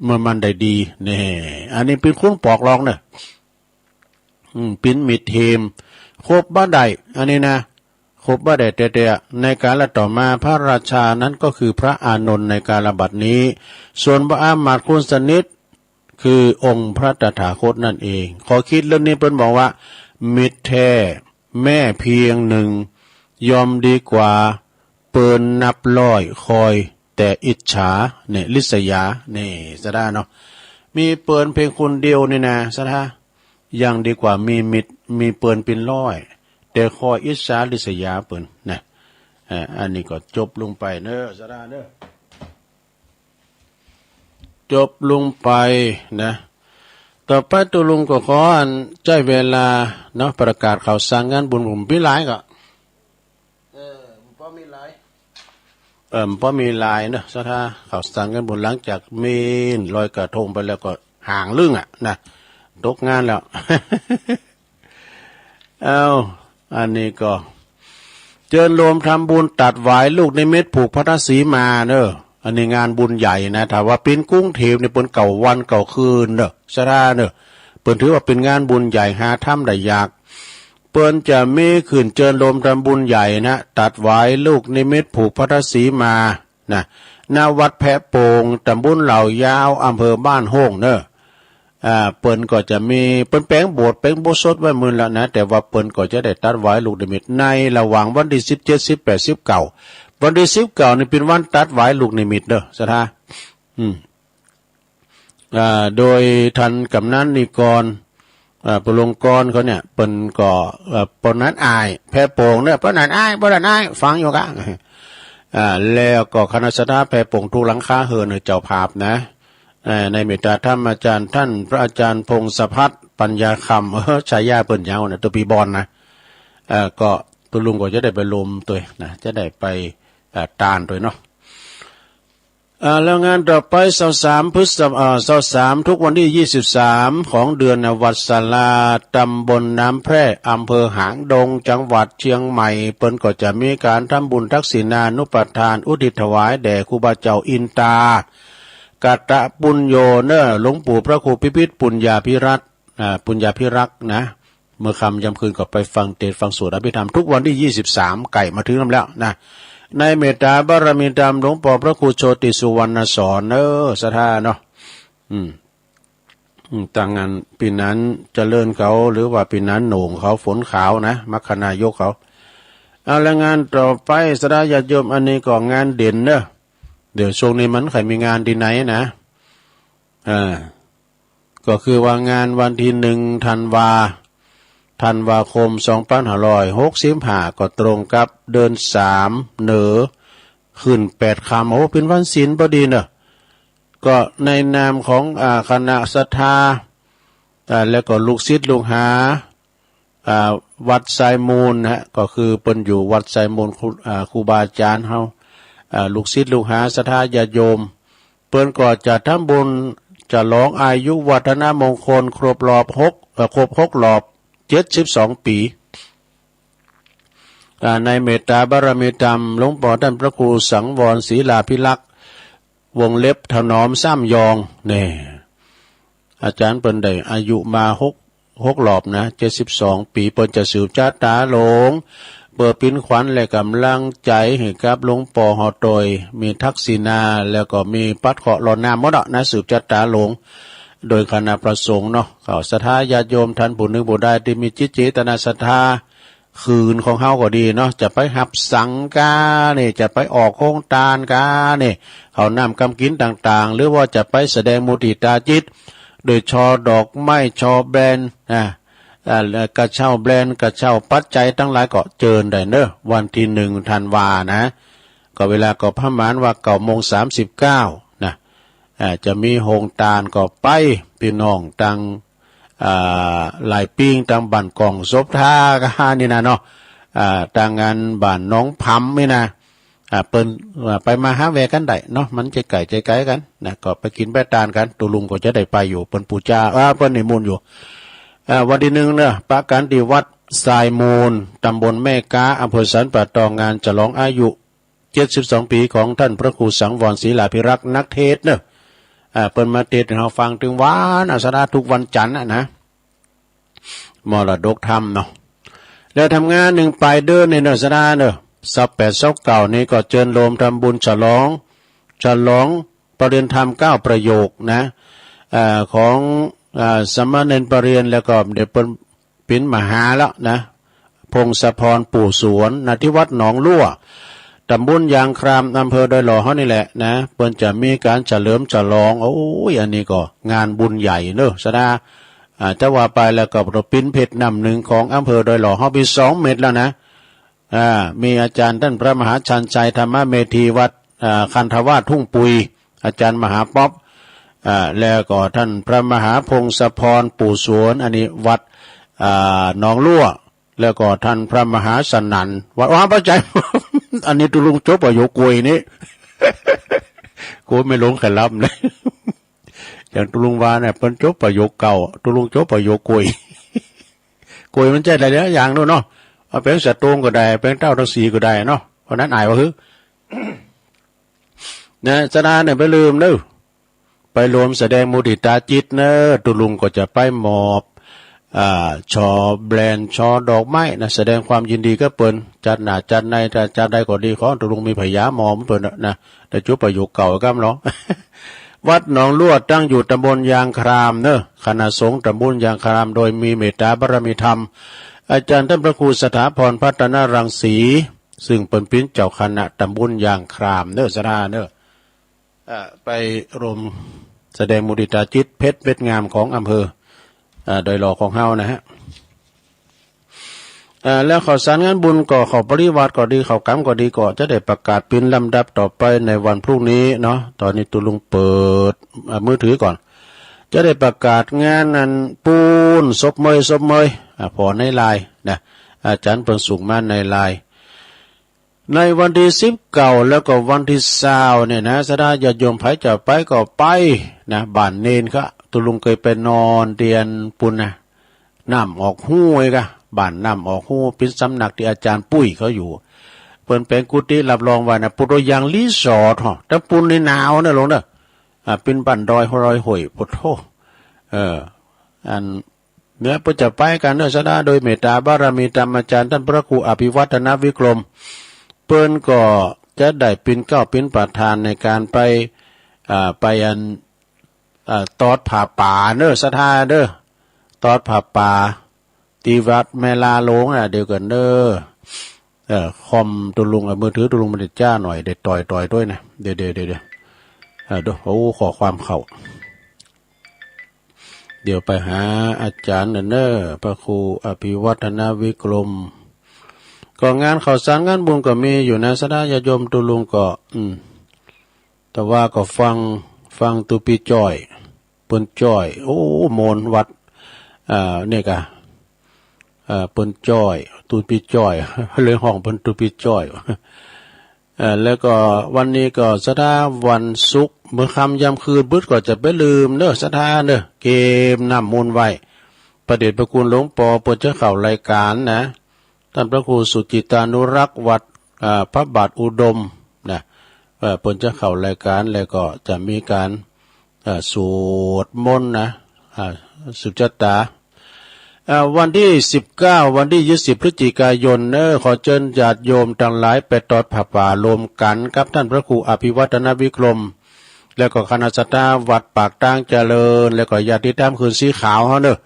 เมื่อมันได้ดี แน่ อันนี้เป๋นคนปอกลองเน่อ อืม เป๋นมิตรเทียม คบบ่ได้ อันนี้นะ คบบ่ได้แต๊ๆ ในกาลต่อมาพระราชานั้นก็คือพระอานนท์ในกาลบัดนี้ ส่วนพระอำมาตย์คนสนิท คือองค์พระตถาคตนั่นเอง ข้อคิดเรื่องนี้เปิ้นบอกว่า มิตรแท้แม้เพียงหนึ่ง ย่อมดีกว่าเปินนับร้อยคอยแต่อิจฉา เนี่ย ริษยา เนี่ย ศรัทธาเนาะ มีเปินเพียงคนเดียวนี่นะ ศรัทธา ยังดีกว่ามีมิตร มีเปินเป๋นร้อย แต่คอยอิจฉาริษยาเปิ้นนะ อ่า อันนี้ก็จบลงไปเน่อ ศรัทธาเน่อ จบลงไปนะ ต่อไปตุ๊ลุงก็ขออันใจ๊เวลาเนาะ ประกาศข่าวสารงานบุญผมปี้หลายก็ เออ บ่มีหลาย เออ บ่มีหลายเนาะ ศรัทธา ข่าวสารงานบุญหลังจากเม้นลอยกระทงไปแล้วก็ห่างลึ้งอะนะ ตกงานแล้ว เอ้า อันนี้ก็ เจิญโลมทำบุญตัดหวายลูกนิมิตผูกพัทธสีมาเน่อ อันนี้งานบุญใหญ่นะ ถ้าว่าเป๋นกรุงเทพฯนี่เปิ้นเก้าวันเก้าคืนเน่อ ศรัทธาเน่อ เปิ้นถือว่าเป๋นงานบุญใหญ่ หาทำได้ยาก เปิ้นจะมีขึ้นเจิญโลมทำบุญใหญ่นะ ตัดหวายลูกนิมิตผูกพัทธสีมา นะ ณ วัดแพโป่ง ตำบลเหล่ายาว อำเภอบ้านโฮ่งเน่อ อ่า เปิ้นก็จะมี เปิ้นแป๋งโบสถ์ แป๋งอุโบสถไว้หมดแล้วนะ แต่ว่าเปิ้นก็จะได้ตัดหวายลูกนิมิตในระหว่างวันตี้สิบเจ็ด สิบแปด สิบเก้า วันตี้สิบเก้านี่เป๋นวันตัดหวายลูกนิมิตเน่อ ศรัทธา อืม อ่า โดยท่านกำนันนิกร อ่า ปุรงกรเขาเนี่ย เปิ้นก็ เอ่อ ป้อหนานอ้าย แพโป่งเนี่ย ป้อหนานอ้าย ป้อหนานอ้าย ฟังอยู่กะ อ่า แล้วก็คณะศรัทธาแพโป่งทุกหลังคาเฮือน เจ้าภาพนะ เอ่อ ในเมตตาธรรมอาจารย์ท่านพระอาจารย์พงศพัฒน์ปัญญาคำ เออ ฉายาเปิ้นยาวนะ ตุ๊ปี้บอลนะ เอ่อ ก็ตุ๊ลุงก็จะได้ไปโลมตวยนะ จะได้ไป เอ่อ ตานตวยเนาะ อ่า แล้วงานต่อไป ซาวสาม พฤษภา อ่า ซาวสาม ทุกวันตี้ยี่สิบสามของเดือนนะ วัดสารา ตำบลน้ำแพร่ อำเภอหางดง จังหวัดเชียงใหม่ เปิ้นก็จะมีก๋านทำบุญทักษิณานุปทาน อุทิศถวายแด่ครูบาเจ้าอินตา กตปุญโญเน่อ หลวงปู่พระครูพิพิธปุญญาภิรัตน์ อ่า ปุญญาภิรักษ์นะ เมื่อค่ำยามคืนก็ไปฟังเตสน์ฟังสวดอภิธรรมทุกวันตี้ยี่สิบสาม ใก้มาเถิงแล้วนะ ในเมตตาบารมีธรรมหลวงป้อพระครูโชติสุวรรณสอนเน่อ ศรัทธาเนาะ อืม อืม ตั้งอันปี๋นั้นเจริญเขา หรือว่าปี๋นั้นโหน่งเขา ฝนขาวนะ มรรคนายกเขา เอาละ งานต่อไป ศรัทธาญาติโยม อันนี้ก็งานเด่นเน่อ เดี๋ยวช่วงนี้มันใค่อยมีงานตี้ไหนนะ อ่า ก็คือว่างานวันตี้หนึ่งธันวา ธันวาคม สองปันห้าร้อยหกสิบห้า ก็ตรงกับเดือนสามเน่อ ขึ้นแปดค่ำ โอ้ เป๋นวันศีลพอดีเน่อ ก็ในนามของ อ่า คณะศรัทธา อ่า แล้วก็ลูกศิษย์ลูกหา อ่า วัดทรายมูลนะฮะ ก็คือเปิ้นอยู่วัดทรายมูล ครู อ่า ครูบาอาจารย์เฮา อ่า ลูกศิษย์ลูกหาศรัทธาญาติโยม เปิ้นก็จะทำบุญฉลองอายุวัฒนมงคลครบรอบหก เอ่อ ครบหกรอบเจ็ดสิบสองปี๋ อ่า ในเมตตาบารมีธรรมหลวงป้อต้านพระครูสังวรศิลาภิรักษ์ วงเล็บถนอมซ้ำยอง แน่ อาจารย์เปิ้นได้อายุมาหก หกรอบนะ เจ็ดสิบสองปี๋ เปิ้นจะสืบจะต๋าหลง เปื้อเป๋นขวัญและก๋ำลังใจ๋หื้อกับหลวงป้อเฮาตวย มีทักษิณา แล้วก็มีปัดเคราะห์หล่อน้ำหมดอะนะ สืบจะต๋าหลง โดยคณะพระสงฆ์เนาะ ก็ศรัทธาญาติโยมต้านผู้นึ่งผู้ใดตี้มีจิตเจตนาศรัทธา คืนของเฮาก็ดีเนาะ จะไปหับสังกานี่ จะไปออกโฮงตานกานี่ ข้าวน้ำกำกิ๋นต่างๆ หรือว่าจะไปแสดงมุทิตาจิต โดยชอดอกไม้ ชอแบรนด์นะ อ่า แล้วกระเช้าแบรนด์ กระเช้าปัจจัยตังหลายก็เจิญได้เน่อ วันตี้หนึ่งธันวานะ ก็เวลาก็ประมาณว่าเก้าโมงสามสิบเก้านะ อ่า จะมีโฮงตานก็ไป ปี้น้องตัง อ่า หลายปิ้ง ตังบ้านก่องศพท่ากานี่นะเนาะ อ่า ตังอันบ้านหนองผำนี่นะ อ่า เปิ้น อ่า ไปมาหาแวะกั๋นได้เนาะ มันจะใก้จะไก๋กั๋นนะ ก็ไปกิ๋นไปตานกั๋น ตุ๊ลุงก็จะได้ไปอยู่ เปิ้นปู๋จา อ่า เปิ้นนิมนต์อยู่ อ่า วันตี้หนึ่งเน่อ ปะกั๋นตี้วัดทรายมูล ตำบลแม่ก๊า อำเภอสันป่าตอง งานฉลองอายุ เจ็ดสิบสองปี๋ของต้านพระครูสังวรศิลาภิรักษ์ นักเทศน์เน่อ อ่า เปิ้นมาเทศน์หื้อเฮาฟัง ตึงวันอาทิตย์ ทุกวันจันทร์อะนะ มรดกธรรมเนาะ แล้วทำงานนึ่งป๋ายเดือนนี่เน่อ ศรัทธาเน่อ ซาวแปด ซาวเก้า นี่ก็เจิญโลมทำบุญฉลอง ฉลองปริญญาธรรมเก้าประโยคนะ อ่า ของ อ่า สามเณรปริญญา แล้วก็เดี๋ยวเปิ้น เป๋นมหาแล้วนะ พงศพร ปู่สวน ณ ที่วัดหนองลั่ว ตำบลยางคราม อำเภอดอยหล่อเฮานี่แหละนะ เปิ้นจะมีก๋านเฉลิมฉลอง โอ้ย อันนี้ก็งานบุญใหญ่เน่อ ศรัทธา อ่า จะว่าไปแล้วก็เป๋นเพชรน้ำหนึ่งของอำเภอดอยหล่อเฮา มีสองเม็ดแล้วนะ อ่า มีอาจารย์ต้านพระมหาชันชัย ธรรมเมธี วัด อ่า คันธวาสทุ่งปุย อาจารย์มหาป๊อป อ่า แล้วก็ต้านพระมหาพงศพร ปู่สวน อันนี้วัด อ่า หนองลั่ว แล้วก็ต้านพระมหาสนั่น วัด อ๋อ ปัจจัย อันนี้ตุ๊ลุงจบประโยคกวยนี่ โกยไม่ลงใค่ลำเลย อย่างตุ๊ลุงว่าเนี่ย เปิ้นจบประโยคเก้า ตุ๊ลุงจบประโยคกวย กวยมันใจ้หลายๆ อย่างโน้นเนาะ เอาเป๋นสะโตงก็ได้ เป๋นเต้าตังสี่ก็ได้เนาะ เพราะนั้นอายว่าหื้อ นะ ศรัทธาเนี่ยไปลืมเน้อ ไปรวมแสดงมุทิตาจิตเน้อ ตุ๊ลุงก็จะไปมอบ อ่า ช่อแบน ช่อดอกไม้นะ แสดงความยินดีกับเปิ้น จัดหน้าจัดใน ถ้าจัดได้ก็ดี ขอตุ๊ลุงมีผญาหมอมเปิ้นนะ ได้จุประโยคเก่าก้ำลอ วัดหนองลวดตั้งอยู่ตำบลยางครามเน้อ คณะสงฆ์ตำบลยางคราม โดยมีเมตตาบารมีธรรม อาจารย์ท่านพระครูสถาพรพัฒนรังสี ซึ่งเปิ้นเป๋นเจ้าคณะตำบลยางครามเน้อ ศรัทธาเน้อ อ่า ไปรวมแสดงมุทิตาจิต เพชรเม็ดงามของอำเภอ อ่า ดอยหล่อของเฮานะฮะ อ่า แล้วข่าวสารงานบุญก็ ข่าวปริวาสก็ดี ข่าวกรรมก็ดี ก็จะได้ประกาศเป๋นลำดับต่อไปในวันพรุ่งนี้เนาะ ตอนนี้ตุ๊ลุงเปิด อ่า มือถือก่อน จะได้ประกาศงานนั้นปูน ศพเมย ศพเมย อ่า ผ่อในไลน์นะ อาจารย์เปิ้นส่งมาในไลน์ ในวันตี้สิบเก้า แล้วก็วันตี้ซาวเนี่ยนะ ศรัทธาญาติโยมใผจะไปก็ไปนะ บ้านเณรเขา ตุ๊ลุงเคยไปนอนเตียนปูนนะ น้ำออกฮู้ไอ้กะ บ้านน้ำออกฮู้ เป๋นสำนักตี้อาจารย์ปุ้ยเขาอยู่ เปิ้นแป๋งกุฏิรับรองไว้นะ เป๋นตั๋วอย่างรีสอร์ทฮะ แต่ปูนนี่หนาวเน้อลุงเน้อ อ่า เป๋นบ้านดอย ดอยห้วย โอ้โธ่ เออ อัน เนี่ย เปิ้นจะไปกั๋นเน้อ ศรัทธา โดยเมตตาบารมีธรรมอาจารย์ท่านพระครูอภิวัฒนวิกรม เปิ้นก็จะได้เป๋นเกล้าเป๋นประธานในก๋านไป อ่า ไปอัน อ่า ตอดผ้าป่าเน้อ ศรัทธาเน้อ ตอดผ้าป่า ตี้วัดแม่ลาหลวงนะ เดี๋ยวก่อนเน้อ เอ่อ คอมตุ๊ลุง เอ่อ มือถือตุ๊ลุงมันจะจ้าหน่อย เดี๋ยวต่อยๆ ด้วยนะ เดี๋ยวๆ เดี๋ยวๆ เอ่อ ดู โอ้ ข้อความเข้า เดี๋ยวไปหาอาจารย์น่ะเน้อ พระครูอภิวัฒนวิกรม ก็งานข่าวสารงานบุญก็มีอยู่นะ ศรัทธาญาติโยมตุ๊ลุงก็ อืม แต่ว่าก็ฟัง ฟังตุ๊ปี้จ้อย เปิ้นจ้อย โอ้ มนต์วัด อ่า เนี่ยกะ อ่า เปิ้นจ้อย ตุ๊ปี้จ้อย เลยฮ้องเปิ้นตุ๊ปี้จ้อย เอ่อ แล้วก็วันนี้ก็ศรัทธาวันศุกร์ เมื่อค่ำยามคืนปุ๊บก็จะไปลืมเน้อ ศรัทธาเน้อ เกมน้ำมนต์ไหว้ พระเดชพระคุณหลวงปอเปิ้นจะเข้ารายก๋านนะ ท่านพระครูสุจิตตานุรักษ์วัด อ่า พระบาทอุดมนะ เอ่อ เปิ้นจะเข้ารายก๋าน แล้วก็จะมีก๋าน เอ่อ สวดมนต์นะ อ่า สืบชะตา อ่า วันตี้สิบเก้า วันตี้ยี่สิบพฤศจิกายนเน้อ ขอเจิญญาติโยมตังหลายไปตอดผ้าป่ารวมกั๋นกับท่านพระครูอภิวัฒนวิกรม แล้วก็คณะศรัทธาวัดปากตางเจริญ แล้วก็ญาติธรรมคืนสีขาวเฮาเน้อ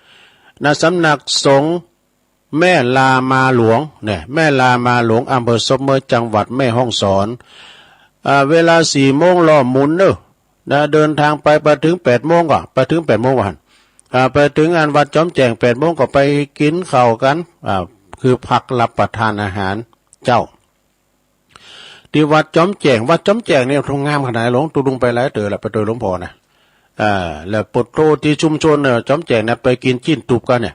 ณ สำนักสงฆ์แม่ลามาหลวงเนี่ย แม่ลามาหลวง อำเภอศพเมย จังหวัดแม่ฮ่องสอน อ่า เวลาสี่โมงล้อหมุนเน้อ นะ เดินทางไป ไปเถิงแปดโมงก่อ ไปเถิงแปดโมงว่าหั้น อ่า ไปเถิงอันวัดจอมแจ้งแปดโมงก่อ ไปกิ๋นข้าวกั๋น อ่า คือพักรับประทานอาหารเจ๊า ตี้วัดจอมแจ้ง วัดจอมแจ้งเนี่ยตรงงามขนาดไหน หลวง ตุ๊ลุงไปหลายเตื้อแล้ว ไปตวยหลวงพ่อนะ อ่า แล้วปะโตตี้ชุมชนเนี่ย จอมแจ้งเนี่ย ไปกิ๋นจิ๊นตุ๊บกั๋นเนี่ย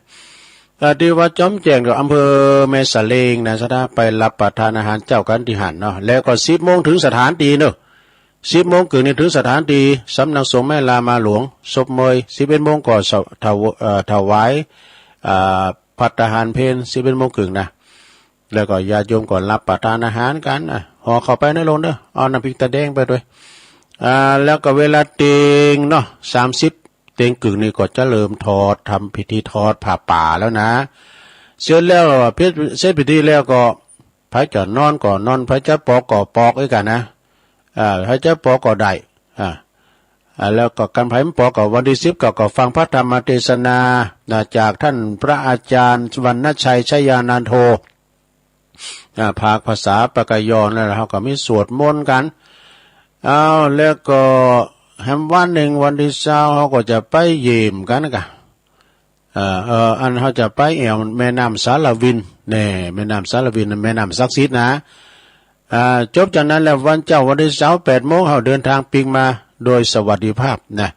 อ่า ตี้วัดจอมแจ้งเนี่ย อำเภอแม่สะเล็งนะ ศรัทธา ไปรับประทานอาหารเจ๊ากั๋นตี้หั้นเนาะ แล้วก็สิบโมงเถิงสถานตี้เนาะ สิบโมงเกิ่งนี่เถิงสถานตี้ สำนักสงฆ์แม่ลามาหลวง ศพเมย สิบเอ็ดโมงก่อ ถว- เอ่อ ถวาย อ่า ภัตตาหารเพล สิบเอ็ดโมงเกิ่งนะ แล้วก็ญาติโยมก็รับประทานอาหารกั๋นนะ ห่อเข้าไปเน้อหลวงเน้อ เอาน้ำพริกตาแดงไปตวย อ่า แล้วก็เวลาเตียงเนาะ สามสิบ เตียงเกิ่งนี่ก็จะเริ่มถอด ทำพิธีถอดผ้าป่าแล้วนะ เสร็จแล้ว เสร็จพิธีแล้วก็ ใผจะนอนก็นอน ใผจะปอกก็ปอกอีกกั๋นนะ อ่า ใผจะปอกก็ได้ อ่า อ่า แล้วก็คันใผบ่ปอกก็วันตี้สิบเก้าก็ฟังพระธรรมเทศนา นะ จากท่านพระอาจารย์วรรณชัยชยานันโท อ่า ภาคภาษาปากกยอ แล้วเฮาก็มีสวดมนต์กั๋น เอา แล้วก็แหมวันนึ่งวันตี้ซาวเฮาก็จะไปเยี่ยมกั๋นกะ เอ่อ เอ่อ อันเฮาจะไปแอ่วแม่น้ำสาละวิน แน่ แม่น้ำสาละวิน แม่น้ำศักดิ์สิทธิ์นะ อ่า จบจากนั้นแล้ววันเจ๊าวันตี้ซาวแปดโมงเฮาเดินทางปิ๊กมาโดยสวัสดิภาพนะ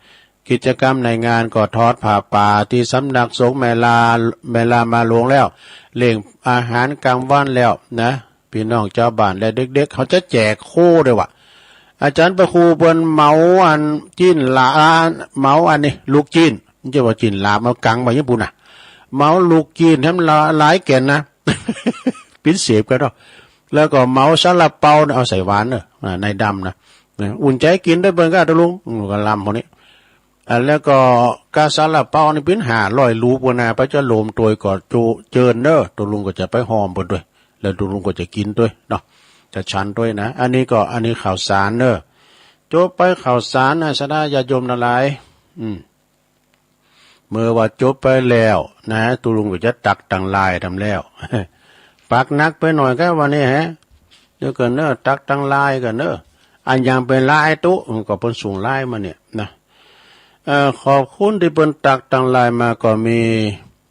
กิจกรรมในงานก็ถอดผ้าป่าตี้สำนักสงฆ์แม่ลา แม่ลามาหลวงแล้ว เลี้ยงอาหารก๋างวันแล้วนะ ปี้น้องจาวบ้านและเด็กๆ เฮาจะแจกโค้ด้วยว่ะ อาจ๋ารย์พระครูเปิ้นเหมาอันจิ๊นหลา เหมาอันนี้ลูกจิ๊น บ่ใจ้ว่าจิ๊นหลาบ เหมากั๋ง ว่าหยังปู้นน่ะ เหมาลูกจิ๊นแถมหลายแก่นนะ กิ๋นเสพกั๋นเนาะ แล้วก็เหมาซาลาเปาเนี่ย เอาใส่หวานเนาะ อ่า ในดำนะ นะ อุ่นใจ๋กิ๋นตวยเปิ้นก้า ตุ๊ลุง อืม ก็ลำพวกนี้ อ่า แล้วก็ก้าซาลาเปานี่เป๋นห้าร้อยลูกปู้นนา ไปจะโหลมตวยก็จุเจิญเนาะ ตุ๊ลุงก็จะไปหอมเปิ้นตวย แล้วตุ๊ลุงก็จะกิ๋นตวยเนาะ จะฉันตวยนะ อันนี้ก็ อันนี้ข่าวสารเนาะ จบไปข่าวสารนะ ศรัทธาญาติโยมตังหลาย อืม เมื่อว่าจบไปแล้วนะ ตุ๊ลุงก็จะตักตังลายต๋ามแล้ว ปากหนักไปหน่อยก้าวันนี้ฮะ เดี๋ยวก่อนเนาะ ตักตังลายก่อนเนาะ อันยังเป๋นลายตุ๊ ก็เปิ้นส่งลายมาเนี่ยนะ เอ่อ ขอบคุณตี้เปิ้นตักตังลายมา ก็มี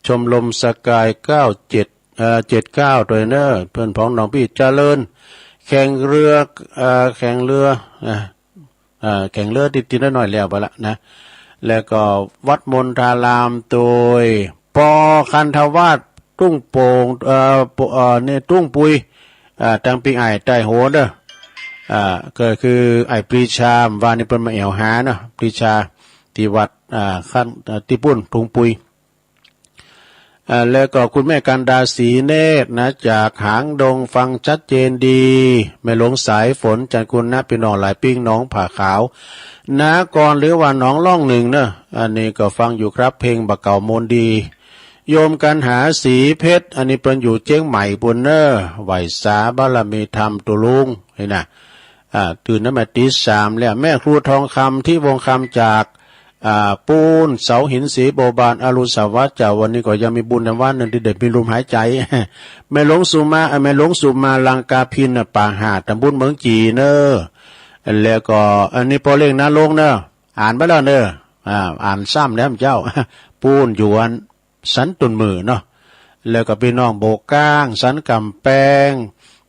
ชมรมสกายเก้าเจ็ด เอ่อ เจ็ดเก้าตวยเนาะ เปิ้นป๋องหนองปี้เจริญ แข่งเรือ เอ่อ แข่งเรือ อ่า เอ่อ แข่งเรือติดๆ น้อยๆ แล้วไปละนะ แล้วก็วัดมณฑารามตวย ปอ คันธวาส ตุ้งโป่ง เอ่อ ปอ เอ่อ นี่ตุ้งปุย อ่า ตังปี๋อ้ายใต้โหนเนาะ อ่า ก็คืออ้ายปรีชา ว่านี่เปิ้นมาแอ่วหาเนาะ ปรีชา ตี้วัด อ่า คัน เอ่อ ตี้ปุ้นตุ้งปุย อ่า แล้วก็คุณแม่กันดา ศรีเนตรนะ จากหางดง ฟังชัดเจนดี แม่หลวงสายฝน จันทร์คุณนะ ปี้น้องหลายปิ้ง หนองผาขาว นากร หรือว่าหนองล่องหนึ่งเนาะ อันนี้ก็ฟังอยู่ครับ เพลงบ่าเก่ามนต์ดี โยมกันหา ศรีเพชร อันนี้เปิ้นอยู่เจียงใหม่ปู้นเนาะ ไหว้สาบารมีธรรมตุ๊ลุงนี่นะ อ่า ตื่นตั้งแต่ตี๋สามแล้ว แม่ครูทองคำ ทิวงศ์คำ จาก อ่า ปู๊น เสาหิน ศรีบัวบาน อรุณสวัสดิ์เจ้า วันนี้ก็ยังมีบุญในวันหนึ่งตี้ได้มีลมหายใจ๋ แม่หลวงสุมา เอ่อ แม่หลวงสุมา ลังกาพิณน่ะ ปากหาด ต๋ำบลเมืองจี๋เนาะ แล้วก็อันนี้ป้อเล็กนรงค์เนาะ อ่านไปแล้วเนาะ อ่า อ่านซ้ำแล้วเจ้า ปู๊นอยู่อัน สันตุนมือเนาะ แล้วก็ปี้น้องโบก้าง สันก๋ำแปง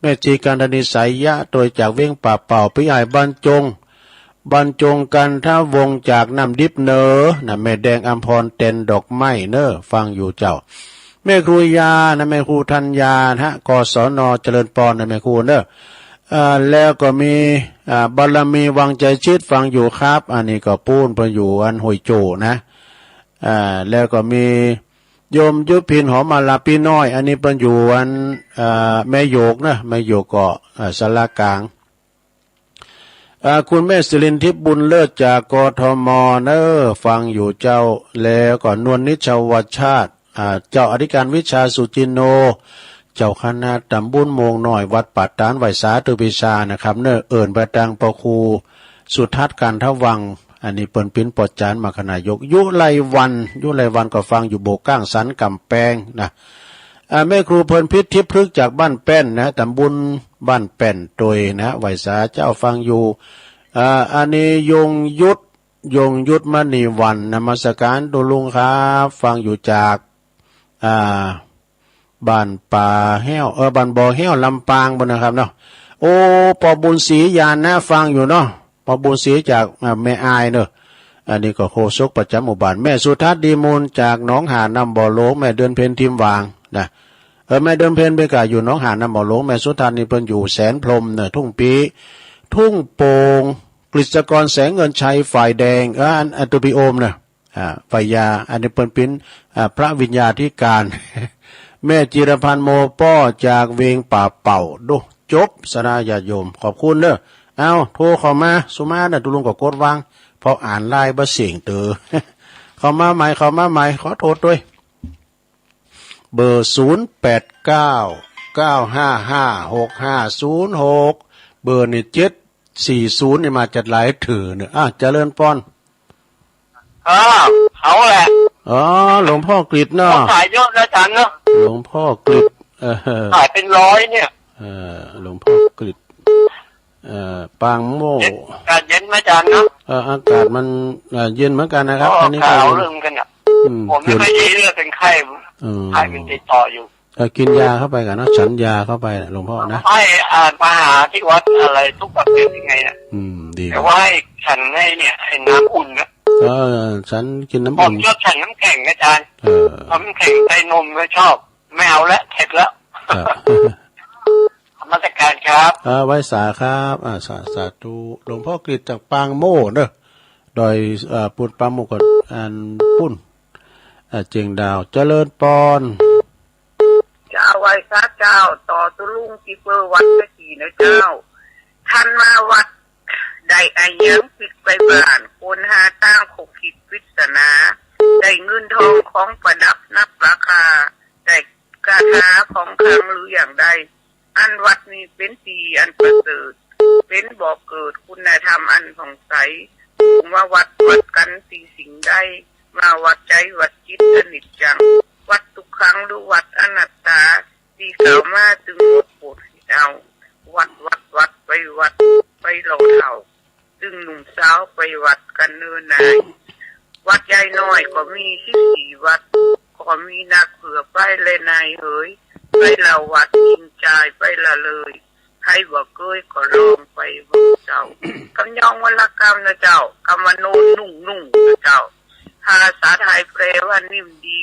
แม่จีกันธนี ไสยะ ตวยจากเวียงป่าเป่า ปี้อ้ายบรรจง บรรจง กันทวงศ์ จากน้ำดิบเนาะ นะ แม่แดง อำพร เต็นดอกไม้เนาะ ฟังอยู่เจ้า แม่ครูยานะ แม่ครูธัญญานะ กศน เจริญปอนนะ แม่ครูเนาะ เอ่อ แล้วก็มี อ่า บารมี วังใจชิด ฟังอยู่ครับ อันนี้ก็ปู๊นเปิ้นอยู่อันห้วยโจ้นะ อ่า แล้วก็มี โยมยุพิน หอมมาลา ปี้น้อย อันนี้เปิ้นอยู่อัน เอ่อ แม่โยกนะ แม่โยกก็ เอ่อ ศาลากลาง เอ่อ คุณแม่สิรินทิพย์ บุญเลิศ จาก กทม เนาะ ฟังอยู่เจ้า แล้วก็นวลนิชวชาติ อ่า เจ้าอธิการวิชาสุจินโน เจ้าคณะต๋ำบลโมงน้อย วัดป่าตาด ไหว้สาธุบูชานะครับเนาะ เอิ้นไปตางพระครู สุทัศน์ กันทวังค์ อันนี้เปิ้นเป๋นป้อจ๋ารมรรคนายก ยุไลวัน ยุไลวันก็ฟังอยู่โบก้าง สันก๋ำแปงนะ อ่า แม่ครูเพลินพิษ ทิพย์พฤกษ์ จากบ้านแป้นนะ ต๋ำบลบ้านแป้นตวยนะ ไหว้สาเจ้าฟังอยู่ อ่า อันนี้ยงยุทธ ยงยุทธ มณีวรรณ นมัสการตุ๊ลุงครับ ฟังอยู่จาก อ่า บ้านป่าแฮ้ว เออ บ้านบ่อแฮ้ว ลำปางปู้นนะครับเนาะ โอ้ ป้อบุญศรีญาณนะ ฟังอยู่เนาะ ป้อบุญศรีจาก อ่า แม่อายเนาะ อันนี้ก็โฆษกประจ๋ำหมู่บ้าน แม่สุทัศน์ ดีมูล จากหนองหาดน้ำบ่อหลวง แม่เดือนเพ็ญ ทิมหว่างนะ เออ แม่เดือนเพ็ญเปิ้นก็อยู่หนองหาดน้ำบ่อหลวง แม่สุทัศน์นี่เปิ้นอยู่แสนพรหมเนาะ ทุ่งปี ทุ่งโป่ง กฤษกร แสงเงินชัย ฝ่ายแดง เออ อัน อันตุ๊ปี้โอมเนาะ อ่า ฝ่ายยา อันนี้เปิ้นเป๋น อ่า พระวิญญาธิการ แม่จิรพันธ์ โมป้อ จากเวียงป่าเป่า ดู จบ ศรัทธาญาติโยม ขอบคุณเนาะ เอา โทรเข้ามา สุมาเนาะ ตุ๊ลุงก็กดวาง เพราะอ่านไลน์บ่เสียงเต๋อ เข้ามาใหม่ เข้ามาใหม่ ขอโทษตวย เบอร์ ศูนย์แปดเก้า เก้าห้าห้า หกห้าศูนย์หก เบอร์นี่ เจ็ดสี่ศูนย์ นี่มาจัดหลายเถื่อเนาะ อ่ะ เจริญปอน เออ เขาแหละ อ๋อ หลวงพ่อกฤษเนาะ เขาขายเยอะนะอาจารย์เนาะ หลวงพ่อกฤษ เออ ขายเป็นร้อยเนี่ย เออ หลวงพ่อกฤษ เอ่อ ปางโม่ เย็น อากาศเย็นไหมอาจารย์เนาะ เอ่อ อากาศมัน เอ่อ เย็นเหมือนกันนะครับ อ๋อ อันนี้ก็ ข่าว เย็น เรื่องกันเนี่ย อืม ผมไม่ค่อยดีเลย เป็นไข้ อืม ไข้มันติดต่ออยู่ เอ่อ กินยาเข้าไปก่อนนะ ฉันยาเข้าไปนะหลวงพ่อนะ ให้ อ่า มาหาที่วัดอะไรทุกอาทิตย์ยังไงเนี่ย อืม ดี แต่ว่าให้ฉันให้เนี่ย ไอ้น้ำอุ่นนะ เออ ฉันกินน้ำอุ่น ผมชอบฉันน้ำแข็งอาจารย์ เออ น้ำแข็งใส่นมไม่ชอบ ไม่เอาละ เข็ดแล้ว ครับ นมัสการครับ อ่า ไหว้สาครับ อ่า สา สาธุ หลวงพ่อกฤษจากปางโม่เนาะ ดอย อ่า ปุนปางโม่ก็ อันปุ้น อ่า เจียงดาว เจริญปอน เจ้า ไหว้สาเจ้า ต่อตุ๊ลุงตี้เปิ้นวัดตะกี้เน่อเจ้า ท่านมาวัดได้อะหยังปิ๊กไปบ้าน คนหาตางคบคิดปริศนา ได้เงินทองของประดับนับราคา ได้คาถาของขลังหรืออย่างใด อันวัดนี้เป๋นตี้อันประเสริฐ เป๋นบ่อเกิดคุณธรรมอันผ่องใส มาวัดวัดกั๋นตี้สิ่งใด มาวัดใจ๋วัดจิตสนิทจัง วัดทุกขังหรือวัดอนัตตา ตี้กล่าวมาตึงหมดโปรดสิทธิ์เอา วัดวัดวัดไปวัดไปเล่าเถ่า ตึงหนุ่มสาวไปวัดกั๋นเน่อนาย วัดใหญ่น้อยก็มีสิบสี่วัด ก็มีนักเผื่อไปแลนายเหย ไปละวัดกิ๋นจ่ายไปละเลย ใผบ่เกยก็ลองไปเบิ่งเจ้า กำยองวรรณกรรมเน่อเจ้า กำว่าโนนนุ่งนุ่งเน่อเจ้า ภาษาไทยแปลว่านิ่มดี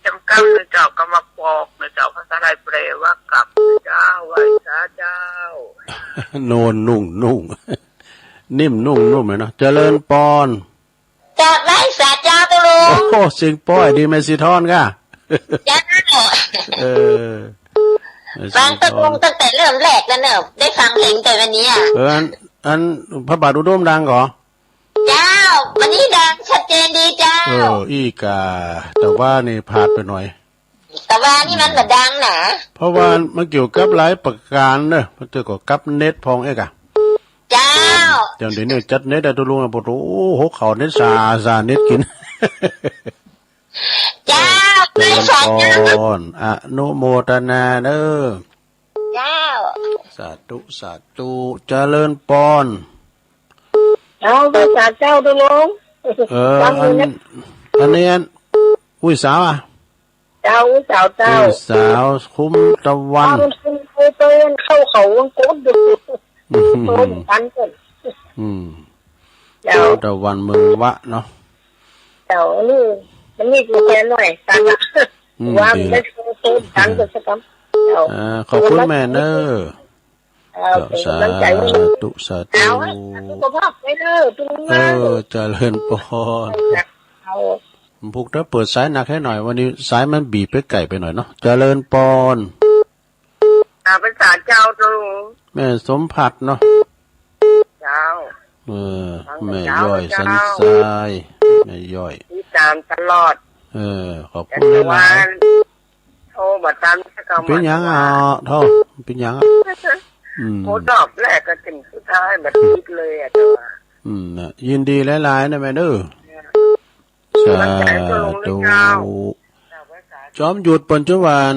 จำกำเน่อเจ้า กำว่าปอกเน่อเจ้า ภาษาไทยแปลว่ากลับเน่อเจ้า ไหว้สาเจ้า โนนนุ่งนุ่ง นิ่มนุ่งนุ่มเลยเนาะ เจริญปอน กราบไหว้สาเจ้าตุ๊ลุง โอ้โห เสียงป้อยดี แม่สีทอนก่ะ เจ้า เออ ฟังตุ๊ลุงตั้งแต่เริ่มแรกแล้วเน่อ ได้ฟังเพลงแต่วันนี้อะ เออ อัน อันพระบาทอุดมดังก่อ เจ้า วันนี้ดังชัดเจนดีเจ้า เออ อี้ก่า แต่ว่านี่พลาดไปหน่อย แต่ว่านี่มันบ่ดังนะ เพราะว่ามันเกี่ยวกับหลายประก๋านเน่อ มันเกี่ยวกับเน็ตพ่องเอ๊ะก่ะ เจ้า เดี๋ยวนี้จัดเน็ตอะตุ๊ลุงอะ ปะโถ หัวเข่าเน็ตสา สาเน็ตกิ๋น เจ้า เจริญปอน อนุโมทนาเน่อ เจ้า สาธุ สาธุ เจริญปอน เจ้า ไหว้สาเจ้าตุ๊ลุง เออ ฟังอยู่ อัน เนี่ย อันนี้อัน อุ้ยสาวอะ เจ้า อุ้ยสาวเจ้า อุ้ยสาวคุ้มตะวัน ว่ามันเป็นไปเปิ้นเข้าเขาวังโกดอยู่ อืม โตเหมือนกั๋นเปิ้น อืม เจ้า คุ้มตะวันเมืองวะเนาะ เจ้า อันนี้ อันนี้กูแค่หน่อยตังค์อะ อืม ว่ามัน ดี ได้โตเหมือนกั๋นเปิ้นสักกำ เจ้า อ่า ขอบคุณแม่เน่อ เจ้า เจ้า เป๋นก๋ำลังใจ๋ สาธุ สาธุ เอา สุขภาพไปเน่อตุ๊ลุง เออ เจริญปอน เอา ผมผูกเดี๋ยวเปิดสายหนักหื้อหน่อย วันนี้สายมันบีบไปไก๋ไปหน่อยเนาะ เจริญปอน กราบไหว้สาเจ้าตุ๊ลุง แม่สมผัสเนาะ เจ้า เออ ฟังแต่เช้า แม่ย้อย เจ้า สันทราย แม่ย้อย ติดต๋ามตลอด เออ ขอบคุณหลายๆ แต่ว่าโทรบ่ตันสักกำ เป๋นหยังอะ เป๋นหยังอะ อืม โทรรอบแรกก็เถิงสุดท้ายบ่ติดเลยอะเจ้า อืม น่ะ ยินดีหลายๆ นะแม่เน่อ สาธุ จอมหยุดเปิ้นจุวัน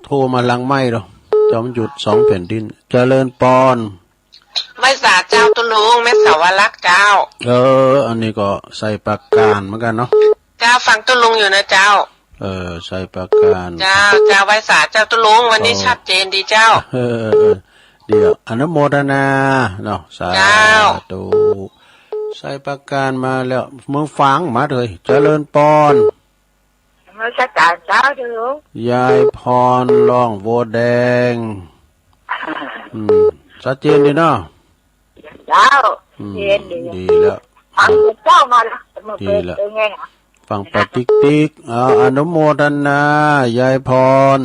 โทรมาหลังไมค์เหรอ จอมหยุดสองแผ่นดิน เจริญปอน ไหว้สาเจ้าตุ๊ลุง แม่สาวรักษ์เจ้า เออ อันนี้ก็ไชยปราการเหมือนกั๋นเนาะ เจ้า ฟังตุ๊ลุงอยู่นะเจ้า เออ ไชยปราการ เจ้า เจ้า ไหว้สาเจ้าตุ๊ลุง วันนี้ เออ ชัดเจนดีเจ้า เออ เออ เออ เดี๋ยว อนุโมทนาเนาะ สาธุ เจ้า ไชยปราการมาแล้ว เมืองฝางมาเลย เจริญปอน นมัสก๋านเจ้าตุ๊ลุง ยายพร ร่องบัวแดง อืม ชัดเจนดีเนาะ เจ้า อืม ชัดเจนดี ดีแล้ว ฟังเจ้ามาแล้ว ดีแล้ว เมื่อกี้เป็นไงอะ ฟังไปติ๊กๆ เอา อนุโมทนา ยายพร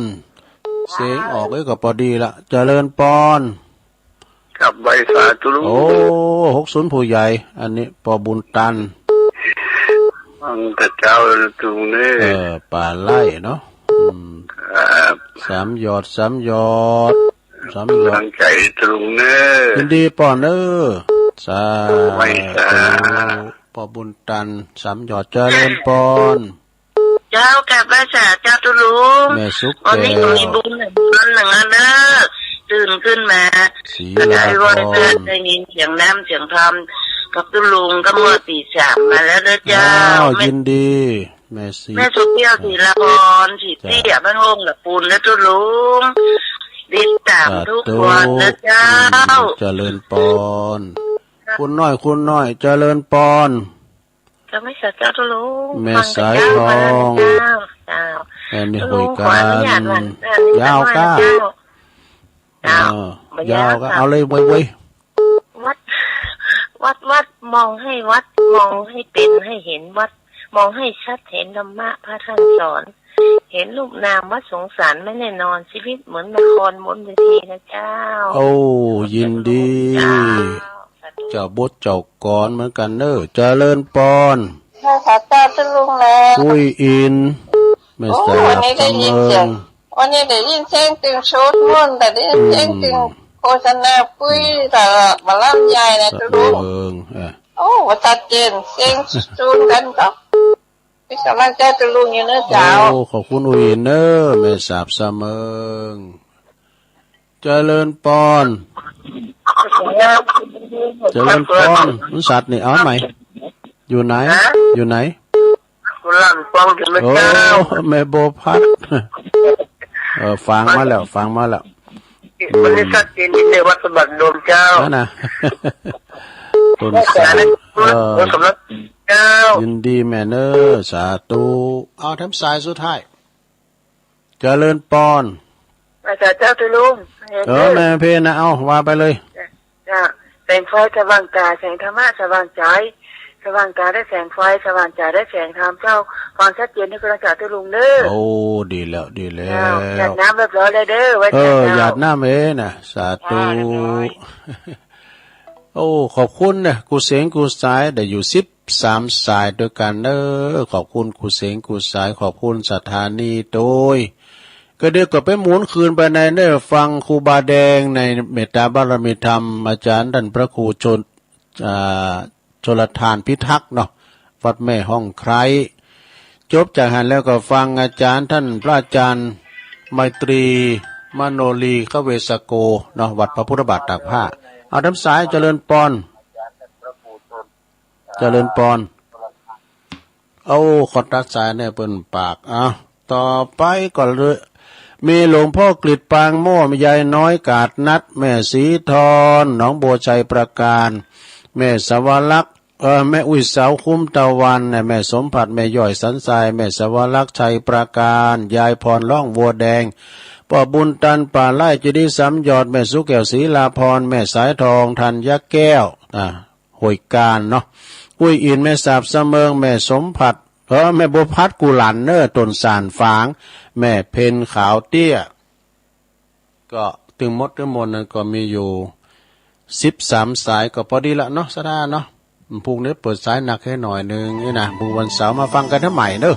เสียงออกเอ้ยก็ปอดีละ เจริญปอน กับไหว้สาตุ๊ลุง โอ้ หกศูนย์ผู้ใหญ่ อันนี้ปอบุญตัน ฟังแต่เช้าเลยตุ๊ลุงเน่อ เออ ป่าไร่เนาะ อืม ครับ สามหยอด สามหยอด สามหยอด ตั้งใจ๋ตุ๊ลุงเน่อ ยินดีปอนเน่อ สาธุ ไหว้สา ปอบุญตัน สามหยอด เจริญปอน เจ้า กับไหว้สาเจ้าตุ๊ลุง แม่สุขแก้ว วันนี้ก็มีบุญหนึ่งวันหนึ่งอันเน่อ ตื่นขึ้นมา ศรีลาพร ก็ได้ไหว้พระ ได้ยินเสียงน้ำเสียงธรรมกับตุ๊ลุงก็เมื่อตีสามมาแล้วเน่อเจ้า อ้าว แม่ ยินดี แม่ศรี แม่สุขแก้ว ศรีลาพร ศรีเตี้ย เจ้า บ้านโฮงละปูนเน่อตุ๊ลุง ติดต๋ามทุกวันเน่อเจ้า สาธุ เจริญปอน คุณน้อย คุณน้อย เจริญปอน เจ้า ไหว้สาเจ้าตุ๊ลุง แม่สายทอง ฟังแต่เช้ามาแล้วเจ้า เจ้า แม่นี่ ตุ๊ลุง คุยกั๋น ขออนุญาตว่า เอ่อ ยาวก้า เจ้า เจ้า เออ บ่ยาว ยาวก้า ค่ะ เอาเลย เว้ย เว้ย วัด วัด วัด มองให้วัด มองให้เป็นให้เห็นวัด มองให้ชัดเห็นธรรมะพระท่านสอน เห็นรูปนามว่าสงสารแม่แน่นอน ชีวิตเหมือนละครบนเวทีนะเจ้า โอ้ ยินดี เจ้า สาธุ เจ้าบทเจ้ากลอนเหมือนกั๋นเน่อ เจริญปอน ใช่ค่ะ เจ้าตุ๊ลุงแล กุ้ยอิน แม่สาบสะเมิง โอ้ วันนี้ได้ยินเสียง วันนี้ได้ยินเสียงตึงสวดมนต์ แต่ได้ยินเสียงตึง อืม โฆษณาปุ้ยตลอด หมอลำใหญ่นะตุ๊ลุง สะเมิง อ่ะ โอ้ ว่าชัดเจน เสียงสูงกั๋นก็ มีก๋ำลังใจ๋ตุ๊ลุงอยู่เน่อเจ้า โอ้ ขอบคุณกุ้ยอินเน่อ แม่สาบสะเมิง เจริญปอน เจริญปอน มันสัตว์นี่ เอาใหม่ อยู่ไหน ฮะ อยู่ไหน กุหลาบปองอยู่เน่อเจ้า โอ้ แม่บัวพัด เออ ฟังมาแล้ว ฟังมาแล้ว วันนี้ชัดเจนดีเน่อ วัดสะบักโดมเจ้า นั่นน่ะ คน แม่จ๋า สาย เออ ขอบคุณสำหรับเจ้า ยินดีแม่เน่อ สาธุ เอาแถมสายสุดท้าย เจริญปอน มาจากเจ้าตุ๊ลุง เออ แม่เพนนะ เอา ว่าไปเลย จ้ะ แสงไฟสว่างต๋า แสงธรรมะสว่างใจ๋ สว่างต๋าได้แสงไฟ สว่างใจ๋ได้แสงธรรมเจ้า ฟังชัดเจนนี่ก็แล้วจ้าตุ๊ลุงเน่อ โอ้ ดีแล้ว ดีแล้ว เจ้า หยาดน้ำเรียบร้อยแล้วเน่อ ไหว้พระเจ้า เออ หยาดน้ำเองนะ สาธุ จ้า เรียบร้อย โอ้ ขอบคุณนะ กู้เสียงกู้สาย ได้อยู่สิบสามสายตวยกั๋นเน่อ ขอบคุณกู้เสียงกู้สาย ขอบคุณสถานีตวย ก็เดี๋ยวก็ไปหมุนคืนไปในเน่อ ฟังครูบาแดงในเมตตาบารมีธรรม อาจ๋ารย์ต้านพระครูชล อ่า ชลทานพิทักษ์เนาะ วัดแม่ฮ่องไคร้ จบจากหั้นแล้วก็ฟังอาจ๋ารย์ต้านพระอาจ๋ารย์ไมตรี มโนลี คเวสโก เนาะ วัดพระพุทธบาทตากผ้า เอาแถมสาย เจริญปอน เจริญปอน เอา ขอตัดสายเน่อ เปิ้นปาก เอา ต่อไปก็เลย มีหลวงพ่อกฤษ ปางโม่ ยายน้อย กาดนัด แม่ศรีทร หนองบัว ชัยปราการ แม่สวรักษ์ เอ่อ แม่อุ้ยเสา คุ้มตะวัน แม่สมผัส แม่ย้อย สันทราย แม่สวรักษ์ ชัยปราการ ยายพร ร่องบัวแดง ป้อบุญตัน ป่าไร่ เจดีย์สามยอด แม่สุแก้ว ศรีลาพร แม่สายทอง ธัญแก้ว อ่า ห้วยการเนาะ กุ้ยอิน แม่สาบสะเมิง แม่สมผัส เออ แม่บัวพัด กุหลาบเน่อ ต้นสานฝาง แม่เพน ขาวเตี้ย ก็ตึงหมดตึงมวลนั้นก็มีอยู่สิบสามสาย ก็พอดีละเนาะ สะดาเนาะ พรุ่งนี้เปิดสายหนักหื้อหน่อยนึ่งนี่นะ พรุ่งวันเสาร์มาฟังกั๋นแถมใหม่เน่อ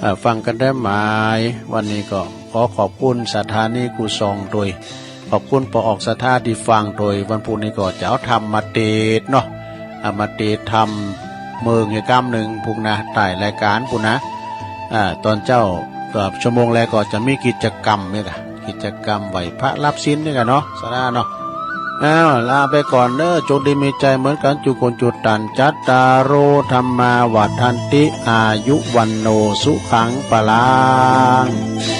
อ่า ฟังกั๋นแถมใหม่ วันนี้ก็ขอขอบคุณสถานีกู้ส่องตวย ขอบคุณป้อออกศรัทธาตี้ฟังตวย วันพุธนี้ก็จะเอาธรรมมาเตสน์เนาะ เอามาเตสน์ธรรมเมิงอีกกำนึ่งพุ้นนะ ใต้รายก๋านพุ้นนะ อ่า ต๋อนเจ๊า ก็ชั่วโมงแลก็จะมีกิจกรรมนี่ก่ะ กิจกรรมไหว้พระรับศีลนี่ก่ะเนาะ สาระเนาะ อ้าว ลาไปก่อนเน่อ โจคดีมีชัยเหมือนกั๋น จุคนจุตัน จัตตาโร ธัมมา วัฑฒันติ อายุ วัณโณ สุขัง พลัง